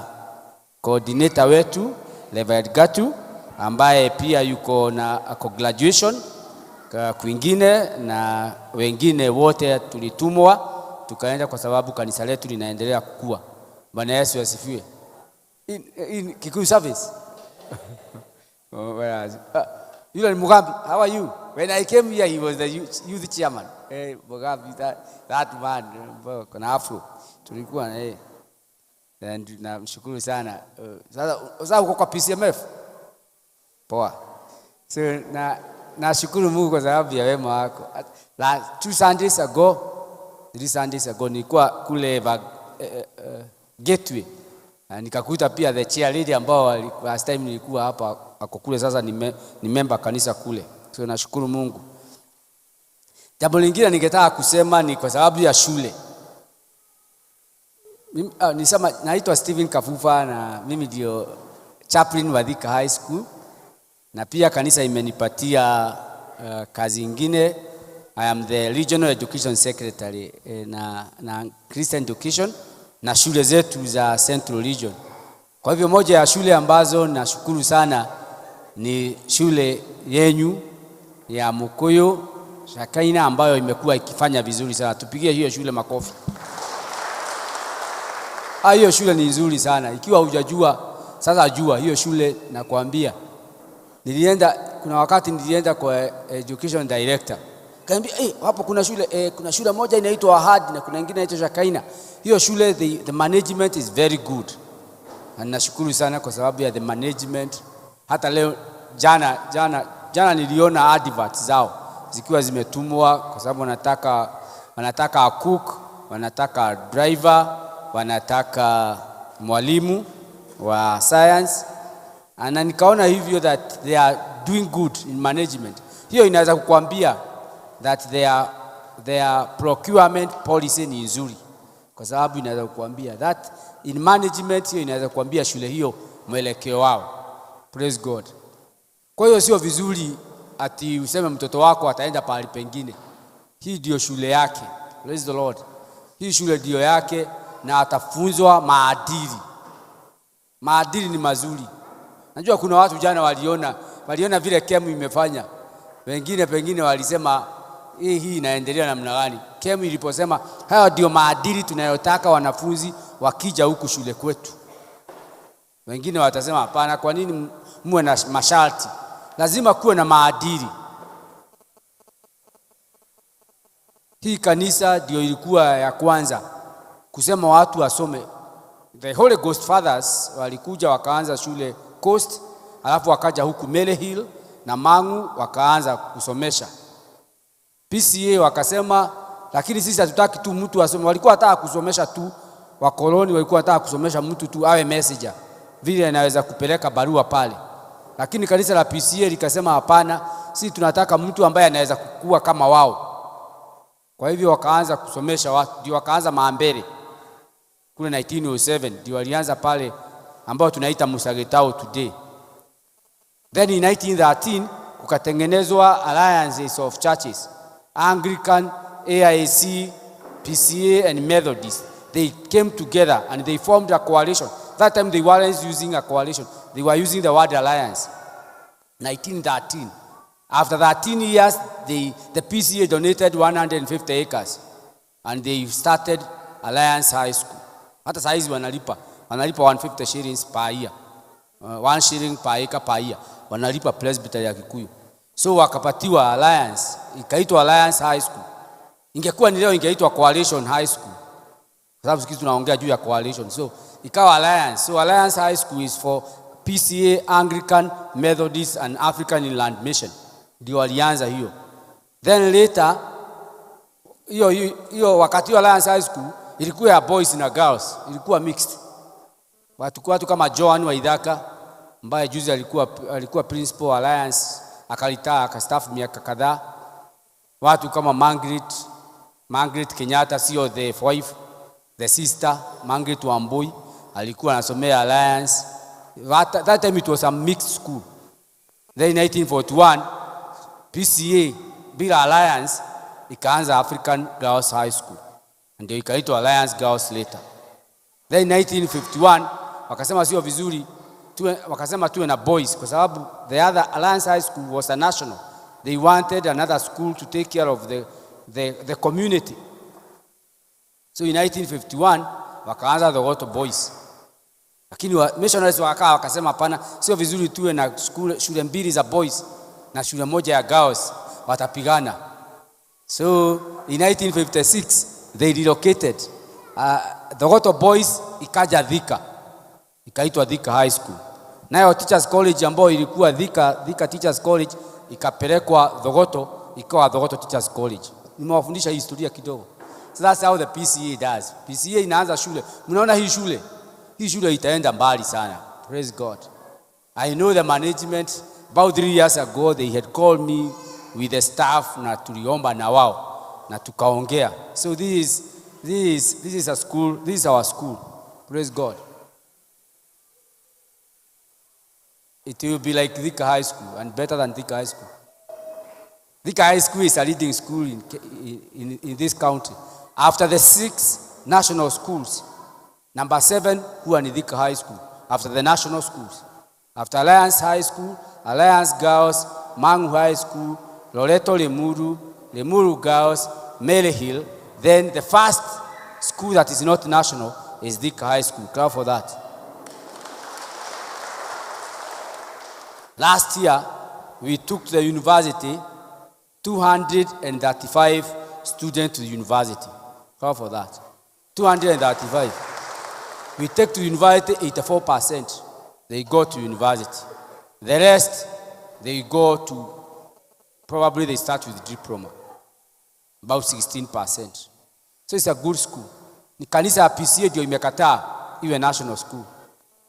coordinator wetu Reverend Gatu, ambaye pia yuko na ako graduation kwingine, na wengine wote tulitumwa tukaenda kwa sababu kanisa letu linaendelea kukua. Bwana Yesu asifiwe. In Kikuyu service. Oh, yule ni Mugambi, how are you? When I came here he was the youth chairman. Hey, Mugambi, that man kuna afro. Tulikuwa na yeye. And namshukuru sana. Sasa uko kwa PCMF? Poa. So nashukuru Mungu kwa sababu ya wema wako. 2 Sundays ago, 3 Sundays ago nilikuwa kule Gateway. Na nikakuta pia the chair lady ambao last time nilikuwa hapa ako kule, sasa ni member kanisa kule. So nashukuru Mungu. Jambo lingine ningetaka kusema ni kwa sababu ya shule. Nisema naitwa Stephen Kafufa na mimi ndio chaplain wa Thika High School, na pia kanisa imenipatia kazi ingine. I am the regional education secretary na Christian education na shule zetu za Central Region. Kwa hivyo moja ya shule ambazo nashukuru sana Ni shule yenyu ya Mukuyu Shakaina ambayo imekuwa ikifanya vizuri sana. Tupigie hiyo shule makofi. Hiyo shule ni nzuri sana. Ikiwa hujajua, sasa jua hiyo shule, nakwambia. Nilienda, kuna wakati nilienda kwa education director. Kaniambia, hapo kuna shule, kuna shule moja inaitwa Ahadi na kuna nyingine inaitwa Shakaina. Hiyo shule the management is very good. Na nashukuru sana kwa sababu ya the management. Hata leo jana niliona adverts zao zikiwa zimetumwa kwa sababu wanataka a cook, wanataka driver, wanataka mwalimu wa science. Na nikaona hivyo that they are doing good in management. Hiyo inaweza kukuambia that their procurement policy ni nzuri. Kwa sababu inaweza kukuambia that in management, hiyo inaweza kukuambia shule hiyo mwelekeo wao. Praise God. Kwa hiyo sio vizuri ati useme mtoto wako ataenda pahali pengine. Hii ndio shule yake. Praise the Lord. Hii shule ndio yake na atafunzwa maadili. Maadili ni mazuri. Najua kuna watu jana waliona vile KEMU imefanya. Wengine pengine walisema hii inaendelea namna gani? KEMU iliposema haya ndio maadili tunayotaka wanafunzi wakija huku shule kwetu. Wengine watasema hapana, kwa nini muwe na masharti? Lazima kuwe na maadili. Hii kanisa ndio ilikuwa ya kwanza kusema watu wasome. The Holy Ghost Fathers walikuja wakaanza shule Coast, alafu wakaja huku Mele Hill na Mangu wakaanza kusomesha. PCA wakasema lakini sisi hatutaki tu mtu asome. Walikuwa wanataka kusomesha tu, wakoloni walikuwa wanataka kusomesha mtu tu awe messenger, vile anaweza kupeleka barua pale. Lakini kanisa la PCA likasema hapana, sisi tunataka mtu ambaye anaweza kukua kama wao. Kwa hivyo wakaanza kusomesha watu, ndio wakaanza Maambere kule 1907, ndio walianza pale ambao tunaita Musagetao today. Then in 1913 kukatengenezwa alliances of churches, Anglican, AIC, PCA and Methodist. They came together and they formed a coalition. That time they weren't using a coalition, they were using the word alliance. 1913. After 13 years, the PCA donated 150 acres and they started Alliance High School. Hata saizi wanalipa 150 shillings per year. 1 shilling per acre per year. Wanalipa Presbytery ya Kikuyu. So wakapatiwa Alliance, ikaitwa Alliance High School. Ingekuwa ni leo ingeitwa Coalition High School. Kwa sababu siku tunaongea juu ya coalition. So ikawa Alliance. So Alliance High School is for PCA, Anglican, Methodist and African Inland Mission. Ndio walianza hiyo. Then later hiyo wakati wa Alliance High School ilikuwa ya boys na girls, ilikuwa mixed. Watu kama Joan Waithaka ambaye juzi alikuwa principal Alliance, akalitaa akastaafu miaka kadhaa. Watu kama Margaret Kenyatta, sio the wife, the sister Margaret Wambui alikuwa anasomea Alliance. That time it was a mixed school. Then in 1941 PCA bila Alliance ikaanza African Girls High School. Ndio ikaitwa Alliance Girls later. Then in 1951 wakasema sio vizuri wakasema tuwe na boys kwa sababu the other Alliance High School was a national. They wanted another school to take care of the community. So in 1951 wakaanza Thogoto Boys. Lakini missionaries wakakaa wakasema hapana, sio vizuri tuwe na shule mbili za boys na shule moja ya girls, watapigana. So in 1956 they relocated. Thogoto Boys ikaja Thika. Ikaitwa Thika High School. Nayo Teachers College ambayo ilikuwa Thika Teachers College ikapelekwa Thogoto, ikawa Thogoto Teachers College. Nimewafundisha historia kidogo. So that's how the PCA does. PCA inaanza shule. Mnaona hii shule? Hii shule itaenda mbali sana. Praise God. I know the management about 3 years ago they had called me with the staff na tuliomba na wao na tukaongea. So this is a school, this is our school. Praise God. It will be like Thika High School and better than Thika High School. Thika High School is a leading school in this county. After the 6 national schools, number 7 huwa ni Thika High School. After the national schools. After Alliance High School, Alliance Girls, Mangu High School, Loreto Limuru, Limuru Girls, Maryhill. Then the first school that is not national is Thika High School. Clap for that. Last year, we took to the university 235 students to the university. Clap for that. 235. We take to university 84%. They go to university. The rest, they go to, probably they start with diploma, about 16%. So it's a good school. Ni kanisa ya PCA ndio imekataa iwe national school.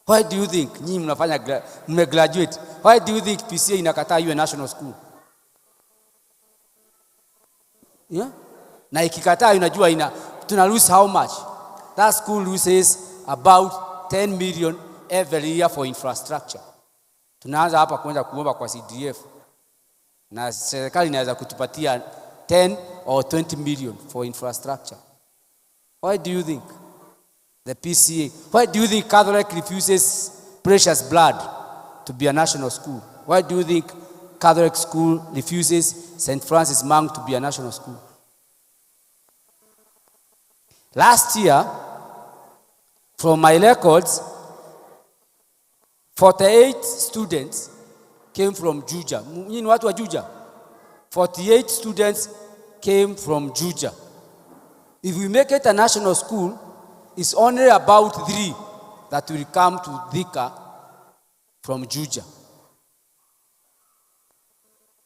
Why do you think nyinyi mnafanya mmegraduate? Why do you think PCA inakataa iwe national school? Yeah? Na ikikataa unajua ina tuna lose how much? That school loses about 10 million every year for infrastructure. Tunaanza hapa kwenda kuomba kwa CDF na serikali inaweza kutupatia 10 or 20 million for infrastructure. Why do you think the PCA? Why do you think Catholic refuses Precious Blood to be a national school? Why do you think Catholic school refuses St. Francis Monk to be a national school? Last year, from my records, 48 students came from Juja. Nyinyi watu wa Juja? 48 students came from Juja. If we make it a national school, it's only about 3 that will come to Thika from Juja.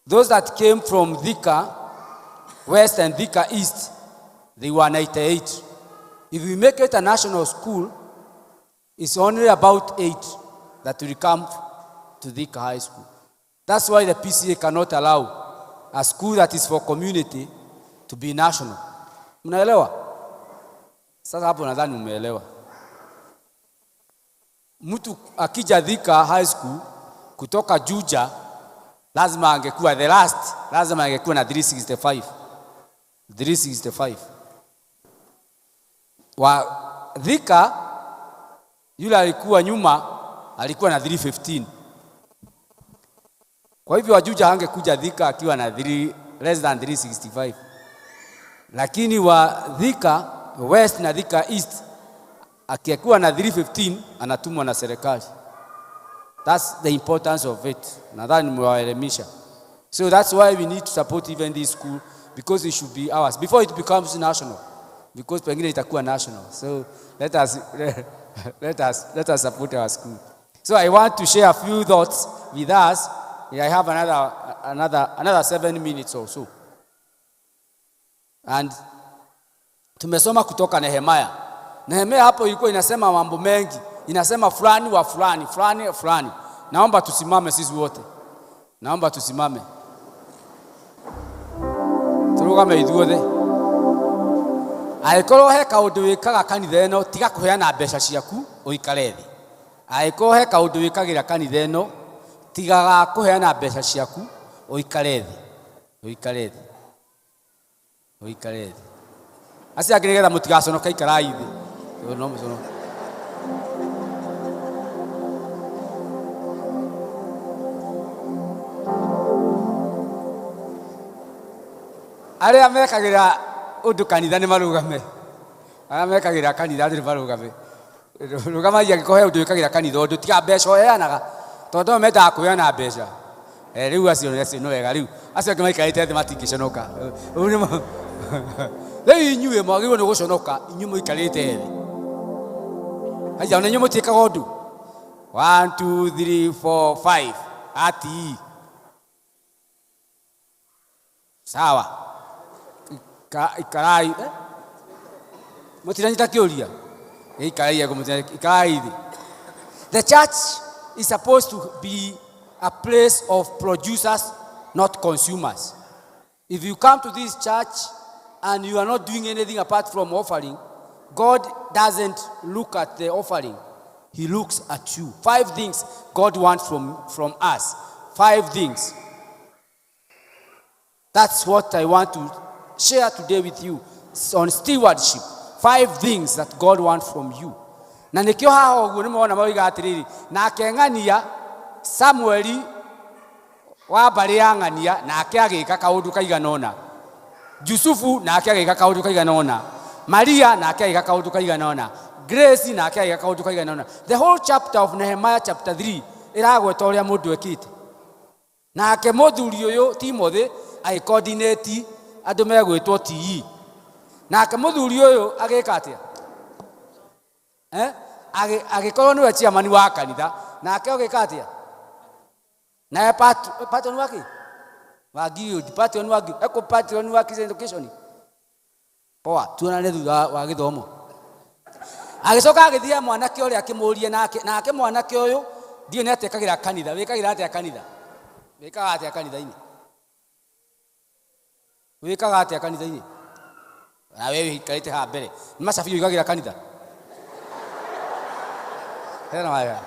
Those that came from Thika West and Thika East, they were 98. If we make it a national school, it's only about 8 that will come to Thika High School. That's why the PCA cannot allow a school that is for community to be national. Mnaelewa? Sasa hapo nadhani umeelewa. Mtu akija Thika High School kutoka Juja lazima angekuwa the last, lazima angekuwa na 365. 365. Wa Thika yule alikuwa nyuma alikuwa na 315. Kwa hivyo wa Juja hangekuja Thika akiwa na 3 less than 365. Lakini wa Thika West na Thika East akikuwa na 315 anatumwa na serikali. That's the importance of it. Nadhani nimewaelimisha. So that's why we need to support even this school, because it should be ours before it becomes national, because pengine itakuwa national. So let us support our school. So I want to share a few thoughts with us. I have another 7 minutes or so. And tumesoma kutoka Nehemia. Nehemia hapo ilikuwa inasema mambo mengi, inasema fulani wa fulani, fulani fulani. Naomba tusimame sisi wote, naomba tusimame, turugame ithuothe. Angĩkorwo he kaũndũ wĩkaga kanitha ĩno, tiga kũheana mbeca ciaku ũikare thĩ. Angĩkorwo he kaũndũ wĩkagĩra kanitha ĩno, tigaga kũheana mbeca ciaku ũikare thĩ, ũikare thĩ, ũikare thĩ. Acio angĩ nĩgetha mũtigaconoke, ikarai thĩ. No mũconoke. Arĩa mekagĩra ũndũ kanitha nĩ marũgame. Arĩa mekagĩra kanitha nĩ marũgame. Rũgamai angĩkorwo he ũndũ wĩkagĩra kanitha ũndũ, tiga mbeca ũheanaga, tondũ o mendaga kũheana mbeca. Rĩu acio nĩ wega. Rĩu acio angĩ maikarĩte thĩ matingĩconoka. Rĩu inyuĩ mwagĩrĩirwo nĩ gũconoka, inyuĩ mũikarĩte thĩ. Haiya, ona inyuĩ mũtiĩkaga ũndũ. 1 2 3 4 5 ati sawa. Ikarai, eh? Mũtiranyita kĩũria? Ikarai ego ikarai thĩ. The church is supposed to be a place of producers, not consumers. If you come to this church and you are not doing anything apart from offering, God doesn't look at the offering. He looks at you. Five things God wants from us. Five things. That's what I want to share today with you on stewardship. Five things that God wants from you. Na nĩkĩo haha ũguo nĩ mona moiga atĩrĩrĩ, nake ng'ania Samueli Wa mbarĩ ya ng'ania nake agĩka kaũndũ kaigana ũna. Jusufu nake agĩka kaũndũ kaigana ũna. Maria nake agĩka kaũndũ kaigana ũna. Grace nake agĩka kaũndũ kaigana ũna. The whole chapter of Nehemiah chapter 3 ĩragweta ũrĩa mũndũ ekĩte. Nake mũthuri ũyũ Timothy agĩcoordinate andũ megwĩtwo TE. Nake mũthuri ũyũ agĩka atĩa? Eh? Agĩkorwo nĩwe chairman wa kanitha. Nake agĩka atĩa? Naye patron wake wa guild, patron wa guild, eko patron wa Christian education. Poa, tuonane thutha wa gĩthomo. Agĩcoka agĩthiĩ mwanake ũrĩa akĩmũria nake, nake mwanake ũyũ ndiũĩ nĩ atĩa ekagĩra kanitha. Wĩkagĩra atĩa kanitha? Wĩkaga atĩa kanitha-inĩ? Wĩkaga atĩa kanitha-inĩ? Na wewe wĩikarĩte haha mbere. Nĩ macabi ũigagĩra kanitha? Hena waya.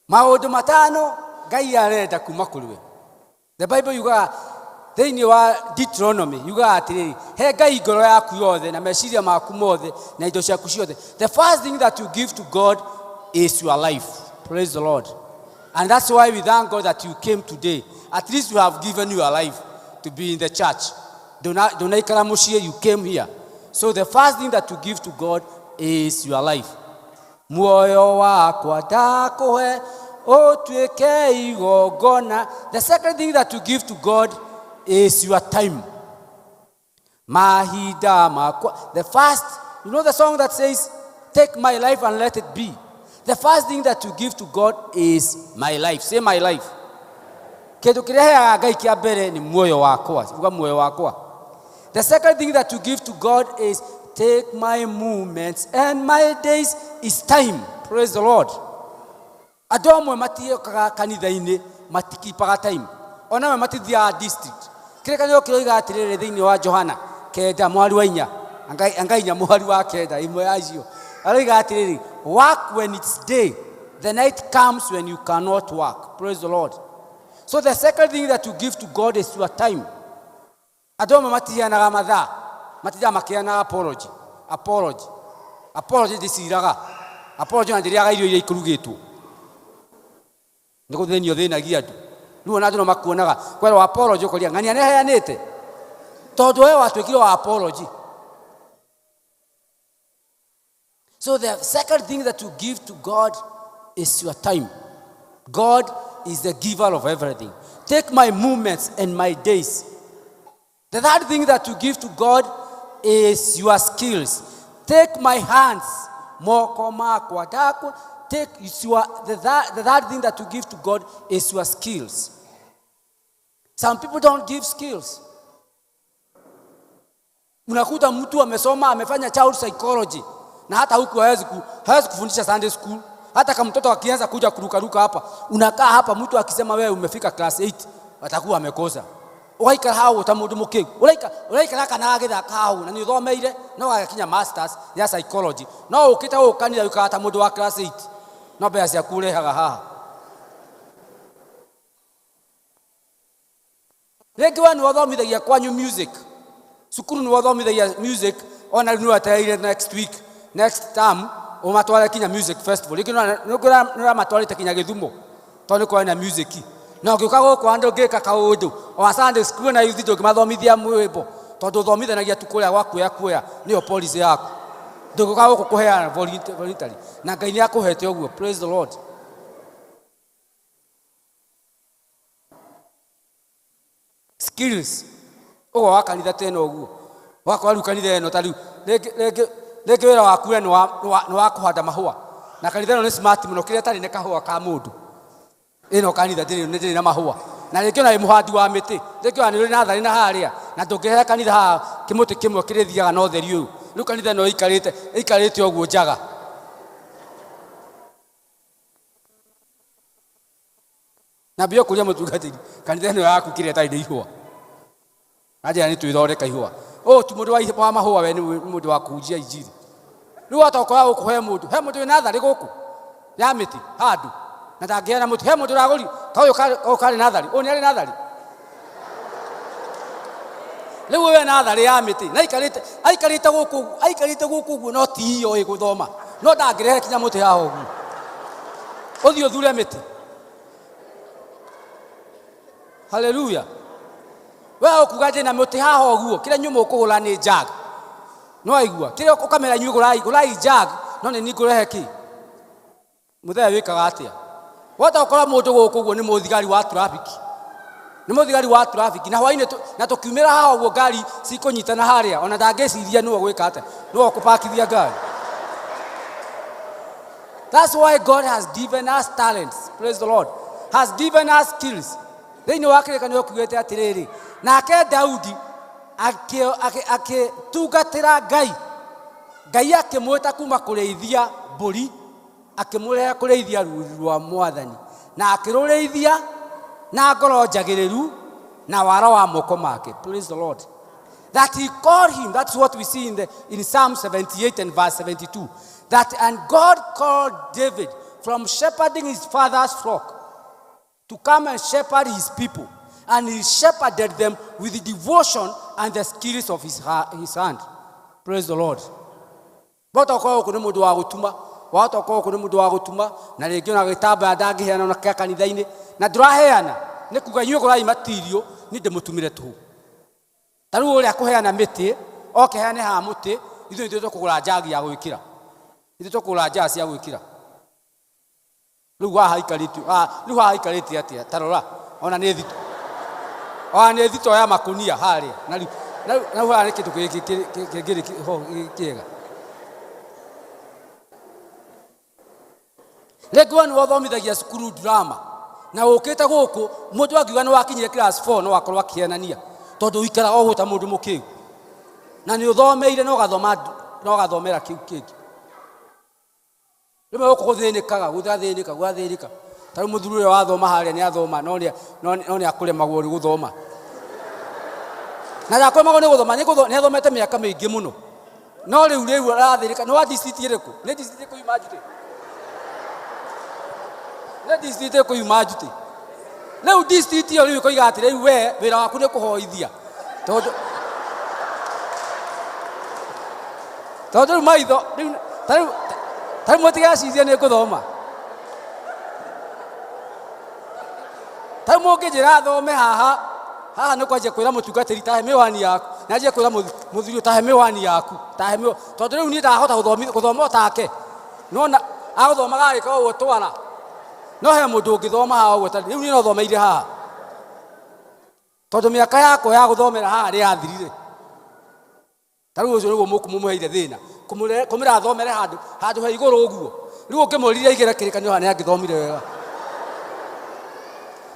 Maũndũ matano Ngai arenda kuma kũrĩ we. The Bible yugaga thĩinĩ wa Deuteronomy yugaga atĩrĩrĩ, he Ngai ngoro yaku yothe na meciria maku mothe na indo ciaku ciothe. The first thing that you give to God is your life. Praise the Lord. And that's why we thank God that you came today. At least you have given your life to be in the church. Ndũnaikara mũciĩ, you came here. So the first thing that you give to God is your life. Muoyo wakwa ndakũhe ũtuĩke igongona. The second thing that you give to God is your time. Mahinda makwa. The first, you know the song that says, take my life and let it be. The first thing that you give to God is my life. Say my life. Kĩndũ kĩrĩa heaga Ngai kĩa mbere nĩ muoyo wakwa. Uga muoyo wakwa. The second thing that you give to God is take my movements and my days is time. Praise the Lord. Andũ amwe matiũkaga kanitha-inĩ, matikipaga time. Ona amwe matithiaga district. Kĩrĩkanĩro kĩroiga atĩrĩrĩ thĩinĩ wa Johana kenda mwari wa inya, anga inya mwari wa kenda, ĩmwe ya icio. Aroiga atĩrĩrĩ, work when it's day, the night comes when you cannot work. Praise the Lord. So the second thing that you give to God is your time. Andũ amwe matiheanaga mathaa, matindaga makĩheanaga apology, apology, apology ndĩciraga, apology ona ndĩrĩaga irio iria ikũrugĩtwo. Nĩ gũthĩnio thĩnagia andũ. Rĩu ona andũ no makuonaga, kwerwo apology ũkoria, ng'ania nĩ aheanĩte? Tondũ we watuĩkire wa apology. So the second thing that you give to God is your time. God is the giver of everything. Take my movements and my days. The third thing that you give to God is your skills. Take my hands. Moko makwa ndakwa. Take is your, the, third, the third thing that you give to God is your skills. Some people don't give skills. Unakuta mtu amesoma, amefanya child psychology na hata huku hawezi kufundisha Sunday school. Hata kama mtoto akianza kuja kurukaruka hapa, unakaa hapa mtu akisema wewe umefika class 8, atakuwa amekosa. Ũgaikara hau ta mũndũ mũkĩgu. Ũraikara kana agĩthaka hau na nĩ ũthomeire no ũgakinya masters ya psychology. No ũkĩte gũkũ kanitha ũikaraga ta mũndũ wa class 8. No mbeca ciaku ũrehaga haha. Rĩngĩ we nĩ wathomithagia kwanyu music. Cukuru nĩ wathomithagia music, ona rĩu nĩ wetereire next week, next term, ũmatware kinya music festival. Rĩngĩ nĩ ũramatwarĩte kinya Gĩthumo, tondũ nĩ kwarĩ na music. Na ũngĩũka gũkũ andũ ũngĩka kaũndũ, o Sunday school na youth ndũngĩmathomithia mwĩmbo, tondũ ũthomithanagia tu kũrĩa gwa kuoya kuoya, nĩyo policy yaku. Ndũngĩũka gũkũ kũheana voluntary. Na Ngai nĩ akũhete ũguo. Praise the Lord. Skills. Ũguo wa kanitha tena ũguo. Wakora rĩu kanitha ĩno ta rĩu, rĩngĩ wĩra waku we nĩ wa kũhanda mahũa. Na kanitha ĩno nĩ smart mũno, kĩrĩa ĩtarĩ nĩ kahũa ka mũndũ. Ĩno kanitha ndĩrĩ na mahũa. Na rĩngĩ ona wĩ mũhandi wa mĩtĩ, rĩngĩ ona nĩ ũrĩ natharĩ na harĩa, na ndũngĩrehe kanitha haha kĩmũtĩ kĩmwe kĩrĩthiaga na ũtheri ũyũ. Rĩu kanitha ĩno ĩikarĩte ũguo njaga. Na mbia kũria mũtungatĩri, kanitha ĩno yaku kĩrĩa ĩtarĩ nĩ ihũa. Na njĩra nĩ twĩthondeka ihũa. Ũyũ ti mũndũ wa mahũa, we nĩ mũndũ wa kũhunjia injiri. Rĩu watokoya gũkũ he mũndũ, he mũndũ wĩna natharĩ gũkũ ya mĩtĩ handũ, na ndangĩheana mũtĩ. He mũndũ ũragũri, ta ũyũ ũyũ karĩ natharĩ, ũyũ nĩ arĩ natharĩ. Rĩu ũyũ ena natharĩ ya mĩtĩ, na aikarĩte gũkũ, aikarĩte gũkũ ũguo no ti iyo ĩgũthoma. No ndangĩrehe kinya mũtĩ haha ũguo. Ũthiĩ ũthure mĩtĩ. Haleluya. We ũkuga ndĩna mũtĩ haha ũguo, kĩrĩa inyuĩ mũkũgũra nĩ jag. No aigua, kĩrĩa ũkamera inyuĩ gũrai, gũrai jag, no nĩ niĩ ngũrehe kĩ? Mũthee wĩkaga atĩa? Wahota gũkora mũndũ gũkũ ũguo nĩ mũthigari wa traffic. Nĩ mũthigari wa traffic na hwainĩ na tũkiumĩra haha ũguo ngari cikũnyitana harĩa ona ndangĩciria nĩwe ũgwĩka atĩa, nĩwe ũkũpakithia ngari. That's why God has given us talents. Praise the Lord. Has given us skills. Thĩinĩ wa kĩrĩkanĩro kiugĩte atĩrĩrĩ, nake Daudi akĩtungatĩra Ngai. Ngai akĩmwĩta kuma kũrĩithia mbũri, akĩmũrehe kũrĩithia rũũru rwa Mwathani, na akĩrũrĩithia na ngoro njagĩrĩru na wara wa moko make. Praise the Lord. That he called him, that's what we see in Psalm 78 and verse 72. That and God called David from shepherding his father's flock to come and shepherd his people. And he shepherded them with the devotion and the skills of his hand. Praise the Lord. Wahota gũkorwo gũkũ nĩ mũndũ wa gũtuma, wahota gũkorwo gũkũ nĩ mũndũ wa gũtuma, na rĩngĩ ona gĩtambaya ndangĩheana ona kĩa kanitha-inĩ, na ndũraheana, nĩ kuga inyuĩ gũrai material, niĩ ndĩmũtumĩre tũhũ. Ta rĩu ũrĩa kũheana mĩtĩ, oke heane haha mũtĩ, ithuĩ nithuĩ tũkũgũra njagi ya gwĩkĩra. Ithuĩ tũkũgũra njagi cia gwĩkĩra. Rĩu haha haikarĩtio, haha, rĩu haha haikarĩte atĩa? Ta rora, ona nĩ thito. Ona nĩ thito ya makũnia harĩa. Na rĩu, na rĩu, na rĩu haha nĩ kĩndũ kĩngĩ ho kĩega. Rĩngĩ we nĩwe ũthomithagia cukuru drama, na ũkĩte gũkũ, mũndũ angiuga nĩ wakinyire class 4 no akorwo akĩhenania, tondũ ũikaraga ũguo ta mũndũ mũkĩgu. Na nĩ ũthomeire na ũgathoma na ũgathomera kĩu kĩngĩ. Rĩmwe gũkũ gũthĩnĩkaga, gũgathĩnĩka, gũgathĩnĩka. Ta rĩu mũthuri ũrĩa wathoma harĩa nĩ athoma, no nĩ akũremagwo nĩ gũthoma. Na ndakũremagwo nĩ gũthoma, nĩ athomete mĩaka mĩingĩ mũno. No rĩu rĩu arathĩnĩka, nĩ wa district ĩrĩkũ? Nĩ district ĩrĩkũ yuma Njutĩ? Nĩ district ĩrĩkũ yuma Njutĩ? Rĩu district ĩyo rĩu ĩkoiga atĩ rĩu we wĩra waku nĩ kũhoithia. Tondũ tondũ rĩu maitho, rĩu, ta rĩu, ta rĩu mũtigecirie nĩ ngũthoma. Ta rĩu mũngĩnjĩra thome haha, haha nĩ kwanjia kwĩra mũtungatĩri tahe mĩwani yaku, na anjie kwĩra mũthuri ũyũ tahe mĩwani yaku, tahe mĩwani, tondũ rĩu niĩ ndahota gũthoma o take. Nĩwona, agũthomaga agĩka ũguo twara. No he mũndũ ũngĩthoma haha ũguo, ta rĩu niĩ no thomeire haha. Tondũ mĩaka yakwa ya gũthomera haha nĩ yathirire. Ta rĩu ũcio nĩguo mũkũmũheire thĩna. Kũmũra athomere handũ ha igũrũ ũguo. Rĩu ũngĩmũririe aigĩre kĩrĩkanĩro haha nĩ angĩthomire wega.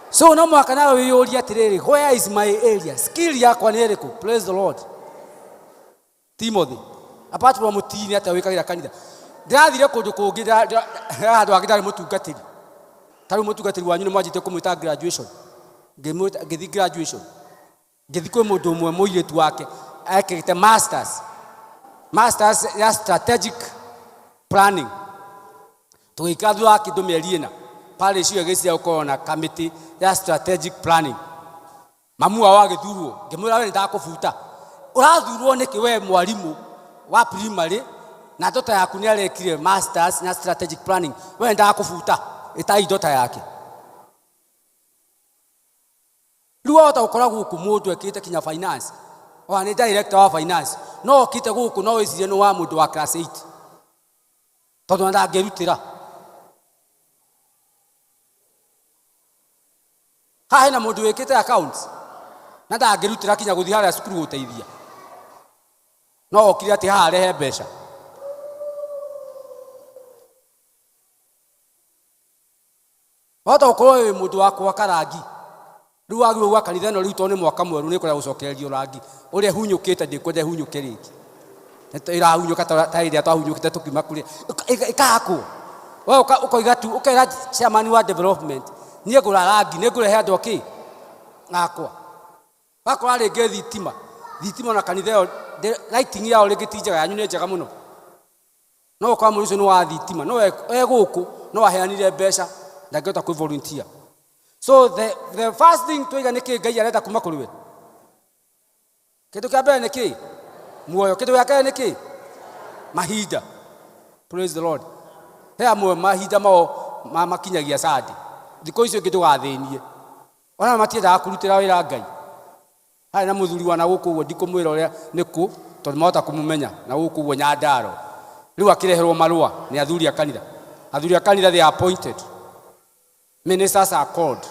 So no mũhaka nawe wĩyũrie atĩrĩrĩ, where is my area? Skill yakwa nĩ ĩrĩkũ? Praise the Lord. Timothy, apart from tea nĩ atĩa wĩkagĩra kanitha? Ndĩrathire kũndũ kũngĩ, handũ hangĩ ndarĩ mũtungatĩri. Ta rĩu mũtungatĩri wanyu nĩ mwanjĩtie kũmwĩta graduation. Ngĩmwĩta, ngĩthiĩ graduation. Ngĩthiĩ kwĩ mũndũ ũmwe mũirĩtu wake ekĩte masters. Masters ya strategic planning. Tũgĩikara thutha wa kĩndũ mĩeri ĩna. Parish ĩyo ĩgĩciria gũkorwo na committee ya strategic planning. Mamu wao agĩthurwo, ngĩmwĩra we nĩndakũbuta. Ũrathurwo nĩkĩ we mwarimũ wa primary na ndota yaku nĩ arekire masters na strategic planning. We nĩndakũbuta, ĩtai ndota yake. Rĩu wahota gũkora gũkũ mũndũ ekĩte kinya finance. Ona nĩ director wa finance. No okĩte gũkũ no wĩcirie nĩ wa mũndũ wa class 8. Tondũ ona ndangĩrutĩra. Haha hena mũndũ wĩkĩte accounts na ndangĩrutĩra kinya gũthiĩ harĩa cukuru gũteithia. No okire atĩ haha arehe mbeca. Wahota gũkorwo wĩ mũndũ wa gwaka rangi. Rĩu wagĩrĩirwo gwaka kanitha ĩno rĩu tondũ nĩ mwaka mwerũ nĩ ĩkwenda gũcokererio rangi. Ũrĩa ĩhunyũkĩte ndĩkwenda ĩhunyũke rĩngĩ. Ĩrahunyũka ta ĩrĩa twahunyũkĩte tũkiuma kũrĩa. Ĩkahakwo. We ũkoiga tu, ũkera chairman wa development, niĩ ngũra rangi, nĩ ngũrehe andũ akĩ? Akwa. Wakora rĩngĩ thitima. Thitima ona kanitha ĩyo, lighting yao rĩngĩ ti njega, yanyu nĩ njega mũno. No ũkora mũndũ ũcio nĩ wa thitima, no e gũkũ, no aheanire mbeca, ndangĩhota kwĩ volunteer. So the first thing twaiga nĩ kĩ Ngai arenda kuma kũrĩ we? Kĩndũ kĩa mbere nĩ kĩ? Muoyo. Kĩndũ gĩa kerĩ nĩ kĩ? Mahinda. Praise the Lord. He amwe mahinda mao makinyagia Sunday. Thikũ icio ingĩ ndũgathĩnie. Ona matiendaga kũrutĩra wĩra Ngai. Harĩ na mũthuri wa na gũkũ ũguo ndikũmwĩra ũrĩa nĩ kũ tondũ mahota kũmũmenya na gũkũ ũguo Nyandarua. Rĩu akĩreherwo marũa nĩ athuri a kanitha. Athuri a kanitha, they are appointed. Ministers are called.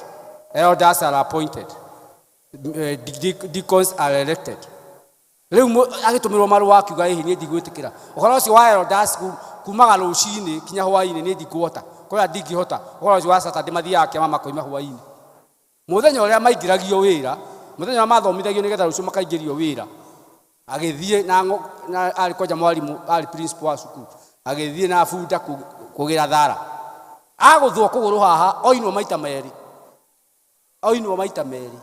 Elders are appointed. Deacons are elected. Rĩu agĩtũmĩrwo marũa akiuga ĩhĩ niĩ ndigwĩtĩkĩra ũhoro ũcio wa elders kumaga rũcinĩ kinya hwainĩ, niĩ ndikũhota kũrĩa ndingĩhota ũhoro ũcio wa Saturday, mathiaga kĩama makoima hwainĩ mũthenya ũrĩa maingĩragio wĩra, mũthenya ũrĩa mathomithagio nĩgetha rũciũ makaingĩrio wĩra. Agĩthiĩ na arĩ kwanja mwarimũ, arĩ principal wa cukuru, agĩthiĩ na bunda kũgĩra thara, agũthwo kũgũrũ haha, oinwo maita merĩ, oinwo maita merĩ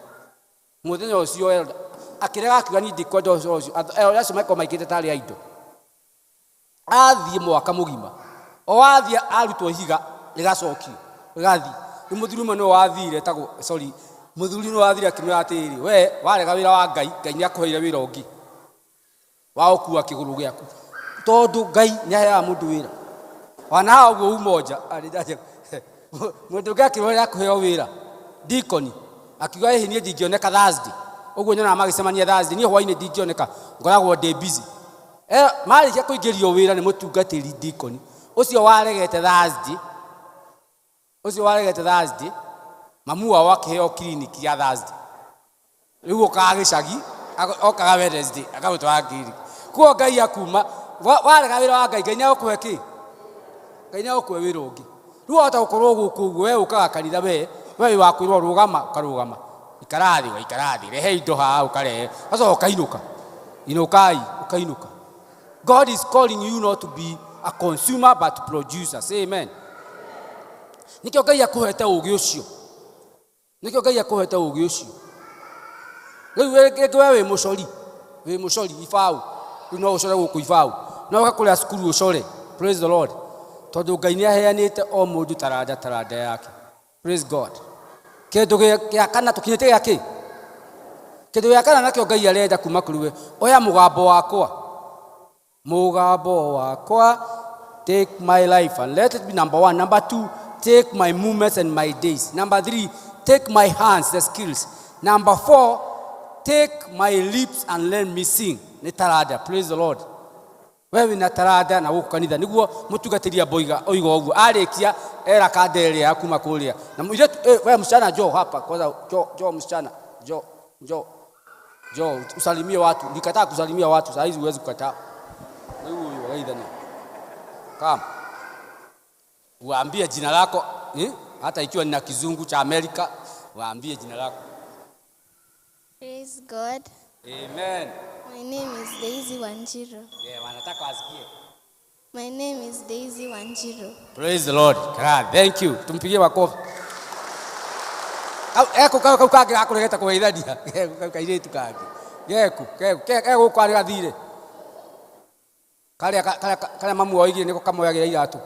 mũthenya ũcio. Elder akĩrega akiuga niĩ ndikwenda ũhoro ũcio. Elder acio makorwo maikĩte tarĩ a indo. Athiĩ mwaka mũgima o athiĩ arutwo ihiga rĩgacokio rĩgathiĩ. Rĩu mũthuri ũmwe nĩwe wathire etagwo, sorry, mũthuri nĩwe wathire akĩmwĩra atĩrĩrĩ, we warega wĩra wa Ngai, Ngai nĩ akũheire wĩra ũngĩ wa gũkua kĩgũrũ gĩaku, tondũ Ngai nĩ aheaga mũndũ wĩra ona haha ũguo umoja. Mũndũ ũngĩ akĩrwo rĩrĩa akũheo wĩra dikoni, akiuga ĩhĩ niĩ ndingĩoneka Thursday ũguo nyonaga magĩcemania Thursday, niĩ hwainĩ ndingĩoneka, ngoragwo ndĩ busy. Marĩkia kũingĩrio wĩra nĩ mũtungatĩri dikoni ũcio waregete Thursday, ũcio waregete Thursday, mamu wao akĩheo kiriniki ya Thursday. Rĩu okaga gĩcagi, okaga Wednesday akamũtwara kiriniki. Kuo Ngai akuma warega wĩra wa Ngai, Ngai nĩ agũkũhe kĩ? Ngai nĩ agũkũhe wĩra ũngĩ. Rĩu wahota gũkorwo gũkũ ũguo we ũkaga kanitha, we wĩ wa kwĩrwo rũgama ũkarũgama, ikara thĩ ũgaikara thĩ, rehe indo haha ũkarehe, ũgacoka ũkainũka, inũkai ũkainũka. God is calling you not to be a consumer but producer. Say amen. Nĩkĩo Ngai akũhete ũũgĩ ũcio, nĩkĩo Ngai akũhete ũũgĩ ũcio. Rĩu rĩngĩ we wĩ mũcori, wĩ mũcori ibaũ, rĩu no ũcore gũkũ ibaũ, no ũke kũrĩa cukuru ũcore. Praise the Lord. Tondũ Ngai nĩ aheanĩte o mũndũ taranda, taranda yake. Praise God. Kĩndũ gĩa kana tũkinyĩte gĩa kĩ? Kĩndũ gĩa kana nakĩo Ngai arenda kuma kũrĩ we, oya mũgambo wakwa, mũgambo wakwa, take my life and let it be number one. Number two, take my movements and my days. Number three, take my hands, the skills. Number four, take my lips and let me sing. Nĩ taranda. Praise the Lord. We wĩna taranda na gũkũ kanitha nĩguo mũtungatĩri amboiga oiga ũguo arĩkia era kanda ĩrĩa ya kuma kũrĩa na mũirĩtu. We msichana, njoo hapa kwanza, njoo, njoo msichana, njoo, njoo, njoo usalimie watu. Ulikataa kusalimia watu, saa hizi huwezi kukataa. Rĩu huyu wagaithania, come uambie jina lako, eh? Hata ikiwa ni na kizungu cha Amerika, waambie jina lako. Praise God. Amen. My name is Daisy Wanjiru. Yeah, wanataka wasikie. My name is Daisy Wanjiru. Praise the Lord. God, thank you. Tumpigie makofi. Au eko kau kangĩ gakũregete kũgeithania. Geku kau kairĩtu kangĩ. Geku, geku, ke gũkũ arĩ gathire. Karĩa mamu wao oigire nĩko kamoyagĩra iratũ.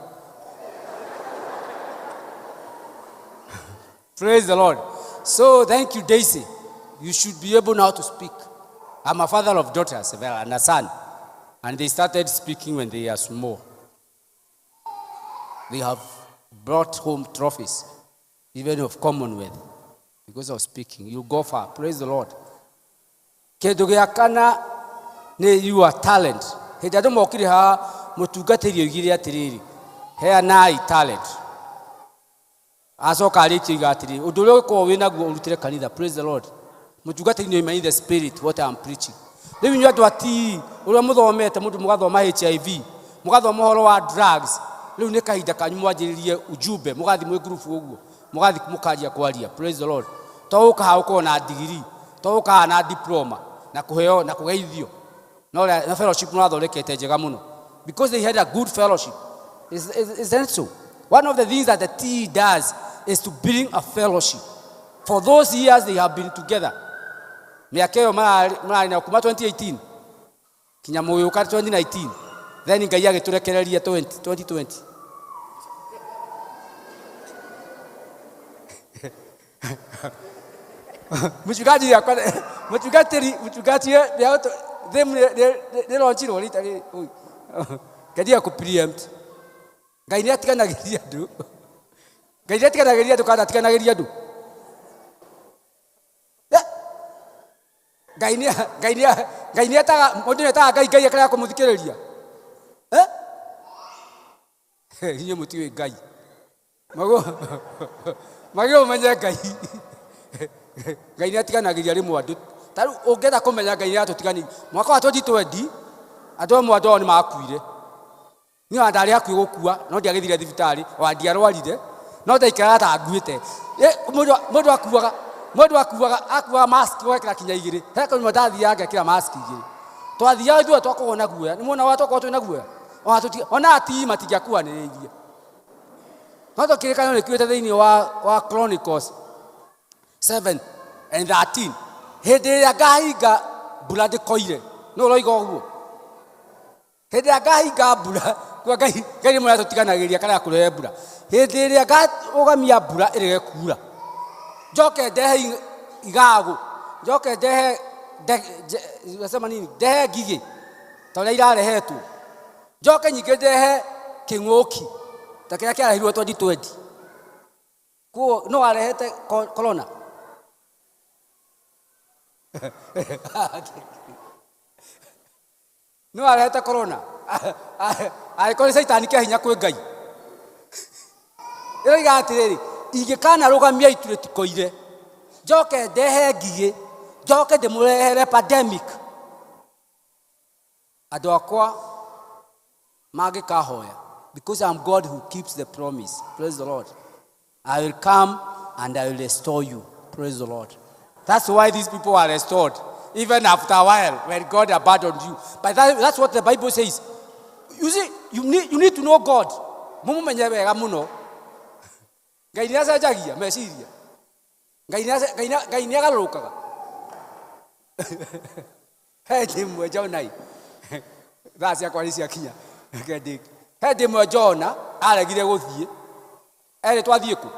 Praise the Lord. So thank you, Daisy. You should be able now to speak. I'm a father of daughters and a son. And they started speaking when they are small. They have brought home trophies, even of Commonwealth, because of speaking. You go far. Praise the Lord. Kĩndũ gĩa kana nĩ your talent. Hĩndĩ andũ mokire haha mũtungatĩri oigire atĩrĩrĩ, heanai talent. Acoka arĩkia oiga atĩrĩrĩ, ũndũ ũrĩa ũgĩkorwo wĩ naguo ũrutĩre kanitha. Praise the Lord. Mũtungatĩri nĩ oima in the spirit what I am preaching. Rĩu inyuĩ andũ atii ũrĩa mũthomete mũndũ mũgathoma HIV, mũgathoma ũhoro wa drugs, rĩu nĩ kahinda kanyu mwanjĩrĩrie ujumbe, mũgathiĩ mwĩ ngurubu ũguo, mũgathiĩ mũkanjia kwaria. Praise the Lord. To ũka haha ũkorwo na degree, to ũka haha na diploma na kũheo na kũgeithio, no na fellowship mũrathondekete njega mũno because they had a good fellowship. Isn't so? One of the things that the TE does is to bring a fellowship. For those years they have been together, mĩaka ĩyo mararĩ nayo kuma 2018 kinya mũgĩũka 2019, then Ngai agĩtũrekereria 20 2020. Mchungaji akwa mũtungatĩri, mũtungatĩri thĩmu nĩ ronjirwo rita rĩrĩ. Ui. Ngeria kũ preempt. Ngai nĩ atiganagĩria andũ. Ngai nĩ atiganagĩria andũ kana ndatiganagĩria andũ? Eh? Ngai nĩ Ngai nĩ Ngai nĩ etaga mũndũ nĩ etaga Ngai Ngai akarega kũmũthikĩrĩria. Eh? Inyuĩ mũtiũĩ Ngai. Mago magĩrĩirwo ũmenye Ngai. Ngai nĩ atiganagĩria rĩmwe andũ. Ta rĩu ũngĩenda kũmenya Ngai nĩ atũtiganĩirie. Mwaka wa 2020 andũ amwe andũ ao nĩ makuire. Niĩ ona ndarĩ hakuhĩ gũkua no ndiagĩthire thibitarĩ ona ndiarwarire no ndaikaraga ta nguĩte. Mũndũ mũndũ akuaga mũndũ akuaga akuaga mask ũgekĩra kinya igĩrĩ. He kũmwe ndathiaga ngekĩra mask igĩrĩ. Twathiaga ithuothe twakoragwo na guoya. Nĩ muonaga ũrĩa twakoragwo twĩna guoya? Ona tũti ona atii matingĩakuhanĩrĩirie. No to kĩrĩkanĩro nĩ kiugĩte thĩinĩ wa wa Chronicles 7 and 13 hĩndĩ ĩrĩa ngahinga mbura ndĩkoire. Nũ ũroiga ũguo? Hĩndĩ ĩrĩa ngahinga mbura, kwa Ngai, Ngai rĩmwe nĩatũtiganagĩria akarega kũrehe mbura. Hĩndĩ ĩrĩa ngarũgamia mbura ĩrege kuura, njoke ndehe igagũ, njoke ndehe nasema nini, ndehe ngigĩ ta ũrĩa irarehetwo, njoke ningĩ ndehe kĩng'ũki ta kĩrĩa kĩarehirwo 2020. Koguo no arehete corona? Nĩ warehete corona angĩkorwo nĩ caitani kĩa hinya kwĩ Ngai. Ĩroiga atĩrĩrĩ, ingĩkanarũgamia itu rĩtikoire, njoke ndehe ngigĩ, njoke ndĩmũrehere pandemic, andũ akwa mangĩkahoya, because I'm God who keeps the promise. Praise the Lord. I will come and I will restore you. Praise the Lord. That's why these people are restored. Even after a while, when God abandoned you. But that's what the Bible says. You see, you need to know God. Mumumenye wega muno. Ngai nĩ acenjagia meciria. Ngai Ngai nĩ agarũrũkaga. He hĩndĩ ĩmwe Jona ĩ, thaa ciakwa nĩ ciakinya. Reke ndĩkie. He hĩndĩ ĩmwe Jona aregire gũthiĩ. Erĩtwo athiĩ kũ?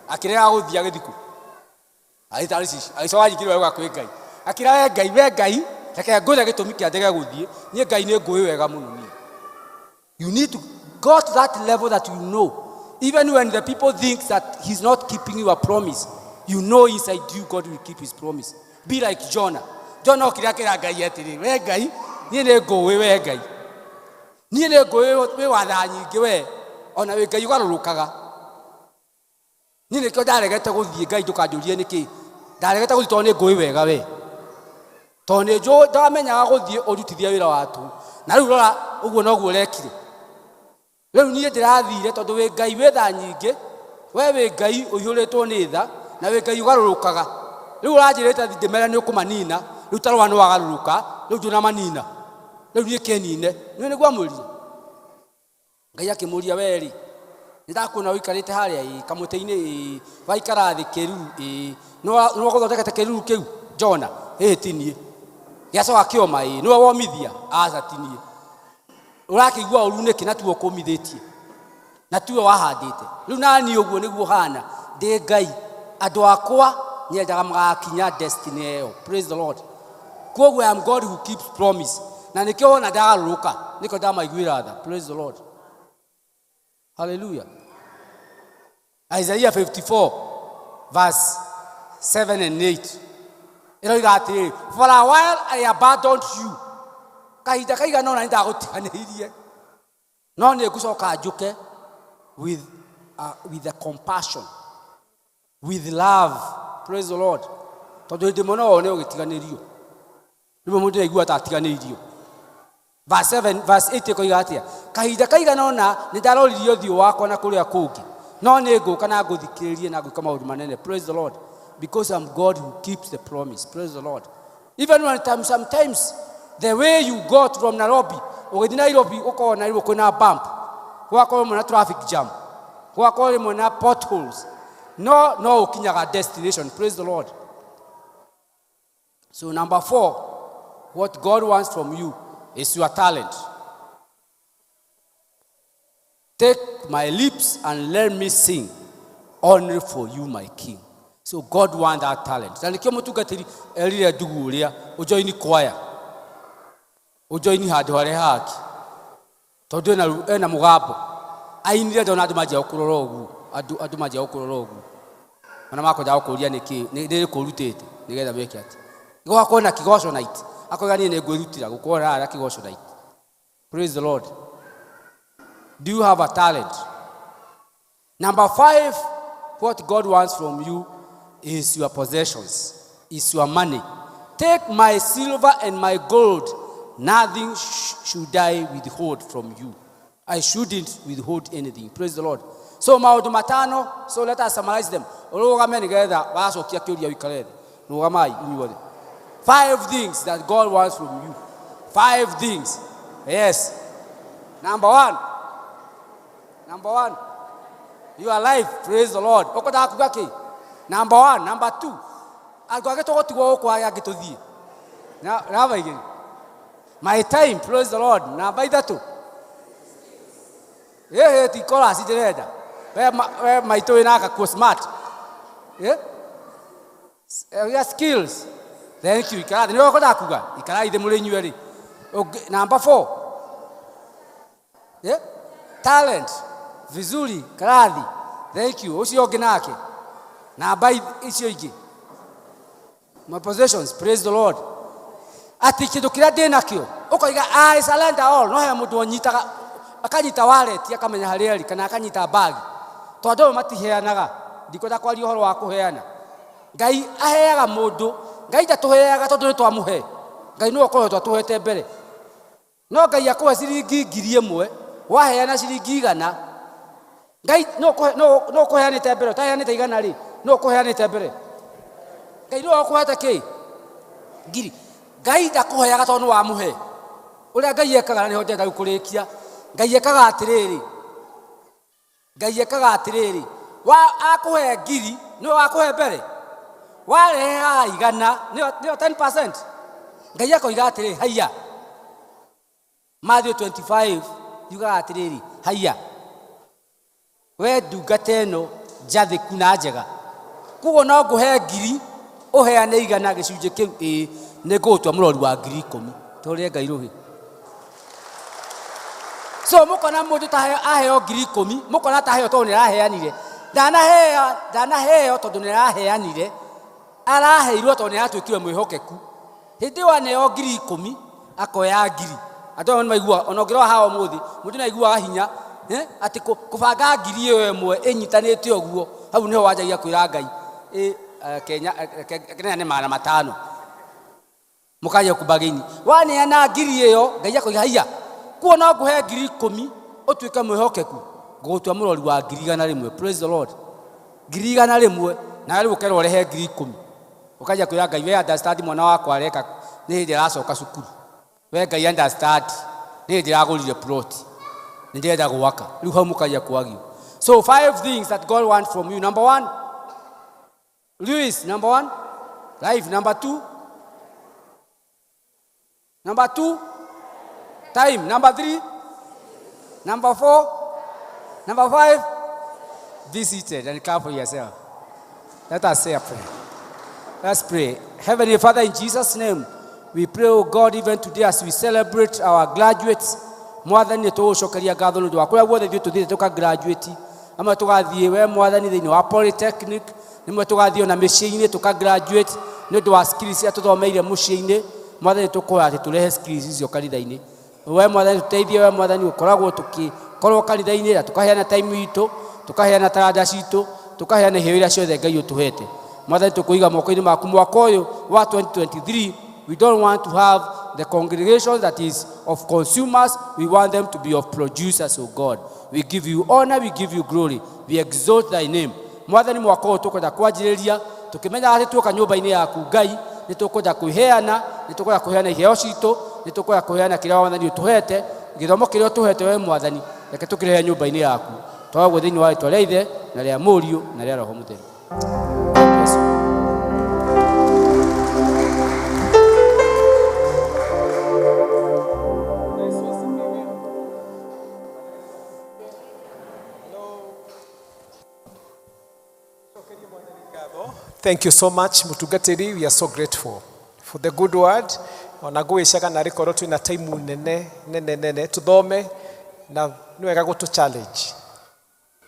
Akĩrega gũthiĩ agĩthiĩ kũ? Agĩthiĩ Tarishishi. Agĩcoka nyingĩ rĩu kwĩ Ngai. Akĩra we Ngai, we Ngai, reke ngwĩre gĩtũmi kĩa ndege gũthiĩ. Niĩ Ngai nĩ ngũĩ wega mũno niĩ. You need to go to that level that you know. Even when the people think that he's not keeping your promise, you know inside you God will keep his promise. Be like Jonah. Jonah okire akĩra Ngai atĩrĩ, we Ngai, niĩ nĩ ngũĩ we Ngai. Niĩ nĩ ngũĩ wĩ wa tha nyingĩ we, ona wĩ Ngai ũgarũrũkaga. Niĩ nĩkĩo ndaregete gũthiĩ Ngai ndũkanjũrie nĩkĩ. Ndaregete gũthiĩ tondũ nĩ ngũĩ wega we. Tondũ nĩ njũĩ ndamenyaga gũthiĩ ũrutithie wĩra wa tũhũ. Na rĩu rora ũguo noguo ũrekire. Rĩu niĩ ndĩrathire tondũ wĩ Ngai wĩ tha nyingĩ, we wĩ Ngai ũihũrĩtwo nĩ tha, na wĩ Ngai ũgarũrũkaga. Rĩu ũranjĩrĩte ndĩmere nĩ ũkũmanina, rĩu ta rora nĩ wagarũrũka, rĩu ndũnamanina. Rĩu niĩ kĩnine. Nĩũĩ nĩguo amwĩrire? Ngai akĩmũria, we rĩ, nĩ ndakuona ũikarĩte harĩa ĩ, kamũtĩ-inĩ ĩ, waikara thĩ kĩruru ĩ, nĩwe ũgũthondekete kĩruru kĩu, Jona? Ĩĩ ti niĩ. Gĩacoka kĩoma ĩ, nĩwe womithia? Aca ti niĩ. Ũrakĩigua ũru nĩkĩ na tiwe ũkũmithĩtie? Na tiwe wahandĩte? Rĩu naniĩ ũguo nĩguo hana, ndĩ Ngai, andũ akwa nyendaga magakinya destiny ĩyo. Praise the Lord. Koguo I am God who keeps promise. Na nĩkĩo wona ndagarũrũka, nĩkĩo ndamaiguĩra tha. Praise the Lord. Hallelujah. Isaiah 54 verse 7 and 8 ĩroiga atĩrĩrĩ, for a while I abandoned you, kahinda kaigana ũna nĩndagũtiganĩirie, no nĩ ngũcoka njũke with a compassion, with love. Praise the Lord. Tondũ hĩndĩ ĩmwe no wone ũgĩtiganĩrio, rĩmwe mũndũ aigua ta atiganĩirio. Verse 7, verse 8 ĩkoiga atĩa? Kahinda kaigana ũna nĩ ndaroririe ũthiũ wakwa na kũrĩa kũngĩ, no nĩ ngũka na ngũthikĩrĩrie na ngwĩka maũndũ manene. Praise the Lord. Because I'm God who keeps the promise. Praise the Lord. Even when time, sometimes the way you got from Nairobi, ũgĩthiĩ Nairobi ũkona rĩmwe kwĩna bump, gũgakorwo rĩmwe na traffic jam, gũgakorwo rĩmwe na potholes, no no ũkinyaga destination. Praise the Lord. So number 4, what God wants from you is your talent. Take my lips and let me sing only for you, my King. So God wants that talent. Na nikio mũtungatĩri erire ndugu ũrĩa ũjoini choir, ũjoini handũ harĩa haki, tondũ ena mũgambo. Ainire ndona andũ manjia gũkũrora ũguo, andũ manjia gũkũrora ũguo. Ona makwenda gũkũria nĩkĩ, nĩ rĩkũ ũrutĩte nĩgetha meke atĩ. Gwakorwo na kĩgoco night. Akoiga niĩ nĩ ngwĩrutĩra gũkorwo na kĩgoco night. Praise the Lord. Do you have a talent? Number 5, what God wants from you is your possessions, is your money. Take my silver and my gold. Nothing should I withhold from you. I shouldn't withhold anything. Praise the Lord. So maũndũ matano, so let us summarize them. Ũrũgame nĩgetha wacokia kĩũria ũikare thĩ. Rũgamai inyuothe. 5 things that God wants from you. 5 things. Yes. Number 1. Number 1. You are alive. Praise the Lord. Ũkwendaga kuga kĩ? Number 1. Number 2. Andũ angĩ tũgũtigwo gũkũ arĩa angĩ tũthiĩ. Namba igĩrĩ. My time. Praise the Lord. Namba ithatũ. Ĩhĩ ti chorus ndĩrenda. We maitũ wĩna gakuo smart. Your skills. Thank you. Ikara thĩ. Nĩwe ũkwendaga kuga? Ikarai thĩ mũrĩ inyuerĩ. Number 4. Talent. Vizuri. Karathi. Thank you. Ũcio ũngĩ nake. Namba icio ingĩ. My possessions. Praise the Lord. Ati kĩndũ kĩrĩa ndĩ nakĩo. Ũkoiga, I surrender all. No he mũndũ ũnyitaga, akanyita wallet, akamenya harĩa ĩrĩ, kana akanyita bag. Tondũ andũ matiheanaga. Ndikwenda kwaria ũhoro wa kũheana. Ngai aheaga mũndũ. Ngai ndatũheaga tondũ nĩ twamũhe. Ngai nĩwe ũkoretwo atũhete mbere. No Ngai akũhe ciringi ngiri ĩmwe, waheana ciringi igana. Ngai no ũkũheanĩte mbere, ũtaheanĩte igana rĩ, no ũkũheanĩte mbere. Ngai nĩwe ũkũhete kĩ? Ngiri. Ngai ndakũheaga tondũ nĩ wamũhe. Ũrĩa Ngai ekaga, na nĩho ndĩrenda kũrĩkia. Ngai ekaga atĩrĩrĩ. Ngai ekaga atĩrĩrĩ. Wa akũhe ngiri, nĩwe wakũhe mbere. Warehe haha igana, nĩyo 10%. Ngai akoiga atĩrĩrĩ, haiya. Matthew 25, yugaga atĩrĩrĩ, haiya. We ndungata ĩno njathĩku na njega. Koguo no ngũhe ngiri, ũheane igana gĩcunjĩ kĩu, ĩĩ, nĩ ngũgũtua mũrori wa ngiri ikũmi. Tũrĩe Ngai rũhĩ. So mũkona mũndũ ta aheo ngiri ikũmi, mũkona ta aheo tondũ nĩ araheanire. Ndanaheo tondũ nĩ araheanire, araheirwo tondũ nĩ aratuĩkire mwĩhokeku. Hĩndĩ ĩyo aneo ngiri ikũmi, akoya ngiri. Andũ amwe nĩ maiguaga, ona ũngĩrora haha ũmũthĩ, mũndũ nĩ aiguaga hinya, atĩ kũbanga ngiri ĩyo ĩmwe ĩnyitanĩte ũguo, hau nĩho wanjagia kwĩra Ngai, Kenya, Kenya nĩ magana matano. Mũkanjia kũbagĩini. Waneana ngiri ĩyo, Ngai akoiga, haiya, kuo no ngũhe ngiri ikũmi, ũtuĩke mwĩhokeku, ngũgũtua mũrori wa ngiri igana rĩmwe. Praise the Lord. Ngiri igana rĩmwe, na rĩu ũkerwo ũrehe ngiri ikũmi. Ũkanjia kwĩra Ngai, we understand mwana wakwa areka, nĩ hĩndĩ aracoka cukuru. We Ngai understand, nĩ hĩndĩ aragũrire plot. Nĩ ndĩrenda gwaka. Rĩu hau mũkanjia kwagio. So 5 things that God wants from you. Number 1, Lewis, number 1, life. Number 2, number 2, time. Number 3, number 4, number 5, be seated and clap for yourself. Let us say a prayer. Let's pray. Heavenly Father, in Jesus' name, we pray, oh God, even today as we celebrate our graduates, Mwathani, tũgũcokeria ngatho nĩ ũndũ wa kũrĩa guothe ithuĩ tũthiĩte tũka graduate, amwe tũgathiĩ we Mwathani thĩinĩ wa polytechnic, rĩmwe tũgathiĩ ona mĩciĩ-inĩ tũka graduate nĩ ũndũ wa skills iria tũthomeire mũciĩ-inĩ. Mwathani, tũkũhoya atĩ tũrehe skills icio kanitha-inĩ. We Mwathani, tũteithie we Mwathani gũkoragwo tũkĩkorwo kanitha-inĩ na tũkaheana time itũ, tũkaheana taranda citũ, tũkaheana iheo iria ciothe Ngai ũtũhete. Mwathani, tũkũiga moko-inĩ maku mwaka ũyũ wa 2023. We don't want to have the congregation that is of consumers. We want them to be of producers, oh God. We give you honor, we give you glory. We exalt thy name. Mwathani, mwaka ũyũ tũkwenda kwanjĩrĩria, tũkĩmenyaga atĩ tuoka nyũmba-inĩ yaku Ngai, nĩ tũkwenda kwĩheana, nĩ tũkwenda kũheana iheo citũ, nĩ tũkwenda kũheana kĩrĩa Mwathani ũtũhete, gĩthomo kĩrĩa ũtũhete we Mwathani, reke tũkĩrehe nyũmba-inĩ yaku. Twaguo thĩinĩ wa rĩtwa rĩa Ithe, na rĩa Mũriũ, na rĩa Roho Mũtheru. Bless you. Thank you so much, Mutungatiri. We are so grateful for the good word. Ona ngwĩcaga narĩ korwo twĩna time nene nene nene tũthome na nĩ wega gũtũ challenge.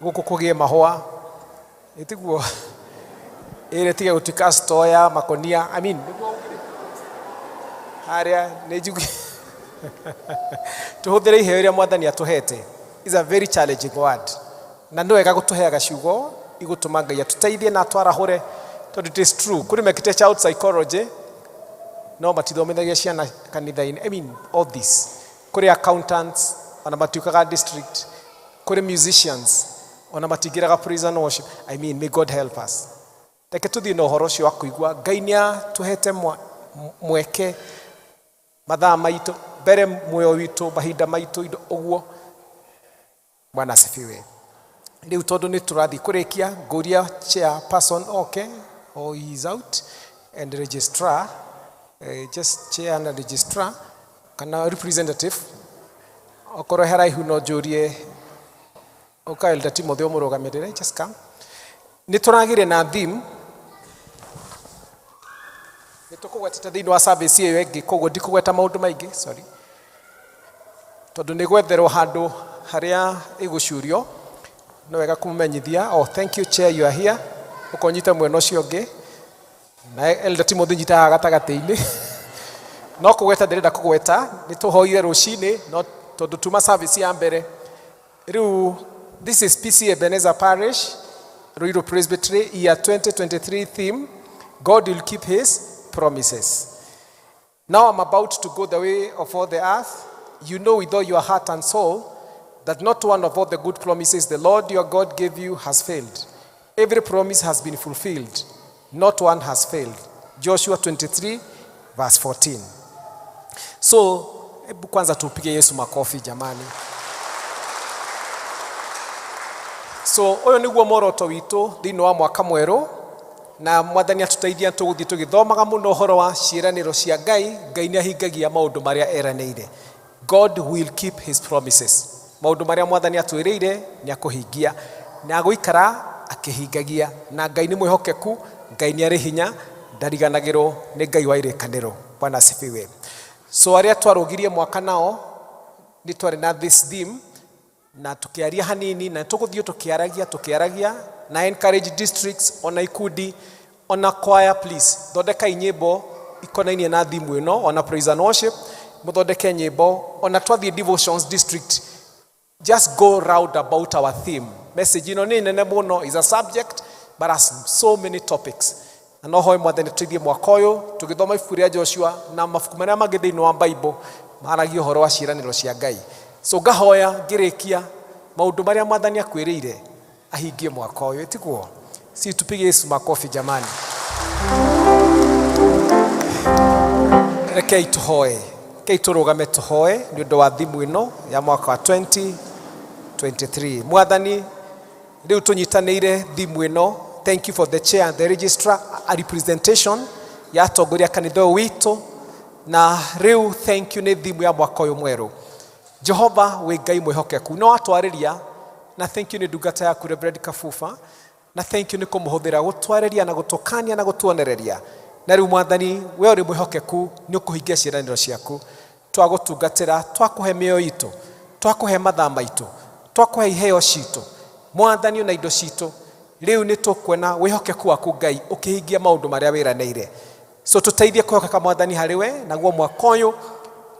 Gũkũ kũgĩe mahũa, ĩtiguo ĩrĩ tige gũtuĩka store ya makonia. I mean, nĩguo ũkĩrĩ harĩa nĩ njugi tũhũthĩre iheo iria Mwathani atũhete. Is a very challenging word, na nĩ wega gũtũheaga ciugo igũtũma Ngai atũteithie na atwarahũre, tondũ it is true kũrĩ mekĩte child psychology no matithomithagia ciana kanitha-inĩ. I mean, all this, kũrĩ accountants ona matiũkaga district, kũrĩ musicians ona matingĩraga praise and worship. I mean, may God help us. Reke tũthiĩ na ũhoro ũcio wa kũigua Ngai nĩ atũhete mweke, mathaa maitũ mbere, muoyo witũ, mahinda maitũ, indo ũguo. Bwana asifiwe. Rĩu tondũ nĩ tũrathiĩ kũrĩkia, ngũria chairperson oke, or he is out, and registrar, just chair na registrar kana representative okorwo haraihu no njũrie ũka Elder Timothy ũmũrũgamĩrĩre. Just come. Nĩ tũragire na theme nĩ tũkũgwetete thĩinĩ wa service ĩyo ĩngĩ, koguo ndikũgweta maũndũ maingĩ, sorry, tondũ nĩ gwetherwo handũ harĩa ĩgũcurio. Nĩ wega kũmũmenyithia. Oh, thank you, chair, you are here. Ũkonyita mwena ũcio ũngĩ na Elder Timothy nyitaga gatagatĩ-inĩ. No kũgweta ndĩrenda kũgweta, nĩ tũhoire rũcinĩ, no tondũ tuma service ya mbere rĩu. This is PCEA Ebenezer Parish, Ruiru Presbytery, year 2023 theme, "God will keep his promises." Now I'm about to go the way of all the earth. You know with all your heart and soul that not one of all the good promises the Lord your God gave you has failed. Every promise has been fulfilled. Not one has failed. Joshua 23 verse 14. So, hebu kwanza tupige Yesu makofi, jamani. So, ũyũ nĩguo muoroto witũ thĩinĩ wa mwaka mwerũ, na Mwathani atũteithia tũgũthiĩ tũgĩthomaga mũno ũhoro wa ciĩranĩro cia Ngai. Ngai nĩ ahingagia maũndũ marĩa eranĩire. God will keep his promises. Maũndũ marĩa Mwathani atwĩrĩire nĩ akũhingia na agũikara akĩhingagia, na Ngai nĩ mwĩhokeku, Ngai nĩ arĩ hinya, ndariganagĩrwo nĩ Ngai wa irĩkanĩro. Bwana asifiwe. So arĩa twarũgirie mwaka nao nĩ twarĩ na this theme na tukiaria hanini, na tũgũthiĩ tũkĩaragia tũkĩaragia, na encourage districts ona ikundi ona choir, please thondekai nyĩmbo ikonainie na theme ĩno, ona praise and worship mũthondeke nyĩmbo, ona twathiĩ devotions district, just go round about our theme. Message ĩno nĩ nene mũno, is a subject but has so many topics, na no hoe Mwathani tũteithie mwaka ũyũ tũgĩthoma ibuku rĩa Joshua na mabuku marĩa mangĩ thĩinĩ wa Bible maragia ũhoro wa ciĩranĩro cia Ngai. So ngahoya ngĩrĩkia, maũndũ marĩa Mwathani akwĩrĩire ahingie mwaka ũyũ, ĩtiguo? Si tupige Yesu makofi, jamani. Rekei tũhoe, rekei tũrũgame tũhoe nĩ ũndũ wa theme ĩno ya mwaka wa 2023. Mwathani, rĩu tũnyitanĩire theme ĩno. Thank you for the chair and the registrar, a representation ya atongoria kanitha ũyũ witũ, na rĩu thank you nĩ theme ya mwaka ũyũ mwerũ. Jehova, wĩ Ngai mwĩhokeku, no watwarĩria, na thank you nĩ ndungata yaku Reverend Kabuba, na thank you nĩ kũmũhũthĩra gũtwarĩria na gũtũkania na gũtuonereria. Na rĩu Mwathani, we ũrĩ mwĩhokeku, nĩ ũkũhingia ciĩranĩro ciaku. Twagũtungatĩra, twakũhe mĩoyo itũ, twakũhe mathaa maitũ, twakũhe iheo citũ, Mwathani, ona indo citũ. Rĩu nĩ tũkuona wĩhokeku waku Ngai ũkĩhingia maũndũ marĩa wĩranĩire. So tũteithie kwĩhokeka, Mwathani, harĩ we, naguo mwaka ũyũ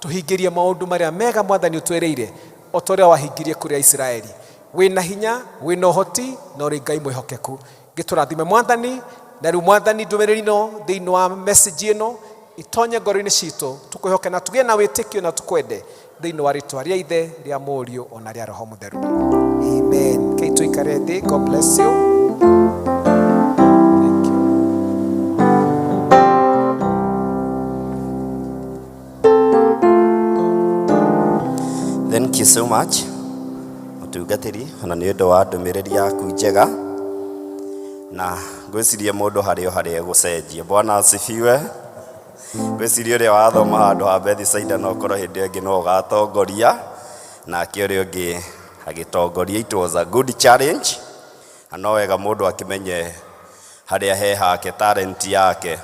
tũhingĩrie maũndũ marĩa mega Mwathani ũtwĩrĩire, o ta ũrĩa wahingirie kũrĩ Aisiraeli. Wĩna hinya, wĩna ũhoti, na ũrĩ Ngai mwĩhokeku. Gĩtũrathime, Mwathani. Na rĩu Mwathani, ndũmĩrĩri ĩno thĩinĩ wa message ĩno itonye ngoro-inĩ citũ, tũkwĩhoke na tũgĩe na wĩtĩkio na tũkwende, thĩinĩ wa rĩtwa rĩa Ithe, rĩa Mũriũ, ona rĩa Roho Mũtheru, amen. Kei tũikare thĩ. God bless you. Thank you. Thank you so much, mũtungatĩri, ona nĩ ũndũ wa ndũmĩrĩri yaku njega, na ngwĩciria mũndũ harĩ o harĩa egũcenjia. Bwana asifiwe. Ngwĩciria ũrĩa wathoma handũ ha Bethisaida no ũkorwo hĩndĩ ĩyo ĩngĩ no ũgatongoria, nake ũrĩa ũngĩ agĩtongoria. It was a good challenge, na no wega mũndũ akĩmenye harĩa he hake, talent yake.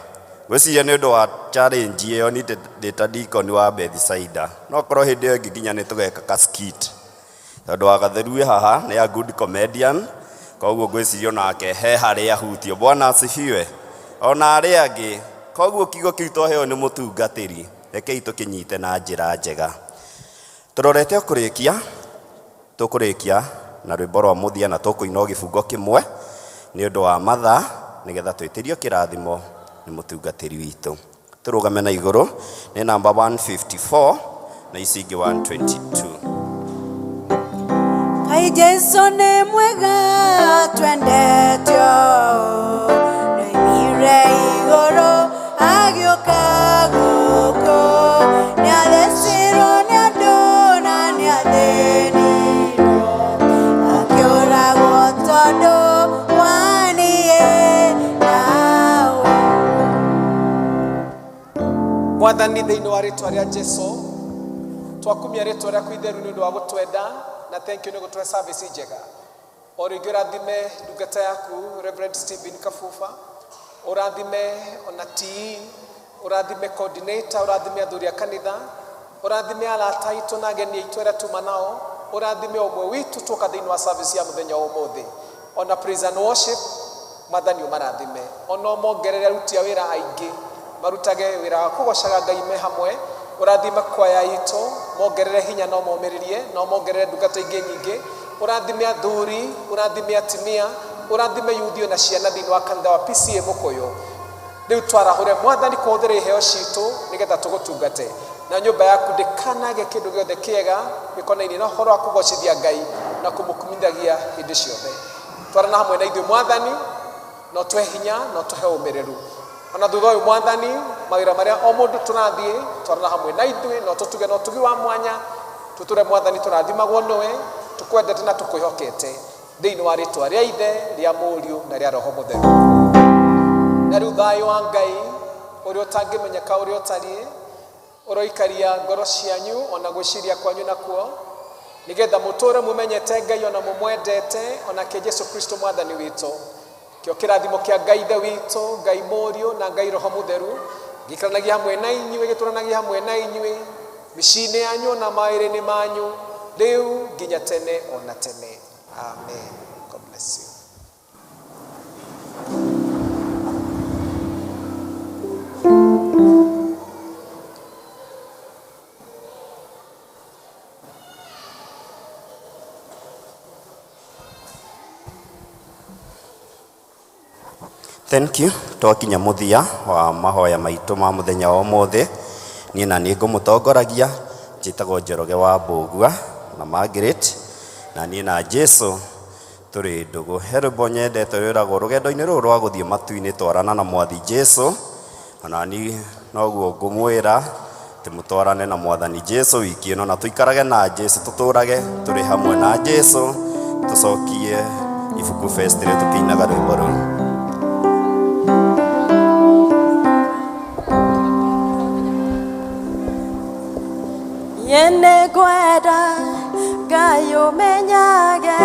Ngwĩciria nĩ ũndũ wa challenge ĩyo, niĩ ndĩ ta deacon wa Bethisaida, no korwo hĩndĩ ĩyo ĩngĩ nginya nĩ tũgeka ka skit. Tondũ wa Gatheru wĩ haha nĩ a good comedian, koguo ngwĩciria onake he harĩa ahutio. Bwana asifiwe. Ona arĩa angĩ. Koguo kiugo kĩu twaheo nĩ mũtungatĩri, rekei tũkĩnyite na njĩra njega. Tũrorete o kũrĩkia, tũkũrĩkia na rwĩmbo rwa mũthia na tũkũina o gĩbungo kĩmwe nĩ ũndũ wa mathaa nĩgetha twĩtĩrio kĩrathimo nĩ mũtungatĩri witũ. Tũrũgame na igũrũ nĩ namba 154 na ici ingĩ 122. Kai Jesu nĩ mwega twendete ũũ, nĩoimire igũrũ agĩũka gũkũ, nĩathecirwo nĩ andũ na nĩathĩnirio, akĩũragwo tondũ wa niĩ nawe. Mwathani, thĩinĩ wa rĩtwa rĩa Jesu, twakumia rĩtwa rĩaku itheru nĩ ũndũ wa gũtwenda, na thank you nĩ gũtũhe service njega. O rĩngĩ ũrathime ndungata yaku Reverend Stephen Kabuba, ũrathime ona TE, ũrathime coordinator, ũrathime athuri a kanitha, ũrathime arata aitũ na ageni aitũ arĩa tuma nao, ũrathime o ũmwe witũ tuoka thĩinĩ wa service ya mũthenya wa ũmũthĩ, ona praise and worship. Mwathani, ũmarathime, ona ũmongerere aruti a wĩra aingĩ marutage wĩra wa kũgocaga Ngai me hamwe. Ũrathime kwaya itũ, mongerere hinya na ũmomĩrĩrie, na ũmongerere ndungata ingĩ nyingĩ. Ũrathime athuri, ũrathime atumia, ũrathime yuthio na ciana thĩinĩ wa kanitha wa PCA Mũkũyũ. Rĩu twarahũre, Mwathani, kũhũthĩra iheo citũ nĩgetha tũgũtungate, na nyũmba yaku ndĩkanage kĩndũ gĩothe kĩega gĩkonainie na ũhoro wa kũgocithia Ngai na kũmũkumithagia hĩndĩ ciothe. Twarana hamwe na ithuĩ, Mwathani, na ũtũhe hinya na ũtũhe ũmĩrĩru ona thutha ũyũ. Mwathani, mawĩra marĩa o mũndũ tũrathiĩ, twarana hamwe na ithuĩ na ũtũtuge na ũtugi wa mwanya. Tũtũre, Mwathani, tũrathimagwo nĩwe, tũkwendete na tũkwĩhokete, thĩinĩ wa rĩtwa rĩa Ithe, rĩa Mũriũ na rĩa Roho Mũtheru. Na rĩu thayũ wa Ngai ũrĩa ũtangĩmenyeka ũrĩa ũtariĩ ũroikaria ngoro cianyu ona gwĩciria kwanyu nakuo, nĩgetha mũtũre mũmenyete Ngai ona mũmwendete onake Jesu Kristo Mwathani witũ. Kĩo kĩrathimo kĩa Ngai Ithe witũ, Ngai Mũriũ na Ngai Roho Mũtheru gĩikaranagia hamwe na inyuĩ, gĩtũranagia hamwe na inyuĩ mĩciĩ-inĩ yanyu na mawĩra-inĩ manyu, rĩu nginya tene ona tene. Amen. God bless you. Thank you. Twakinya mũthia wa mahoya maitũ ma mũthenya wa ũmũthĩ. Niĩ na niĩ ngũmũtongoragia njĩtagwo Njoroge wa Mbũgua na Margaret, na niĩ na Jesu tũrĩ ndũgũ. He rwĩmbo nyendete rwĩragwo rũgendo-inĩ rũrũ rwa gũthiĩ matu-inĩ, twarana na Mwathi Jesu. Ona niĩ noguo ngũmwĩra atĩ mũtwarane na Mwathani Jesu wiki ĩno, na tũikarage na Jesu, tũtũrage tũrĩ hamwe na Jesu. Tũcokie ibuku fest rĩu tũkĩinaga rwĩmbo rũu. Yene gwenda Ngai ũmenyage.